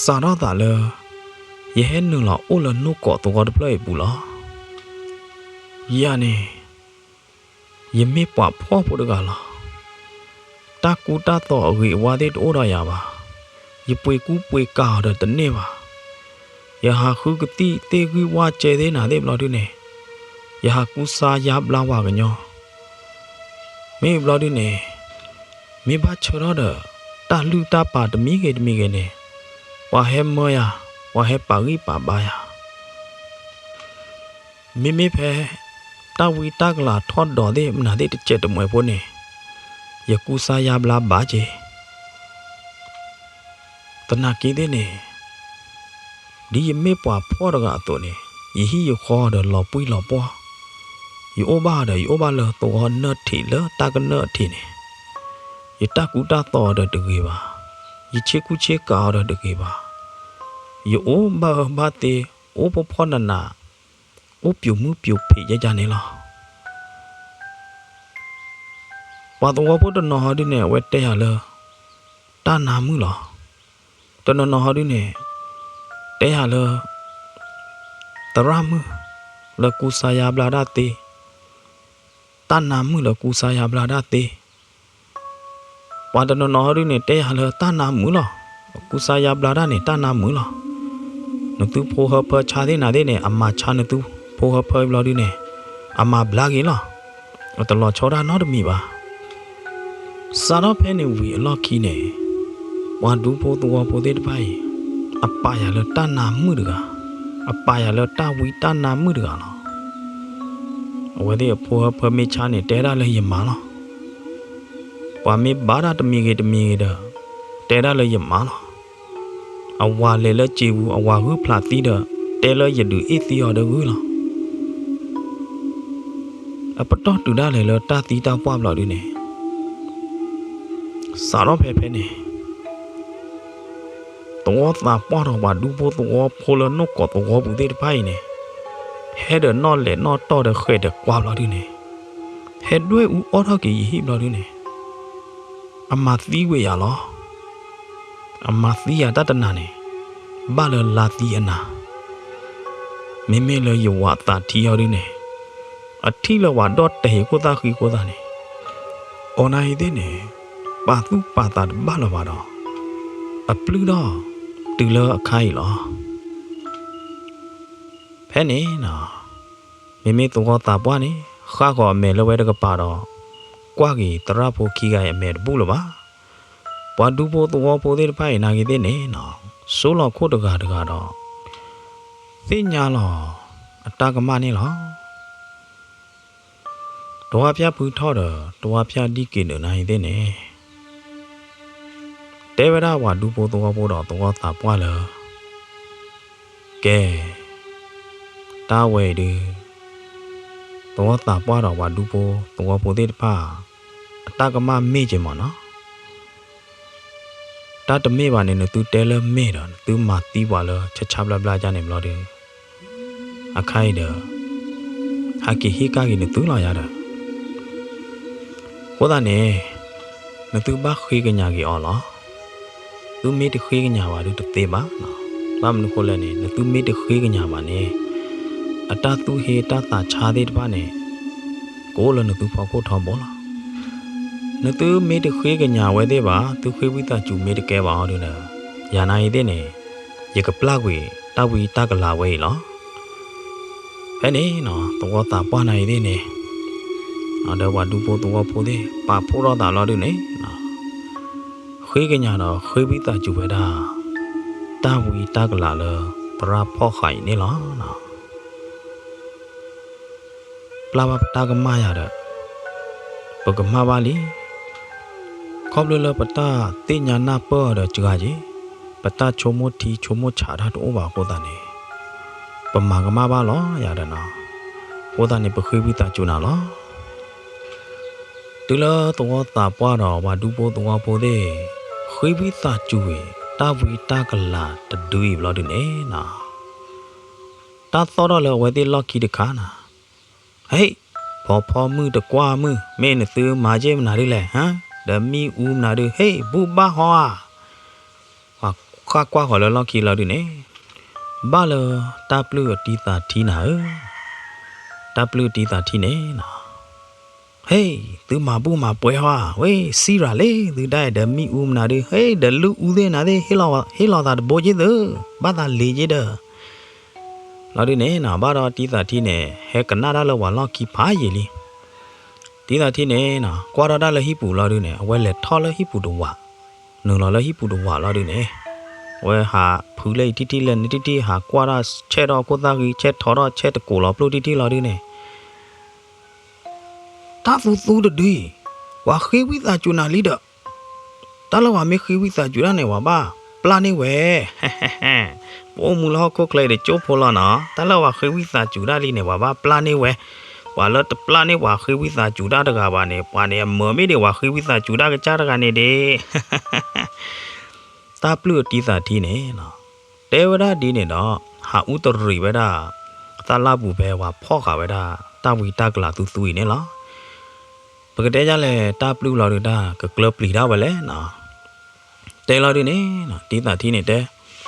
စးထီၣ်သးလၢ ယဟဲနုာ်လီၤအိၣ်လၢနိၣ်ကိးသဝီတဖျၢၣ်အံၤအပူၤလီၤ. ယၤန့ၣ် ယမ့ၢ်ပှၤဖှီၣ်ဖိတဂၤလီၤ. တၢ်ကူတၢ်သိးအဂ့ၤအဝါသ့ၣ်တအိၣ်ဒီးယၤဘၣ်. ယပှ့ၤကူပှ့ၤကၤအီၤဒီးတန့ၢ်ဘၣ်. ယဟးဃုကသံၣ်သ့ၣ်ဂံၢ်ဝါကဲသ့ၣ်နၤသ့ၣ်ဘျီဒုန့ၣ်, ယဟးကူစါယါဘျါပှၤကညီ မ့ၢ်ဘျီဒုန့ၣ်, မ့ၢ်ဘၣ်ဆၢထၢၣ်ဒီး တၢ်လုၢ်တၢ်ပာ်တမံၤဂ့ၤတမံၤဂ့ၤန့ၣ်, ပှၤဟဲမၢယၤ, ပှၤဟဲပာ်ဂံၢ်ပာ်ဘါယၤ. မ့မ့ၢ်ဖဲ တၢ်ဝံတၢ်ကလၤထီၣ်ဒီးသ့ၣ်မနုၤသ့ၣ်တစဲးတမှဲၤဖိန့ၣ်, ယကူစါယါဘျါဘၣ်က့ၤ သနာ်က့သ့ၣ်န့ၣ်, ဒ်ယမ့ၢ်ပှၤဖှီၣ်တဂၤအသိးန့ၣ်, ယဟံၣ်ယဃီဒီးလီၤပှံၢ်လီၤပှီၢ်, ယအိၣ်ဘၣ်ဒီးယအိၣ်ဘၣ်လၢသဝီနၢၣ်ထံးလၢတၢ်ကနၢၣ်အထံးန့ၣ်, ယတၢ်ကူတၢ်သိးအီၤဒီးတဂ့ၤဘၣ်, ယဆ့ကူဆ့ကၤအီၤဒီးတဂ့ၤဘၣ်, ယအိၣ်ဘၣ်အၢဘၣ်သီ, အိၣ်ဖှီၣ်ဖှီၣ်နးနး, အိၣ်ပျိၤမုၣ်ပျိၤဖံးယဲယဲန့ၣ်လီၤ. ပှၤသဝီဖိတနီၤဟီဒုန့ၣ် အဝဲတဲယၤလၢ တၢ်နါမုၣ်လီၤ. တနီၤနီၤဟီဒုန့ၣ် တဲယၤလၢ သရၣ်မုၣ်လၢကူစါယါဘျါဒၣ်သ့, တၢ်နါမုၣ်လၢကူစါယါဘျါဒၣ်သ့. ပှၤတနီၤနီၤဟီဒုန့ၣ် တဲယၤလၢတၢ်နါမုၣ်လီၤ. ကူစါယါဘျါဒၣ်န့ၣ် တၢ်နါမုၣ်လီၤ. နသုဖိဟၢဖၢဆါသ့ၣ်နၤသ့ၣ်န့ၣ် အမၤဆါနသုဖိဟၢဖၢဘျီဒုန့ၣ် အမၤဘျါက့ၤလီၤ. အတလီၤဆီဒၣ်နီတမံၤဘၣ်. စးထီၣ်ဖဲန့ၣ်ဝံၤအလီၢ်ခံန့ၣ်, ပှၤဒူဖိသဝီဖိသ့ၣ်တဖၣ်အံၤ အပာ်ယၤလၢတၢ်နါမုၣ်တဂၤ, အပာ်ယၤလၢတၢ်ဝံတၢ်နါမုၣ်တဂၤလီၤ. အဝဲသ့ၣ်အဖိဟၢဖၢမ့ၢ်ဆါန့ၣ် တဲဒၣ်လၢယမါလီၤ. ပှၤမ့ၢ်ဘါတၢ်တမံၤဂ့ၤတမံၤဂ့ၤဒီး တဲဒၣ်လၢယမါလီၤ. အဝၤလဲၤလၢစ့ပူၤ အဝၤဂုၢ်ဖျးသံဒီး တဲလၢယဒုးအ့ၣ်သံအီၤဒီးဂုၢ်လီၤ. အပတီၢ်တုၤဒၣ်လဲာ်လၢတၢ်သံတၢ်ပှၢ်ဘျီဒုန့ၣ်, စးထီၣ်ဖဲဖဲန့ၣ် သဝီသးပှၢ်ထီၣ်ပှၤဒူဖိသဝီဖိလၢနိၣ်ကိးသဝီပူၤသ့ၣ်တဖၣ်အံၤန့ၣ်, ဟဲဒီးနီၣ်လဲၤနီၣ်တီၢ်ဒီးဃဲးဒီးကွၢ်ဘျီဒုန့ၣ်, ဟဲဒွဲၣ်အူအီၣ်ထီၣ်က့ၤယဟံၣ်ဘျီဒုန့ၣ်, အမၤသံဝဲယၤလီၤ. အမၤသံယၤတၢ်တနၤန့ၣ်, ဘၣ်လၢလါသံအနၤ, မ့မ့ၢ်လၢယဝၤသးထံအီၤဒုန့ၣ်, အထံၣ်လၢဝၤဒီၣ်တဲာ်အံၤခိၣ်သၣ်ဃံအဃိသတးန့ၣ်, အိၣ်နၤအံၤသ့ၣ်န့ၣ်, ပာ်သူၣ်ပာ်သးတဘၣ်လၢၤဘၣ်ဒီး, အပျုၢ်ဒီးတုၤလၢအခါအံၤလီၤ. ဖဲန့ၣ်, မ့မ့ၢ်သဝီသးပှၢ်န့ၣ် ဃၣ်ဃီၤအမဲာ်လၢဝဲတကပၤဒီး, ကွၢ်က့ၤသရၣ်ဖိခံဂၤအံၤအမဲာ်တဘူၣ်လၢၤဘၣ်. ပှၤဒူဖိသဝီဖိသ့ၣ်တဖၣ်အံၤနၤဂ့ၤသ့ၣ်န့ၣ်, ဆိလီၤခိၣ်တဂၤတဂၤဒီး, သ့ၣ်ညါလီၤအတၢ်ကမၣ်န့ၣ်လီၤ. တဝၢ်ဖၠၣ်ဖုထီၣ်ဒီး တဝၢ်ဖၠၣ်ဒံၣ်က့ၤဒုးနၤဂ့ၤသ့ၣ်န့ၣ်, တဲဝဲဒၣ်ပှၤဒူဖိသဝီဖိဒီးသဝီသးပှၢ်လၢ, ကဲ, တၢ်ဝဲအံၤဒုး, သဝီသးပှၢ်ဒီးပှၤဒူဖိသဝီဖိသ့ၣ်တဖၣ်, အတၢ်ကမၣ်မ့ၢ်က့ၤမ့ၢ်နီၤ. တၢ်တမ့ၢ်ဘၣ်န့ၣ် နသုတဲလၢမ့ၢ်ဒီး နသုမၤသံပှၤလၢဆါဆါဘျါဘျါဒ်န့ၣ်ဘျီဒုး, အခါအံၤဒီး, ဟဲက့ၤဟ့ၣ်ကဒါက့ၤနသုလီၤယၤဒီး, အဃိသတးန့ၣ်, နသုဘၣ်ဃ့ကညးက့ၤအီၤလီၤ. သုမ့ၢ်တဃ့ကညးဘၣ်ဒုးတသ့ဘၣ်နီၤ. ဘၣ်မနုၤဃိလဲၣ်န့ၣ် နသုမ့ၢ်တဃ့ကညးဘၣ်န့ၣ် အတၢ်သူၣ်ဟ့တၢ်သးဆါသ့ၣ်တဖၣ်န့ၣ် ကအိၣ်လၢနသုဖီခိၣ်ထီဘိလီၤ. နသုမ့ၢ်တဃ့ကညးဝဲသ့ၣ်ဘၣ်, သုဃ့ဝံသးစူၤမ့ၢ်တကဲဘၣ်အီၤဒုန့ၣ်, ယၤနာ်အံၤသ့ၣ်န့ၣ် ယကပျၢ်ကွံာ်တၢ်ဝံတၢ်ကလၤဝဲအံၤလီၤ. ဖဲန့ၣ်နီၤ သဝီသးပှၢ်နာ်အံၤသ့ၣ်န့ၣ် ဒီးပှၤဒူဖိသဝီဖိသ့ၣ် ပာ်ဖှိၣ်ထီၣ်သးလီၤဒုန့ၣ် ဃ့ကညးဒီးဃ့ဝံသးစူၤဝဲဒၣ် တၢ်ဝံတၢ်ကလၤလၢသရၣ်ဖီၣ်ဃာ်အံၤန့ၣ်လီၤ. ပျၢ်ဘၣ်ပတၢ်ကမၣ်ယၤဒီး ပကမၣ်ဘၣ်လံ. ခီဖျိလၢပတၢ်သ့ၣ်ညါနၢ်ပၢၢ်အီၤဒီးစှၤက့ၤ, ပတၢ်ဆိကမိၣ်ထံဆိကမိၣ်ဆးတၢ်တအိၣ်ဘၣ်အဃိသတးန့ၣ် ပမၤကမၣ်ဘၣ်လီၤယၤဒီးနီၤ. အဃိသတးန့ၣ် ပဃ့ဝံသးစူၤနၤလီၤ. တုၤလၢသဝီသးပှၢ်ဒီးပှၤဒူဖိသဝီဖိသ့ၣ် ဃ့ဝံသးစူၤဝံၤ တၢ်ဝံတၢ်ကလၤတဒုအံၤဘျီဒုန့ၣ်နီၤ တၢ်သီၣ်ထီၣ်လၢအဝဲသ့ၣ်လီၢ်ခံတခါနီၤ, ဟ့ၣ်, ဖီဖီမုၢ်တကွၢ်မုၢ် မ့ၢ်နသုမၤက့ၢ်မနုၤဒ်လဲၣ်, ဒီးမံအူမနုၤဒု ဟ့ၣ် ဘူၣ်ဘၣ်ဟီဧါ. ပှၤဃၣ်ကွၢ်ဃီၤလၢလီၢ်ခံလီၤဒုန့ၣ်, ဘၣ်လၢတၢ်ပျုၢ်အတံၤသးထံနၤဧၢ, တၢ်ပျုၢ်အတံၤသးထံန့ၣ်နီၤ ဟ့ၣ်, သုမၤဘူၣ်မၤပှဲၤဟီဧါ, ဝဲစံရၤလံ သုဒၣ်အံၤဒီးမံအူမနုၤဒု ဟ့ၣ် ဒီးလုၢ်အူသ့ၣ်နၤသ့ၣ် ဟ့ၣ်လီၤသးတဘိက့ၢ်သု, ဘၣ်သးလ့ၤက့ၢ်ဒီး လီၤဒုန့ၣ်နီၤ ဘၣ်ဒီးတံၤသးထံန့ၣ် ဟဲကနၣ်တၢ်လၢပှၤလီၢ်ခံဖးယံာ်လံ. တံၤသးထံန့ၣ်နီၤ ကွၢ်ထီၣ်တၢ်လၢဟံၣ်ပူၤလီၤဒုန့ၣ် အဝဲလဲၤထီၣ်လၢဟံၣ်ပူၤတဝး, နုာ်လီၤလၢဟံၣ်ပူၤတဝးလီၤဒုန့ၣ်, အဝဲဟးဖုလၢအံၤထံၣ်ထံၣ်လၢန့ၣ်ထံၣ်ထံၣ် ဟးကွၢ်တၢ်ဆဲးထီၣ်ခိၣ်သၣ်ဃံ ဆဲးထီၣ်ထီၣ်ဆဲးတကိးလီၤပျိၢ်ထံၣ်ထံၣ်လီၤဒုန့ၣ် တၢ်သူသူတဒုအံၤ ပှၤဃ့ဝံသးစူၤနၤလံဒီး တၢ်လၢပှၤမ့ၢ်ဃ့ဝံသးစူၤတၢ်န့ၣ် ပှၤဘၣ်ပျၢ်န့ၢ်ဝဲ, ပအိၣ်မူလၢဟီၣ်ခိၣ်ချၢအံၤဒီးကၠိဖိလီၤနီၤ, တၢ်လၢပှၤဃ့ဝံသးစူၤတၢ်လံန့ၣ် ပှၤဘၣ်ပျၢ်န့ၢ်ဝဲ, ပှၤလၢတပျၢ်န့ၢ်ပှၤဃ့ဝံသးစူၤတၢ်တဂၤဘၣ်န့ၣ် ပှၤန့ၣ်အမၢမ့ၢ်ဒံးပှၤဃ့ဝံသးစူၤတၢ်ကစၢ်တဂၤန့ၣ်ဒံး တၢ်ပျုၢ်အတံၤသးထံန့ၣ် တဲဝဲဒၣ်ဒ်န့ၣ်ဒီး ဟးအူတရံးဝဲဒၣ် သၣ်လၢ်ပူၤဖဲပှၤဖီၣ်ဃာ်ဝဲဒၣ် တၢ်ဝံတၢ်ကလၤသူသူအံၤန့ၣ်လီၤ. ပကတဲဒ်လဲၣ် တၢ်ပျုၢ်လီၤဒုးတၢ်ကကျၢပျံၤဒၣ်ဝဲလဲၣ်နီၤ. တဲလီၤဒုးန့ၣ် တံၤသးထံန့ၣ်တဲ,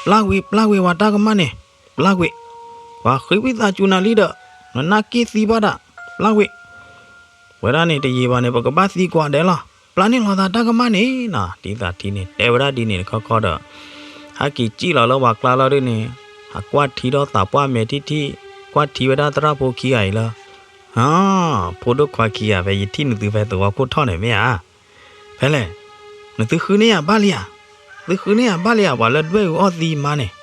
ပျၢ်ကွံာ် ပျၢ်ကွံာ်ပှၤတၢ်ကမၣ်န့ၣ် ပျၢ်ကွံာ်, ပှၤဃ့ဝံသးစူၤနၤလံဒီး နနၢ်က့ၢ်သံဘၣ်တၢ် ပျၢ်ကွံာ် ဝဲဒၣ်န့ၣ် တယံာ်ဘၣ်န့ၣ် ပကဘၣ်သံကွၢ်ဒဲးလီၤ. ပျၢ်န့ၢ်လီၤသးတၢ်ကမၣ်န့ၣ်နီၤ. တံၤသးထံန့ၣ် တဲဝဲဒၣ်ဒ်န့ၣ်တခီခီဒီး ဟဲက့ၤစံၣ်လီၤလၢပှၤကျါလီၤဒုးန့ၣ် ဟးကွၢ်ထံဒီးသးပှၢ်မဲာ်ထံၣ်ထံၣ်, ကွၢ်ထံဝဲဒၣ်သရၣ်ဖိခံဂၤအံၤလၢ ဖိဒိၣ်ခွါခံဂၤဖဲယထံၣ်နသုဖဲသဝီခိၣ်ထီၣ်န့ၣ်မ့ၢ်ဧါ. ဖဲလဲၣ်, နသုဃုန့ၢ်ယၤဘၣ်လံဧါ. သုဃုန့ၢ်ယၤဘၣ်လံဧါ ပှၤလၢဒွဲၣ်အူအီၣ်သံမါန့ၣ်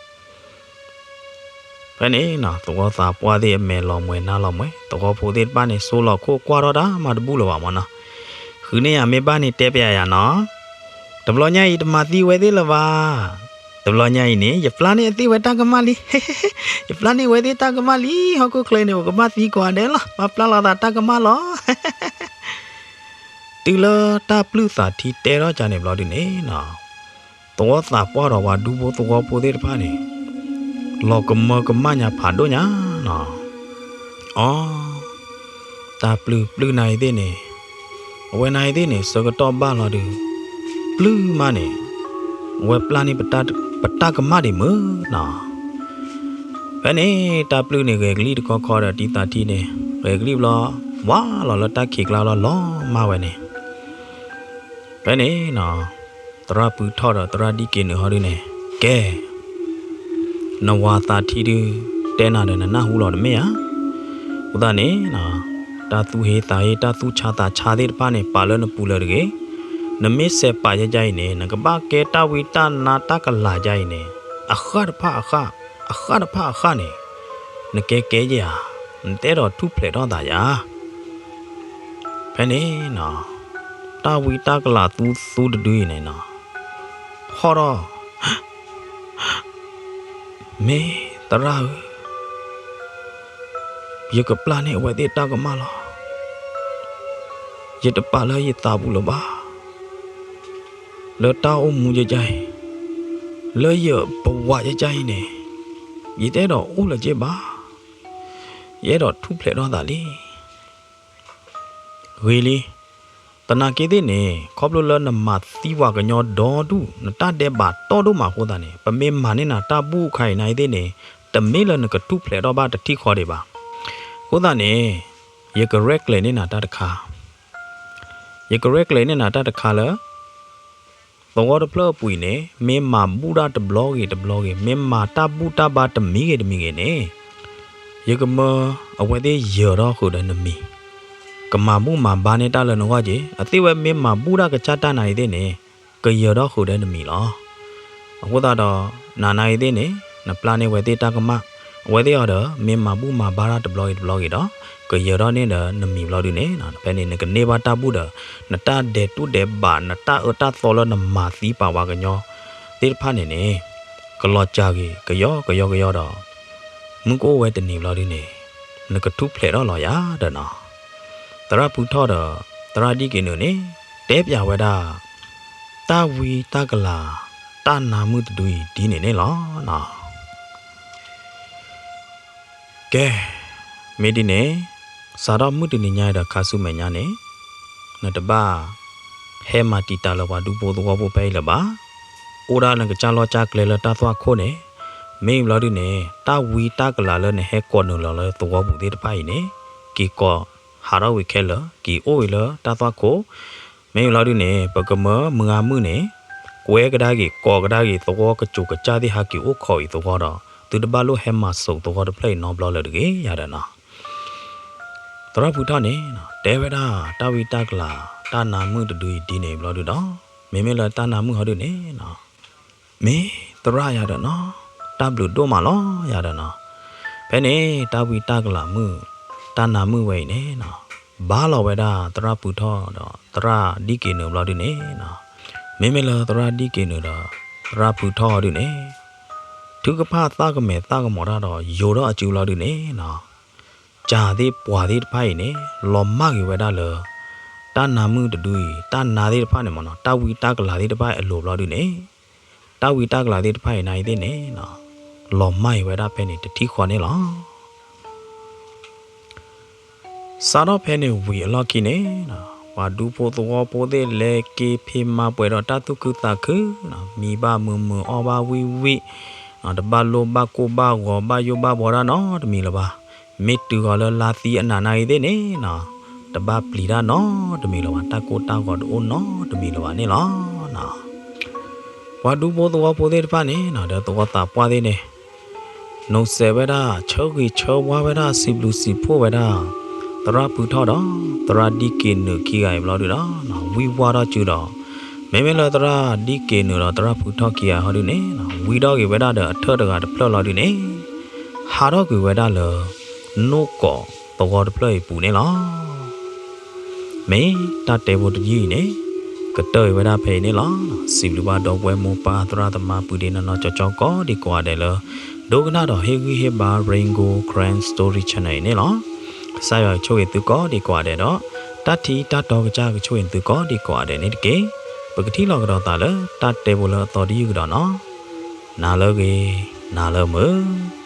ဖဲန့ၣ်နီၤ သဝီသးပှၢ်သ့ၣ်အမဲာ်လီၤမှဲၤနါလီၤမှဲၤ သဝီဖိသ့ၣ်တဖၣ်န့ၣ် စိလီၤခိၣ်ကွၢ်ထီၣ်တၢ်မၤတဘူၣ်လၢၤဘၣ်မၢ်နီၤ. ဃုန့ၢ်ယၤမ့ၢ်ဘၣ်န့ၣ် တဲပယၤယၤနီၤ. တဘျီညါအံၤတမၤသံဝဲသ့ၣ်လၢၤဘၣ်. တဘျီညါအံၤန့ၣ် ယပျၢ်န့ၢ်အသ့ၣ်ဝဲတၢ်ကမၣ်လံ. ယပျၢ်န့ၢ်ဝဲသ့ၣ်တၢ်ကမၣ်လံ ဟီၣ်ခိၣ်ချၢန့ၣ် ပကဘၣ်သံကွၢ်ဒဲးလီၤ ဘၣ်ပျၢ်လီၤသးတၢ်ကမၣ်လီၤ. တုၤလၢတၢ်ပျုၢ်သးထံတဲထီၣ်ကန့ၣ်ဘျီဒုးန့ၣ်နီၤ သဝီသးပှၢ်ဒီးပှၤဒူဖိသဝီဖိသ့ၣ်တဖၣ်န့ၣ် လီၤကမၢကမၣ်ညါဖးဒိၣ်ညါနီၤ. အီ, တၢ်ပျုၢ်ပျုၢ်နၤအံၤသ့ၣ်န့ၣ် အဝဲနၤအံၤသ့ၣ်န့ၣ် ဆၢကတီၢ်ဘၣ်လီၤဒုး ပျုၢ်မးန့ၣ် အဝဲပျၢ်န့ၢ်ပတၢ်ကမၣ်ဒံးမုၢ်နီၤ. ဖဲန့ၣ် တၢ်ပျုၢ်န့ၣ် ဂဲၤကလံၣ်တခီခီဒီးတံၤသးထံန့ၣ် ဂဲၤကလံၣ်ဘျီ ဝါလီၤလၢတၢ်ခံးကျါလီၤလီၤမၢ်ဝဲန့ၣ် ဖဲန့ၣ်နီၤ သရၣ်ပုၢ်ထီၣ်ဒီးသရၣ်ဒံၣ်က့ၤနုာ်ဟီဒုးန့ၣ် ကဲ နဝၤသးထံဒုး တဲနၤဒီးနနၢ်ဟူလီၤတမ့ၢ်ဧါ. အဃိသတးန့ၣ် တၢ်သူၣ်ဟ့သးဟ့ တၢ်သူၣ်ဆါသးဆါသ့ၣ်တဖၣ်န့ၣ် ပာ်လၢနပူၤလၢၤတဂ့ၤ. နမ့ၢ်စဲးပာ်ယဲယဲအံၤန့ၣ် နကဘၣ်ကဲတၢ်ဝံတၢ်နါတၢ်ကလၤယဲအံၤန့ၣ် အဃၣ်တဖၣ်အဃၣ်, အဃၣ်တဖၣ်အဃၣ်န့ၣ် နကဲကဲယဲဧါ, နတဲဒီးထူၣ်ဖျဲးထီၣ်သးယၤ ဖဲန့ၣ်နီၤ တၢ်ဝံတၢ်ကလၤသူသူတဒုအံၤန့ၣ်နီၤ ဖီၣ်ထီၣ် မ့ၢ်သရၣ်ဧၢ, ယကပျၢ်န့ၢ်အဝဲသ့ၣ်တၢ်ကမၣ်လီၤ. ယတပာ်လၢယသးပူၤလၢၤဘၣ်. လၢတၢ်အိၣ်မူယဲယဲအံၤ, လၢယပဝးယဲယဲအံၤန့ၣ်, ယတအဲၣ်ဒိးအိၣ်လၢၤက့ဘၣ်. ယအဲၣ်ဒိးထူၣ်ဖျဲးထီၣ်သးလံ. ဂ့ၤလံ. သနာ်က့သ့ၣ်န့ၣ် ခီဖျိလၢနမၤသံပှၤကညီဒီဒူၣ် နတၢ်ဒဲးဘးတီဒိၣ်မးအဃိသတးန့ၣ် ပမ့ၢ်မၤန့ၢ်နၤတၢ်ဘူၣ်အခါအံၤနၤအံၤသ့ၣ်န့ၣ် တမ့ၢ်လၢနကထူၣ်ဖျဲးထီၣ်ဘၣ်တထံၣ်ဃီဒံးဘၣ်. အဃိသတးန့ၣ် ယကရဲၣ်ကျဲၤန့ၢ်နၤတၢ်တခါ ယကရဲၣ်ကျဲၤန့ၢ်နၤတၢ်တခါလၢ သဝီတဖျၢၣ်အပူၤအံၤန့ၣ် မ့ၢ်မၤဘူၣ်တၢ်တဘျီဂ့ၤတဘျီဂ့ၤ မ့ၢ်မၤတၢ်ဘူၣ်တၢ်ဘါတမံၤဂ့ၤတမံၤဂ့ၤန့ၣ် ယကမၢအဝဲသ့ၣ်ယၢၤထီၣ်ဃုာ်ဒီးနမံၤ, ကမၤဘူၣ်မၤဘါန့ၢ်တၢ်လၢနဂီၢ်က့ၤ, အသ့ၣ်ဝဲမ့ၢ်မၤဘူၣ်တၢ်ကစၢ်တၢ်နၤအံၤသ့ၣ်န့ၣ် ကယၢၤထီၣ်ဃုာ်ဒီးနမံၤလီၤ. အဃိသတးဒီး နၤနၤအံၤသ့ၣ်န့ၣ် နပျၢ်န့ၢ်ဝဲသ့ၣ်တၢ်ကမၣ်, အဝဲသ့ၣ်အီၤဒီး မ့ၢ်မၤဘူၣ်မၤဘါတၢ်တဘျီဂ့ၤတဘျီဂ့ၤဒီး ကယၢၤထီၣ်န့ၢ်ဒီးနမံၤဘျီဒုန့ၣ် ဖဲန့ၣ် နကန့ၢ်ဘၣ်တၢ်ဘူၣ်ဒီး နတၢ်ဒဲးတူၢ်ဒဲးဘး နတၢ်အၢတၢ်သီလၢနမၤသံပာ်ဝဲကညီသ့ၣ်တဖၣ်န့ၣ်န့ၣ် ကလီၤစှၤက့ၤ ကယီကယီကယီဒီး မုၢ်ကအိၣ်ဝဲတနံၤဘျီဒုန့ၣ် နကထူၣ်ဖျဲးထီၣ်လီၤယၤဒီးနီၤ. သရၣ်ဖုထီၣ်ဒီး သရၣ်ဒံၣ်က့ၤနုာ်န့ၣ် တဲပၠးဝဲဒၣ် တၢ်ဝံတၢ်ကလၤ တၢ်နါမုၣ်တဒုအံၤဒ်န့ၣ်န့ၣ်လီၤ. ကဲ, မ့ၢ်ဒ်န့ၣ် စးထီၣ်မုၢ်တနံၤညါအံၤဒီးခါဆူမဲာ်ညါန့ၣ် နတဘၣ်ဟဲမၤတံာ်တာ်လၢပှၤဒူဖိသဝီဖိဖဲအံၤလၢၤဘၣ်. အိၣ်ဒၣ်နကစၢ်လီၢ်ကစၢ်ကျဲလၢတၢ်သွၣ်ခိၣ်န့ၣ် မ့ၢ်ဘျီဒုန့ၣ် တၢ်ဝံတၢ်ကလၤလၢနဟဲကိးနုာ်လီၤလၢသဝီပူၤသ့ၣ်တဖၣ်အံၤန့ၣ် က့ၤကိးဟးထီၣ်ဝံၤခဲလၢာ် က့ၤအိၣ်ဝံၤလၢတၢ်သွၣ်ခိၣ် မ့ၢ်ဘျီဒုန့ၣ် ပကမၢမုၢ်ဂၤမုၢ်န့ၣ် ကွဲကဒါက့ၤ ကိးကဒါက့ၤ သဝီကစူၤကစၢ်သ့ၣ်ဟးက့ၤအိၣ်ခိးအံၤသဝီဒီး သုတဘၣ်လိၣ်ဟဲမၤစိာ်သဝီတဖျၢၣ်အံၤနီတဘျီလၢၤတဂ့ၤ ယၤဒီးနီၤ. သရၣ်ဖုထီၣ်န့ၣ် တဲဝဲဒၣ် တၢ်ဝံတၢ်ကလၤ တၢ်နါမုၣ်တဒုအံၤဒ်န့ၣ်ဘျီဒုဒီး မ့မ့ၢ်လၢတၢ်နါမုၣ်ဟီဒုန့ၣ် မ့ၢ်သရၣ်ယၤဒီးနီၤ, တၢ်ဘျုးဒိၣ်မးလီၤယၤဒီးနီၤ. ဖဲန့ၣ် တၢ်ဝံတၢ်ကလၤမုၣ် တၢ်နါမုၣ်ဝဲအံၤန့ၣ်နီၤ ဘါလီၤဝဲဒၣ်သရၣ်ဖုထီၣ်ဒီးသရၣ်ဒံၣ်က့ၤနုာ်ဘျီဒုန့ၣ်နီၤ. မ့မ့ၢ်လၢသရၣ်ဒံၣ်က့ၤနုာ်ဒီးသရၣ်ဖုထီၣ်ဟီဒုန့ၣ် ထုကဖၣ်သၣ်ကမဲာ်သၣ်ကမီၤတၢ်ဒီး ယိၤထီၣ်အစုဘျီဒုန့ၣ်နီၤ ကၢ်သ့ၣ်ပှၤသ့ၣ်တဖၣ်အံၤန့ၣ် လီၤမၢ်က့ၤဝဲဒၣ်လၢ တၢ်နါမုၣ်တဒုအံၤ တၢ်နါသ့ၣ်တဖၣ်န့ၣ်မ့ၢ်နီၤ တၢ်ဝံတၢ်ကလၤသ့ၣ်တဖၣ်အလိၤဘျီဒုန့ၣ် တၢ်ဝံတၢ်ကလၤသ့ၣ်တဖၣ်အံၤနၤအံၤသ့ၣ်န့ၣ်နီၤ လီၤမၢ်က့ၤဝဲဒၣ်ဖဲန့ၣ်တထံၣ်ဃီန့ၣ်လီၤ. စးထီၣ်ဖဲန့ၣ်ဝံၤအလီၢ်ခံန့ၣ်နီၤ ပှၤဒူဖိသဝီဖိသ့ၣ်လဲၤက့ၤဖံးမၤပှဲၤဒီးတၢ်သူၣ်ခုသးခုနီၤ မံဘၣ်မုာ်မုာ်အီၣ်ဘၣ်ဝံၣ်ဝံၣ်နီၤ တဘၣ်လိၣ်ဘၣ်ကိၢ်ဘၣ်ဂီၤဘၣ်ယိၣ်ဘၣ်ဘှီတၢ်နီတမံၤလၢၤဘၣ်. မ့ၢ်တုၤဃီၤလၢလါသံအနၤနၤအံၤသ့ၣ်န့ၣ်နီၤ တဘၣ်ပျံၤတၢ်နီတမံၤလၢၤဘၣ် တၢ်ကိၢ်တၢ်ဂီၤတအိၣ်နီတမံၤလၢၤဘၣ်န့ၣ်လီၤ. ပှၤဒူဖိသဝီဖိသ့ၣ်တဖၣ်န့ၣ်နီၤ ဒီးသဝီသးပှၢ်သ့ၣ်န့ၣ် နိးစဲးဝဲဒၣ် ဆၢဂ့ၤဆၢဝါဝဲဒၣ် စံးဘျုးစံးဖှိၣ်ဝဲဒၣ် သရၣ်ဖုထီၣ်ဒီး သရၣ်ဒံၣ်က့ၤနုာ်ခံဂၤအံၤဘျီဒုဒီး ဝံဝါထီၣ်စုဒီး မ့မ့ၢ်လၢသရၣ်ဒံၣ်က့ၤနုာ်ဒီးသရၣ်ဖုထီၣ်ခံဂၤဟီဒုန့ၣ် ဝံထီၣ်က့ၤဝဲဒၣ်ဒီးအထၢၣ်တဂၤတဖျၢၣ်လီၤဒုန့ၣ် ဟးထီၣ်ကွံာ်ဝဲဒၣ်လၢ နိၣ်ကီးသဝီတဖျၢၣ်အံၤပူၤန့ၣ်လီၤ. မ့ၢ်တၢ်တဲဖိတယုၢ်အံၤန့ၣ် ကတၢၢ်အံၤဝဲဒၣ်ဖဲအံၤန့ၣ်လီၤ. စံးဘျုးဘၣ်ဒီပုၢ်ဝဲၢ်မိၢ်ပၢ်သရၣ်သမါပုၢ်ဒ့နီၢ်နီၢ်ကၠီကၠီကိးဒံကိးဂၤဒဲးလၢ ဒိကနၣ်ဒီးဟ့ၣ်ဂံၢ်ဟ့ၣ်ဘါ Rain Gold Karen Story Channel အံၤန့ၣ်လီၤ. ကစၢ်ယွၤကဆိၣ်ဂ့ၤသုကိးဒံကိးဂၤဒဲးဒီး တၢ်ထံတၢ်တီကစၢ်ကဆိၣ်ဂ့ၤသုကိးဒံကိးဂၤဒဲးန့ၣ်တက့ၢ်. ပကထံၣ်လိာ်ကဒီးသးလၢတၢ်တဲဖိလၢအသီတယုၢ်ကဒီးနီၤ. နၤလၢဂ့ၤ, နၤလၢမုာ်.